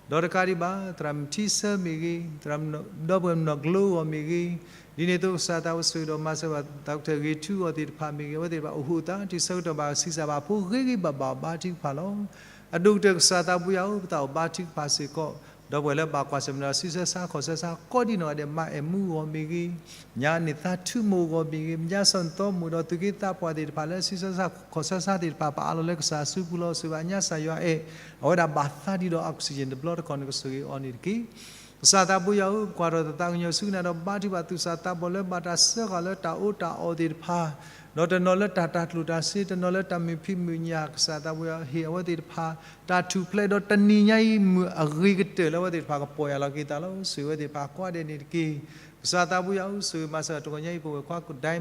ဒီးတကးဒံးဘၣ် သရၣ်မုၣ်ထံဆၢမ့ၢ်ဂ့ၤ သရၣ်မုၣ်ဒီပုၢ်ဝဲၢ်မနီၢ်ကျိအဂီၢ်မ့ၢ်ဂ့ၤ ဒ်န့ၣ်အသိး ကစၢ်သးဘိ ဆိၣ်ဂ့ၤဒီးမၤစၢၤဘၣ် သးကတၢၢ်ဂ့ၤထူအဂီၢ်သ့ၣ်တဖၣ်မ့ၢ်ဂ့ၤ အဝဲသ့ၣ်တဖၣ်အိၣ်ဟုၣ်အသး တုၤဆၢကတီၢ်ဘၣ်ဆံးစၢ်ဘၣ်အဖိ ဂ့ၤဂ့ၤဘၣ်ဘၣ်ဘါထုကဖၣ်လီၤ. အဒိၣ်ကတၢၢ်ကစၢ်သးဘိယွၤဧၢ ပသးအိၣ်ဘါထုကဖၣ်စ့ၢ်ကီး ဒီပုၢ်ဝဲၢ်လၢဘၣ်ကွၢ်ဆၢၣ်မဲာ်ဒီး ဆံဆၢဆါ ခီၣ်ဆၢဆါ ကိးဒံနီၢ်ဂၤဒဲး မါအဲၣ်မူအဂီၢ်မ့ၢ်ဂ့ၤ, ညါန့ၣ်သးထူမိၢ်အဂီၢ်မ့ၢ်ဂ့ၤ, ညါစီၣ်နသီမိၢ်ဒီးသုးက့သးပှၢ်သ့ၣ်တဖၣ်လၢ ဆံဆၢဆါ ခီၣ်ဆၢဆါသ့ၣ်တဖၣ် ပအးလီၤလၢကစၢ်အစုပူၤလီၤ. ဆိၣ်ဂ့ၤဘၣ်ညါစၢ်ယွၤအဲၣ် အဝဲဒၣ်ဘၣ်သးဒ်ဒီး oxygen တဘျီတခီၣ် နကဆိၣ်ဂ့ၤအီၤန့ၣ်တက့ၢ်. ကစၢ်သးဘိယွၤဧၢ ကွၢ်ထီၣ်သးကညီၤဆူကနၣ်ဒီး ဘါထုကဖၣ်သူၣ်စၢ်သးဘီၣ်လၢဘၣ်တၢ်စၢဃာ်လၢတၢ်အီၣ်တၢ်အီသ့ၣ်တဖၣ်, ဒီးတနီၤလၢတၢ်တၢ်ကျိၣ်တၢ်စ့ တနီၤလၢတၢ်မုာ်ဖံးမုာ်ညၣ် ကစၢ်သးဘိယွၤဟ့ၣ်အဝဲသ့ၣ်တဖၣ် တၢ်ထူၣ်ဖျဲးဒီးတနံၤညါအံၤ မုၢ်အဂ့ၤကတၢၢ်လၢအဝဲသ့ၣ်တဖၣ်ကပီၢ်ယၢ်လီၤက့ၤသးလီၤ. ဆိၣ်ဂ့ၤဝဲသ့ၣ်တဖၣ်ကိးဂၤဒဲးန့ၣ်တက့ၢ်. ကစၢ်သးဘိယွၤဧၢ ဆိၣ်ဂ့ၤမၤစၢၤတဂီၤညါအံၤ ပဝဲၢ်ခွါကဒဲ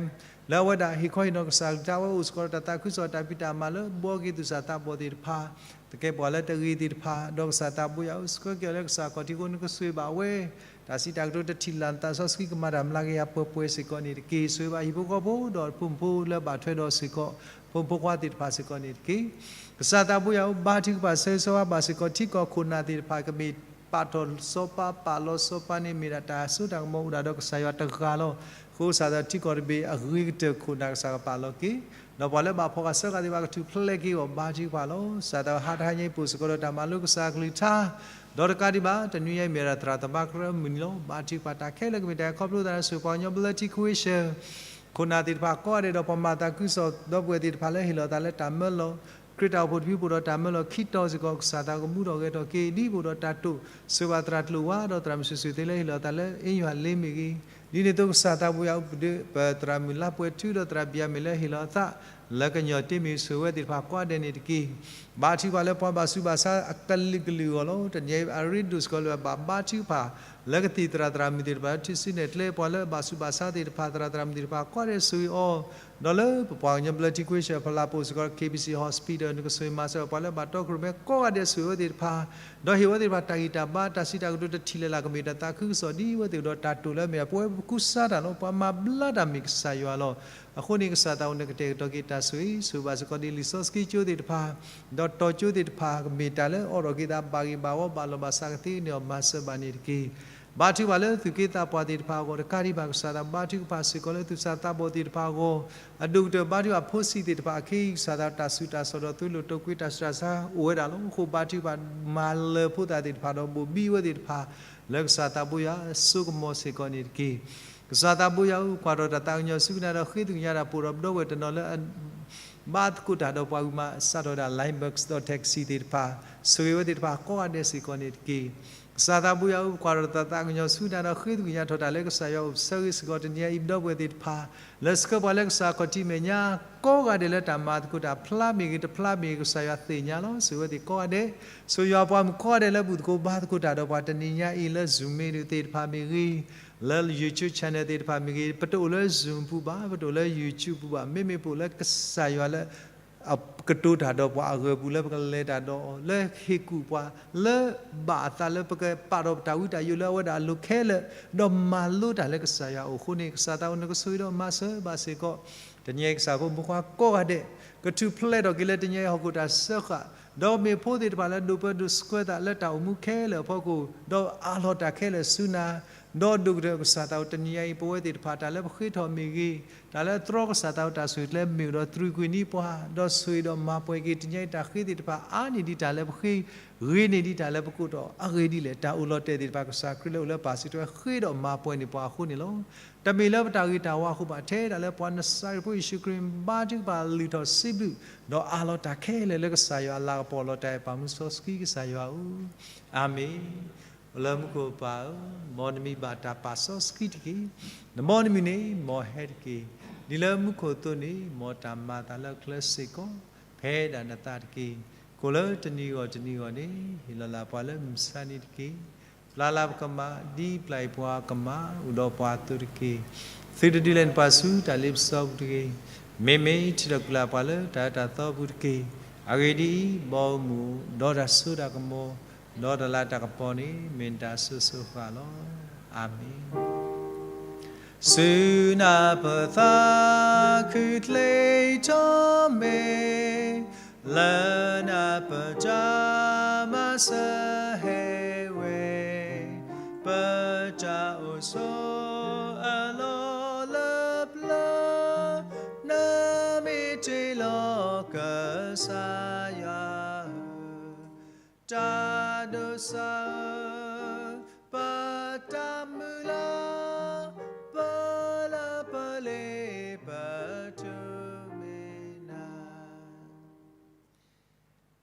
လၢအဝဲဒၣ်ဟ့ၣ်ခီဟ့ၣ်နီၤကစၢ်ကလုၢ်ကထါ အဝဲအိၣ်စ့ၢ်ကီးဒီးတၢ်သးခုကစီၣ်တၢ်ဖံးတၢ်မၤလၢ ဘှီက့ၤသူၣ်စၢ်သးဘီၣ်သ့ၣ်တဖၣ်, သကဲပှၤလၢတဂ့ၤသ့ၣ်တဖၣ်, ဒီးကစၢ်သးဘိယွၤဧၢ ဆှၢက့ၤအီၤလၢကစၢ်ခီၣ်ထံးအဃိ နကဆိၣ်ဂ့ၤဘၣ်ဝဲ တၢ်စံးတၢ်ကတိၤတထံၣ်လၢ် သးစီဆှံကမၤတၢ်မျးကယၤပှဲၤပှဲၤစ့ၢ်ကီးန့ၣ်တက့ၢ်. ဆိၣ်ဂ့ၤဘၣ်ဟံၣ်ဖိဃီဖိ ဒီးဖိမုၣ်ဖိလၢဘၣ်ထွဲဒီးစ့ၢ်ကီး ဖိမုၣ်ဖိခွါသ့ၣ်တဖၣ်စ့ၢ်ကီးန့ၣ်တက့ၢ်. ကစၢ်သးဘိယွၤဧၢ ဘါထုကဖၣ်ဆၢဂ့ၤဆၢဝါဘၣ်စ့ၢ်ကီး ထံကီၢ်ခိၣ်နၢ်သ့ၣ်တဖၣ် ကမ့ၢ်ပာ်ထီၣ်စီၤပၤ ပာ်လီၤစီၤပၤန့ၣ် မ့ၢ်ဒၣ်တၢ်စိတၢ်ကမီၤအိၣ်ဒၣ်ဒီးကစၢ်ယွၤတဂၤလီၤ. အဃိကစၢ်သးထံကီၢ်တဘ့ၣ်အဂ့ၤကတၢၢ်ခိၣ်နၢ် ကစၢ်ကပာ်လီၤက့ၤ, ဒီးပှၤလၢဘၣ်ဖီၣ်ဃာ်စၢဃာ်သ့ၣ်တဖၣ် ကထူၣ်ဖျဲးက့ၤအဂီၢ် ဘါထုကဖၣ်လီၤ. ကစၢ်သးဟါတဟါညါအံၤ ပအိၣ်စ့ၢ်ကီးဒီးတၢ်မၤလိကစၢ်ကလုၢ်ကထါ, ဒီးတကးဒံးဘၣ် တနွံညါအံၤမ့ၢ်ဒၣ်သရၣ်သမါကရၢမုၢ်နံၤလီၤ. ဘါထုကဖၣ်တၢ်ခဲလၢာ်ကမ့ၢ်တၢ်ခီဖျိသးလၢ ဆိၣ်ပှၤကညီဘျၢထံခွ့ဆၢ ခိၣ်နၢ်သ့ၣ်တဖၣ်ကိးဂၤဒဲး ဒီးပှၤမၤသးခုကစီၣ် ဒီပုၢ်ဝဲၢ်သ့ၣ်တဖၣ်လၢဟ့ၣ်လီၤသးလၢတၢ်မၢလီၤ, ခရံာ်တၢ်အိၣ်ဖှိၣ်တဖု ပအိၣ်ဒီးတၢ်မၢလီၤခံတီၤစ့ၢ်ကီး ကစၢ်သးကမူထီၣ်ဂဲၤထီၣ်က့ၤ ဒ်ပအိၣ်ဒီးတၢ်တိာ် ဆိၣ်ဂ့ၤဘၣ်သရၣ်ကျိၣ်ဝါ ဒီးသရၣ်မုၣ်စုာ်စုာ်သ့လၢဟ့ၣ်လီၤသးလၢ အ့ယွၤလ့မ့ၢ်ဂ့ၤ, ဒ်န့ၣ်အသိးကစၢ်သးဘိယွၤ ပသရၣ်မုၣ်လါပှဲၤထူ ဒီးသရၣ်ဘံၣ်ယၤမ့ၢ်လၢဟ့ၣ်လီၤသး လၢကညီၢ်တ့မ့ၢ် ဆိၣ်ဂ့ၤဝဲသ့ၣ်တဖၣ်ကိးဂၤဒဲးန့ၣ်တက့ၢ်. ဘါထုကဖၣ်လၢပှၤဘၣ်ဆူးဘၣ်ဆါအကလုာ်ကလုာ်အဂီၢ်လီၤ. တနံၤအံၤအရ့ဒိၣ်စ့ၢ်ကီးလၢဘၣ်ဘါထုကဖၣ် လၢကသံၣ်သရၣ်သရၣ်မုၣ်သ့ၣ်တဖၣ် ထံဆူနဲၣ်ကျဲ ပှၤလၢဘၣ်ဆူးဘၣ်ဆါသ့ၣ်တဖၣ် သရၣ်သရၣ်မုၣ်သ့ၣ်တဖၣ်ကိးဂၤဒဲး ဆိၣ်ဂ့ၤအီၤ, ဒီးလၢပပှၤကညီဘျၢထံခွ့ဆၢ ဖလးပအိၣ်စ့ၢ်ကီး KBC Hospital နကဆိၣ်ဂ့ၤမၤစၢၤ ပှၤလၢဘၣ်တီခိၣ်ရိၣ်မဲကိးဂၤဒဲး ဆိၣ်ဂ့ၤဝဲသ့ၣ်တဖၣ်, ဒီးဟ့ၣ်ဝဲသ့ၣ်တဖၣ်တၢ်ဂံၢ်တၢ်ဘါ တၢ်စံးတၢ်ကတိၤတထံၣ်လၢ်လၢ် ကမ့ၢ်တၢ်သးခုကစီၣ်ဒ်ဝဲသ့ၣ်ဒီးတၢ်တိာ်လၢမ့ၢ် ပဝဲပကူစါတၢ်လီၤ. ပှၤမၤဘျါတၢ်မ့ၢ်ကစၢ်ယွၤလီၤ. အဃိန့ၣ် ကစၢ်သးအိၣ် နကတဲာ်ကတီၤက့ၤတၢ်ဆိၣ်ဂ့ၤ ဆိၣ်ဂ့ၤဘၣ်စ့ၢ်ကီးဒ်လံာ်စီဆှံကၠိသ့ၣ်တဖၣ် ဒီးတီၤကၠိသ့ၣ်တဖၣ် ကမ့ၢ်တၢ်လၢအအိးထီၣ်က့ၤသး ဘၣ်ဂ့ၤဘၣ်ဝီ ဘၣ်လီၤဘၣ်စး ကသ့န့ၢ်အီၤ မၤစၢၤဘၣ်န့ၣ်တက့ၢ်. ဘါထုကဖၣ်လၢသူၣ်က့သးပှၢ်သ့ၣ်တဖၣ်အဂီၢ်တကးဒံးဘၣ် ကစၢ်သးဘါထုကဖၣ်စ့ၢ်ကီးလၢသူၣ်စၢ်သးဘီၣ်သ့ၣ်တဖၣ်အဂီၢ်, အဒိၣ်ကတၢၢ်ဘါထုကဖၣ်ဖိဆံးသ့ၣ်တဖၣ်အခံ ကစၢ်သးတၢ်ဆူးတၢ်ဆါဒီးသိၣ်လိတိာ်ကွံတၢ်ဆူးတၢ်ဆါအိၣ်ဝဲဒၣ်လီၤ. အဃိဘါထုကဖၣ်မၤလၢာ်ဖိသၣ်သ့ၣ်တဖၣ်ဒီးဘိၣ်ဘံဝဲသ့ၣ်တဖၣ် လၢကစၢ်သးဘိယွၤစိကမီၤစ့ၢ်ကီးန့ၣ်တက့ၢ်. ကစၢ်သးဘိယွၤဧၢ, ကွၢ်ထီၣ်တၢ်သးကညီၤဆူကနၣ်ဒီးဃ့သကွံာ်ညါတၢ်ပိာ်ဒီးပဒီပုၢ်ဝဲၢ်တနီၤလၢ ဘါသကိးတၢ်ဒီးပှၤဂုၤမး စးထီၣ်ဝဲဒၣ် Limburg ဒီး taxi သ့ၣ်တဖၣ်, ဆိၣ်ဂ့ၤဝဲသ့ၣ်တဖၣ်ကိးဂၤဒဲးစ့ၢ်ကီးန့ၣ်တက့ၢ်. ကစၢ်သးဘိယွၤဧၢ, ကွၢ်ထီၣ်တၢ်သးကညီၤဆူကနၣ်ဒီးဃ့သကွံာ်ညါထီၣ်တၢ်လၢကစၢ်ယွၤအိၣ်ဆၢဂ့ၤစ့ၢ်ကီးတနံၤအံၤ ပဒီပုၢ်ဝဲၢ်သ့ၣ်တဖၣ် လၢဆှၢပှၤလၢကစၢ်ခီၣ်ထံးမဲာ်ညါ ကိးဂၤဒဲးလၢတၢ်မၤသကိးတၢ်ဖျါမ့ၢ်ဂ့ၤ တဖျါမ့ၢ်ဂ့ၤ ကစၢ်ယွၤသ့ၣ်ညါလီၤ. ဆိၣ်ဂ့ၤဝဲသ့ၣ်ကိးဂၤဒဲး, ဆိၣ်ဂ့ၤယွၤပှၤမုၣ်ကိးဂၤဒဲးလၢဘူၣ်သကိးဘါသကိးတၢ်ဒီးပှၤတနံၤညါအံၤ လၢ Zoom meeting သ့ၣ်တဖၣ်မ့ၢ်ဂ့ၤ, လၢ YouTube channel သ့ၣ်တဖၣ်မ့ၢ်ဂ့ၤ, ပတအိၣ်လၢ Zoom ပူၤဘၣ်, ပတအိၣ်လၢ YouTube ပူၤဘၣ်, မ့မ့ၢ်ပအိၣ်လၢကစၢ်ယွၤလၢ ကတိၤတၢ်ဒီးပှၤအဂီၢ်ပူၤ လၢပကလဲၤတၢ်ဒီးအီၤ လၢဟ့ၣ်ကူၣ်ပှၤ လၢဘၣ်အသးလၢပကပာ်ဒီးပတၢ်ဝံတၢ်ယိးလၢအဝဲဒၣ်အလိၤခဲလၢာ် ဒီးမၤလိတၢ်လၢကစၢ်ယွၤအအိၣ်အဃိန့ၣ် ကစၢ်သးဧၢ နကဆိၣ်ဂ့ၤဒီးမၤစၢၤဘၣ်စ့ၢ်ကီး တနံၤအံၤကစၢ်ဖိမုၣ်ဖိခွါကိးဂၤဒဲး ကထူၣ်ဖျဲးထီၣ်က့ၤလၢတနံၤအံၤဟီၣ်ခိၣ်တၢ်စၢဃာ်, ဒီးမ့ၢ်ဖိသ့ၣ်တဖၣ်လၢဒိးပၢဒိးဆှၢသးလၢတၢ်အိၣ်မူခဲလၢာ်အဖီခိၣ်, ဒီးအးလီၤတၢ်ခဲလၢာ်ဆူနၤ, ဒီးဒိၣ်ကတၢၢ်ကစၢ်သးဧၢ တနံၤအံၤ ပဝဲသ့ၣ်တဖၣ်တၢ်လၢပဃ့ထီၣ်မ့ၢ်ဂ့ၤ, တၢ်လၢအတြီကစၢ်သးဧၢ တၢ်ဆိၣ်ဂ့ၤကျဲမ့ၢ်အိၣ်ဒီးတြူာ်ကွံာ်န့ၢ်ပှၤ, ဒီးဆိၣ်ဂ့ၤဒီးမၤပှဲၤက့ၤတနံၤအံၤတၢ်ဃ့သ့ၣ်တဖၣ် အါန့ၢ်ဒံးတၢ်လၢပဃ့, ဂ့ၤန့ၢ်ဒံးတၢ်လၢပကိးတီၢ်, အဂ့ၢ်ဒ်လဲၣ် တၢ်အိၣ်လီၤတဲာ်သ့ၣ်တဖၣ်ကစၢ်ခရံာ်လၢအိၣ်လၢပၢ်စံးထီၣ်ဝဲဃ့ဒီးမၤပှဲၤန့ၢ်ပှၤအဃိန့ၣ်လီၤ. တမ့ၢ်လၢပတၢ်ဂ့ၤတၢ်ဝါအဃိဘၣ်, ထဲဒၣ်လၢပှၤနစၤရ့းဖိယ့ၣ်ၡူးခရံာ်ဘါထုကဖၣ်လုၢ်ထီၣ်စံးဘျုး, ဒီးအးလီၤတၢ်ခဲလၢာ်လၢကစၢ်ယွၤအလၤကပီၤလီၤတၢ်အဲၣ်ပာ်မူစီဆှံကစၢ်ယွၤဧၢ, အၤမ့ၣ်. အိၣ်လၢမူခိၣ်ပၢ်ဧၢ, မ်နမံၤဘၣ်တၢ်ပာ်စီဆှံတက့ၢ်. နမ်နမုၢ်န့ၣ်မ်ဟဲတက့ၢ်. ဒ်လၢမူခိၣ်အသိးန့ၣ် မ်တၢ်မၤအသးလၢအချၢစ့ၢ်ကီး, ဖဲဒၣ်နသးတက့ၢ်. ကိၣ်လၢတနံၤဂီၢ်တနံၤဂီၢ်န့ၣ် ဟ့ၣ်လီၤလၢပှၤလၢမုၢ်မဆါတနံၤတက့ၢ်. ပျၢ်လၢပကမၣ် ဒ်ပျၢ်အီၤပှၤကမၣ် အိၣ်ဒီးပှၤအသိးတက့ၢ်. သုတဒုးလဲၤနပၢ်ဆူတၢ်လ့ပစီပူၤတဂ့ၤ. မ့မ့ၢ်ထံၣ်လိာ်ကွံာ်လၢပှၤလၢတၢ်အၢတၢ်သီပူၤတက့ၢ်. အဂ့ၢ်ဒ်အံၤ, မ်အမူးဒီးတၢ်စိတၢ်ကမီၤ, ဒီးတၢ်လၤတၢ်ကပီၤန့ၣ် မ့ၢ်နတၢ်အစိၤစိၤအဃၣ်လီၤ. အၤမ့ၣ်. ဆူနၢ်ပၢၢ်သးခုချ့ထီၣ်မ့ၢ်, လၢနၢ်ပၢၢ်တၢ်မၤစၢၤဟဲဝဲ, ပတၢ်အိၣ်ဆိးအလီၢ်လၢပျၢၤ, နမ့ၢ်တ့လီၤကစၢ်ယွၤ တၢ်ဒိးစၢ်ဧၢ, ပတၢ်မုၢ်လၢ်, ပလၢပလ့ပတုၤမ့ၢ်နၤ.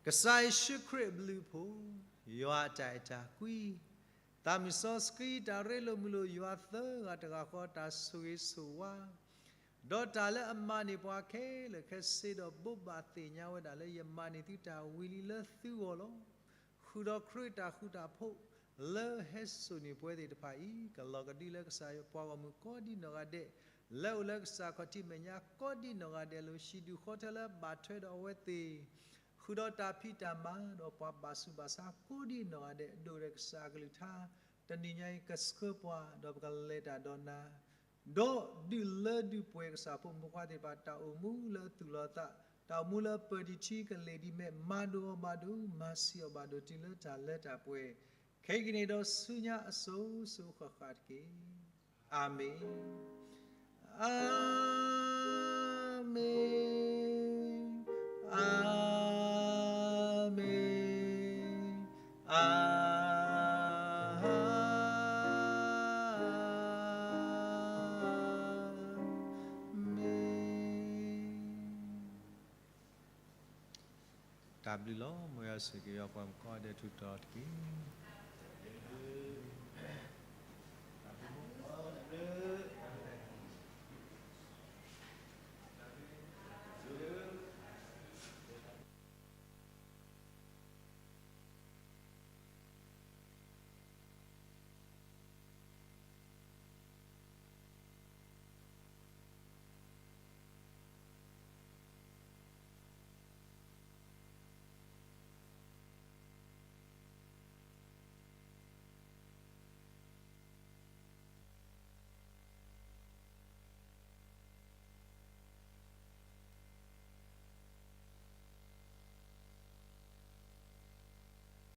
ကစၢ်ယ့ၣ်ၡူးခရံာ်အဘျုးအဖှိၣ်, ယွၤအတၢ်အဲၣ်တၢ်ကွံ, သးမုၢ်စီဆှံတၢ်ရ့လိာ်မုာ်လိာ်ယွၤသၢဂၤတဂၤဃီ တၢ်ဆိၣ်ဂ့ၤဆိၣ်ဝါ ဒီးတၢ်လၢအမၤန့ၢ်ပှၤခဲလၢာ်ခဲဆ့ဒီး ဘိးဘၣ်သ့ၣ်ညါဝဲဒၣ်လၢယမၤန့ၢ်သုတၢ်ဝံၤလံလၢသုဂီၢ်လီၤ. ဃုာ်ဒီးခရံာ်တၢ်ဃူတၢ်ဖိး လၢဟဲစိာ်န့ၢ်ပဝဲသ့ၣ်တဖၣ်အံၤ ကလီၤကဒုလၢကစၢ်ယွၤပှၤဂီၢ်မုၢ်ကိးဒံနီၢ်ဂၤဒဲး, လၢအိၣ်လၢကစၢ်ခီၣ်ထံးမဲာ်ညါကိးဒံနီၢ်ဂၤဒဲး လၢဟံၣ်ဒူၣ်ဃီထၢလၢဘၣ်ထွဲဒီးအဝဲသ့ၣ် ဃုာ်ဒီးတၢ်ဖံးတၢ်မၤဒီးပှၤဘၣ်ဆူးဘၣ်ဆါကိးဒံနီၢ်ဂၤဒဲး ဒိၣ်ဒီးကစၢ်အကလုၢ်ကထါ တနံၤညါအံၤကဆှၢပှၤ ဒီးပကလဲၤတၢ်ဒီးနၤ, ဒီးဒုးလၢဒုးပှဲၤကစၢ်ဖိမုၣ်ဖိခွါသ့ၣ်တဖၣ် တၢ်အိၣ်မူလၢအသူၣ်လီၤသး, တၢ်အိၣ်မူလၢပၢၤတံၢ်ထံကလ့ၢ်ဒ်မဲာ် မၤဒိးအီၤဘၣ်ဒိ, မၤဆံးအီၤဘၣ်ဒိ တုၤလၢတၢ်လၢတၢ်ပှဲၤ, ခဲကနံၣ်ဒီးဆူညါအစိၤစိၤဃၣ်ဃၣ်တက့ၢ်. အၤမ့ၣ်, အၤမ့ၣ်, အၤမ့ၣ်, အၤမ့ၣ်. တၢ်ဘျုးလီၤ. မ်ယွၤဆိၣ်ဂ့ၤက့ၤပှၤကိးဂၤဒဲးထူးတီၤတက့ၢ်.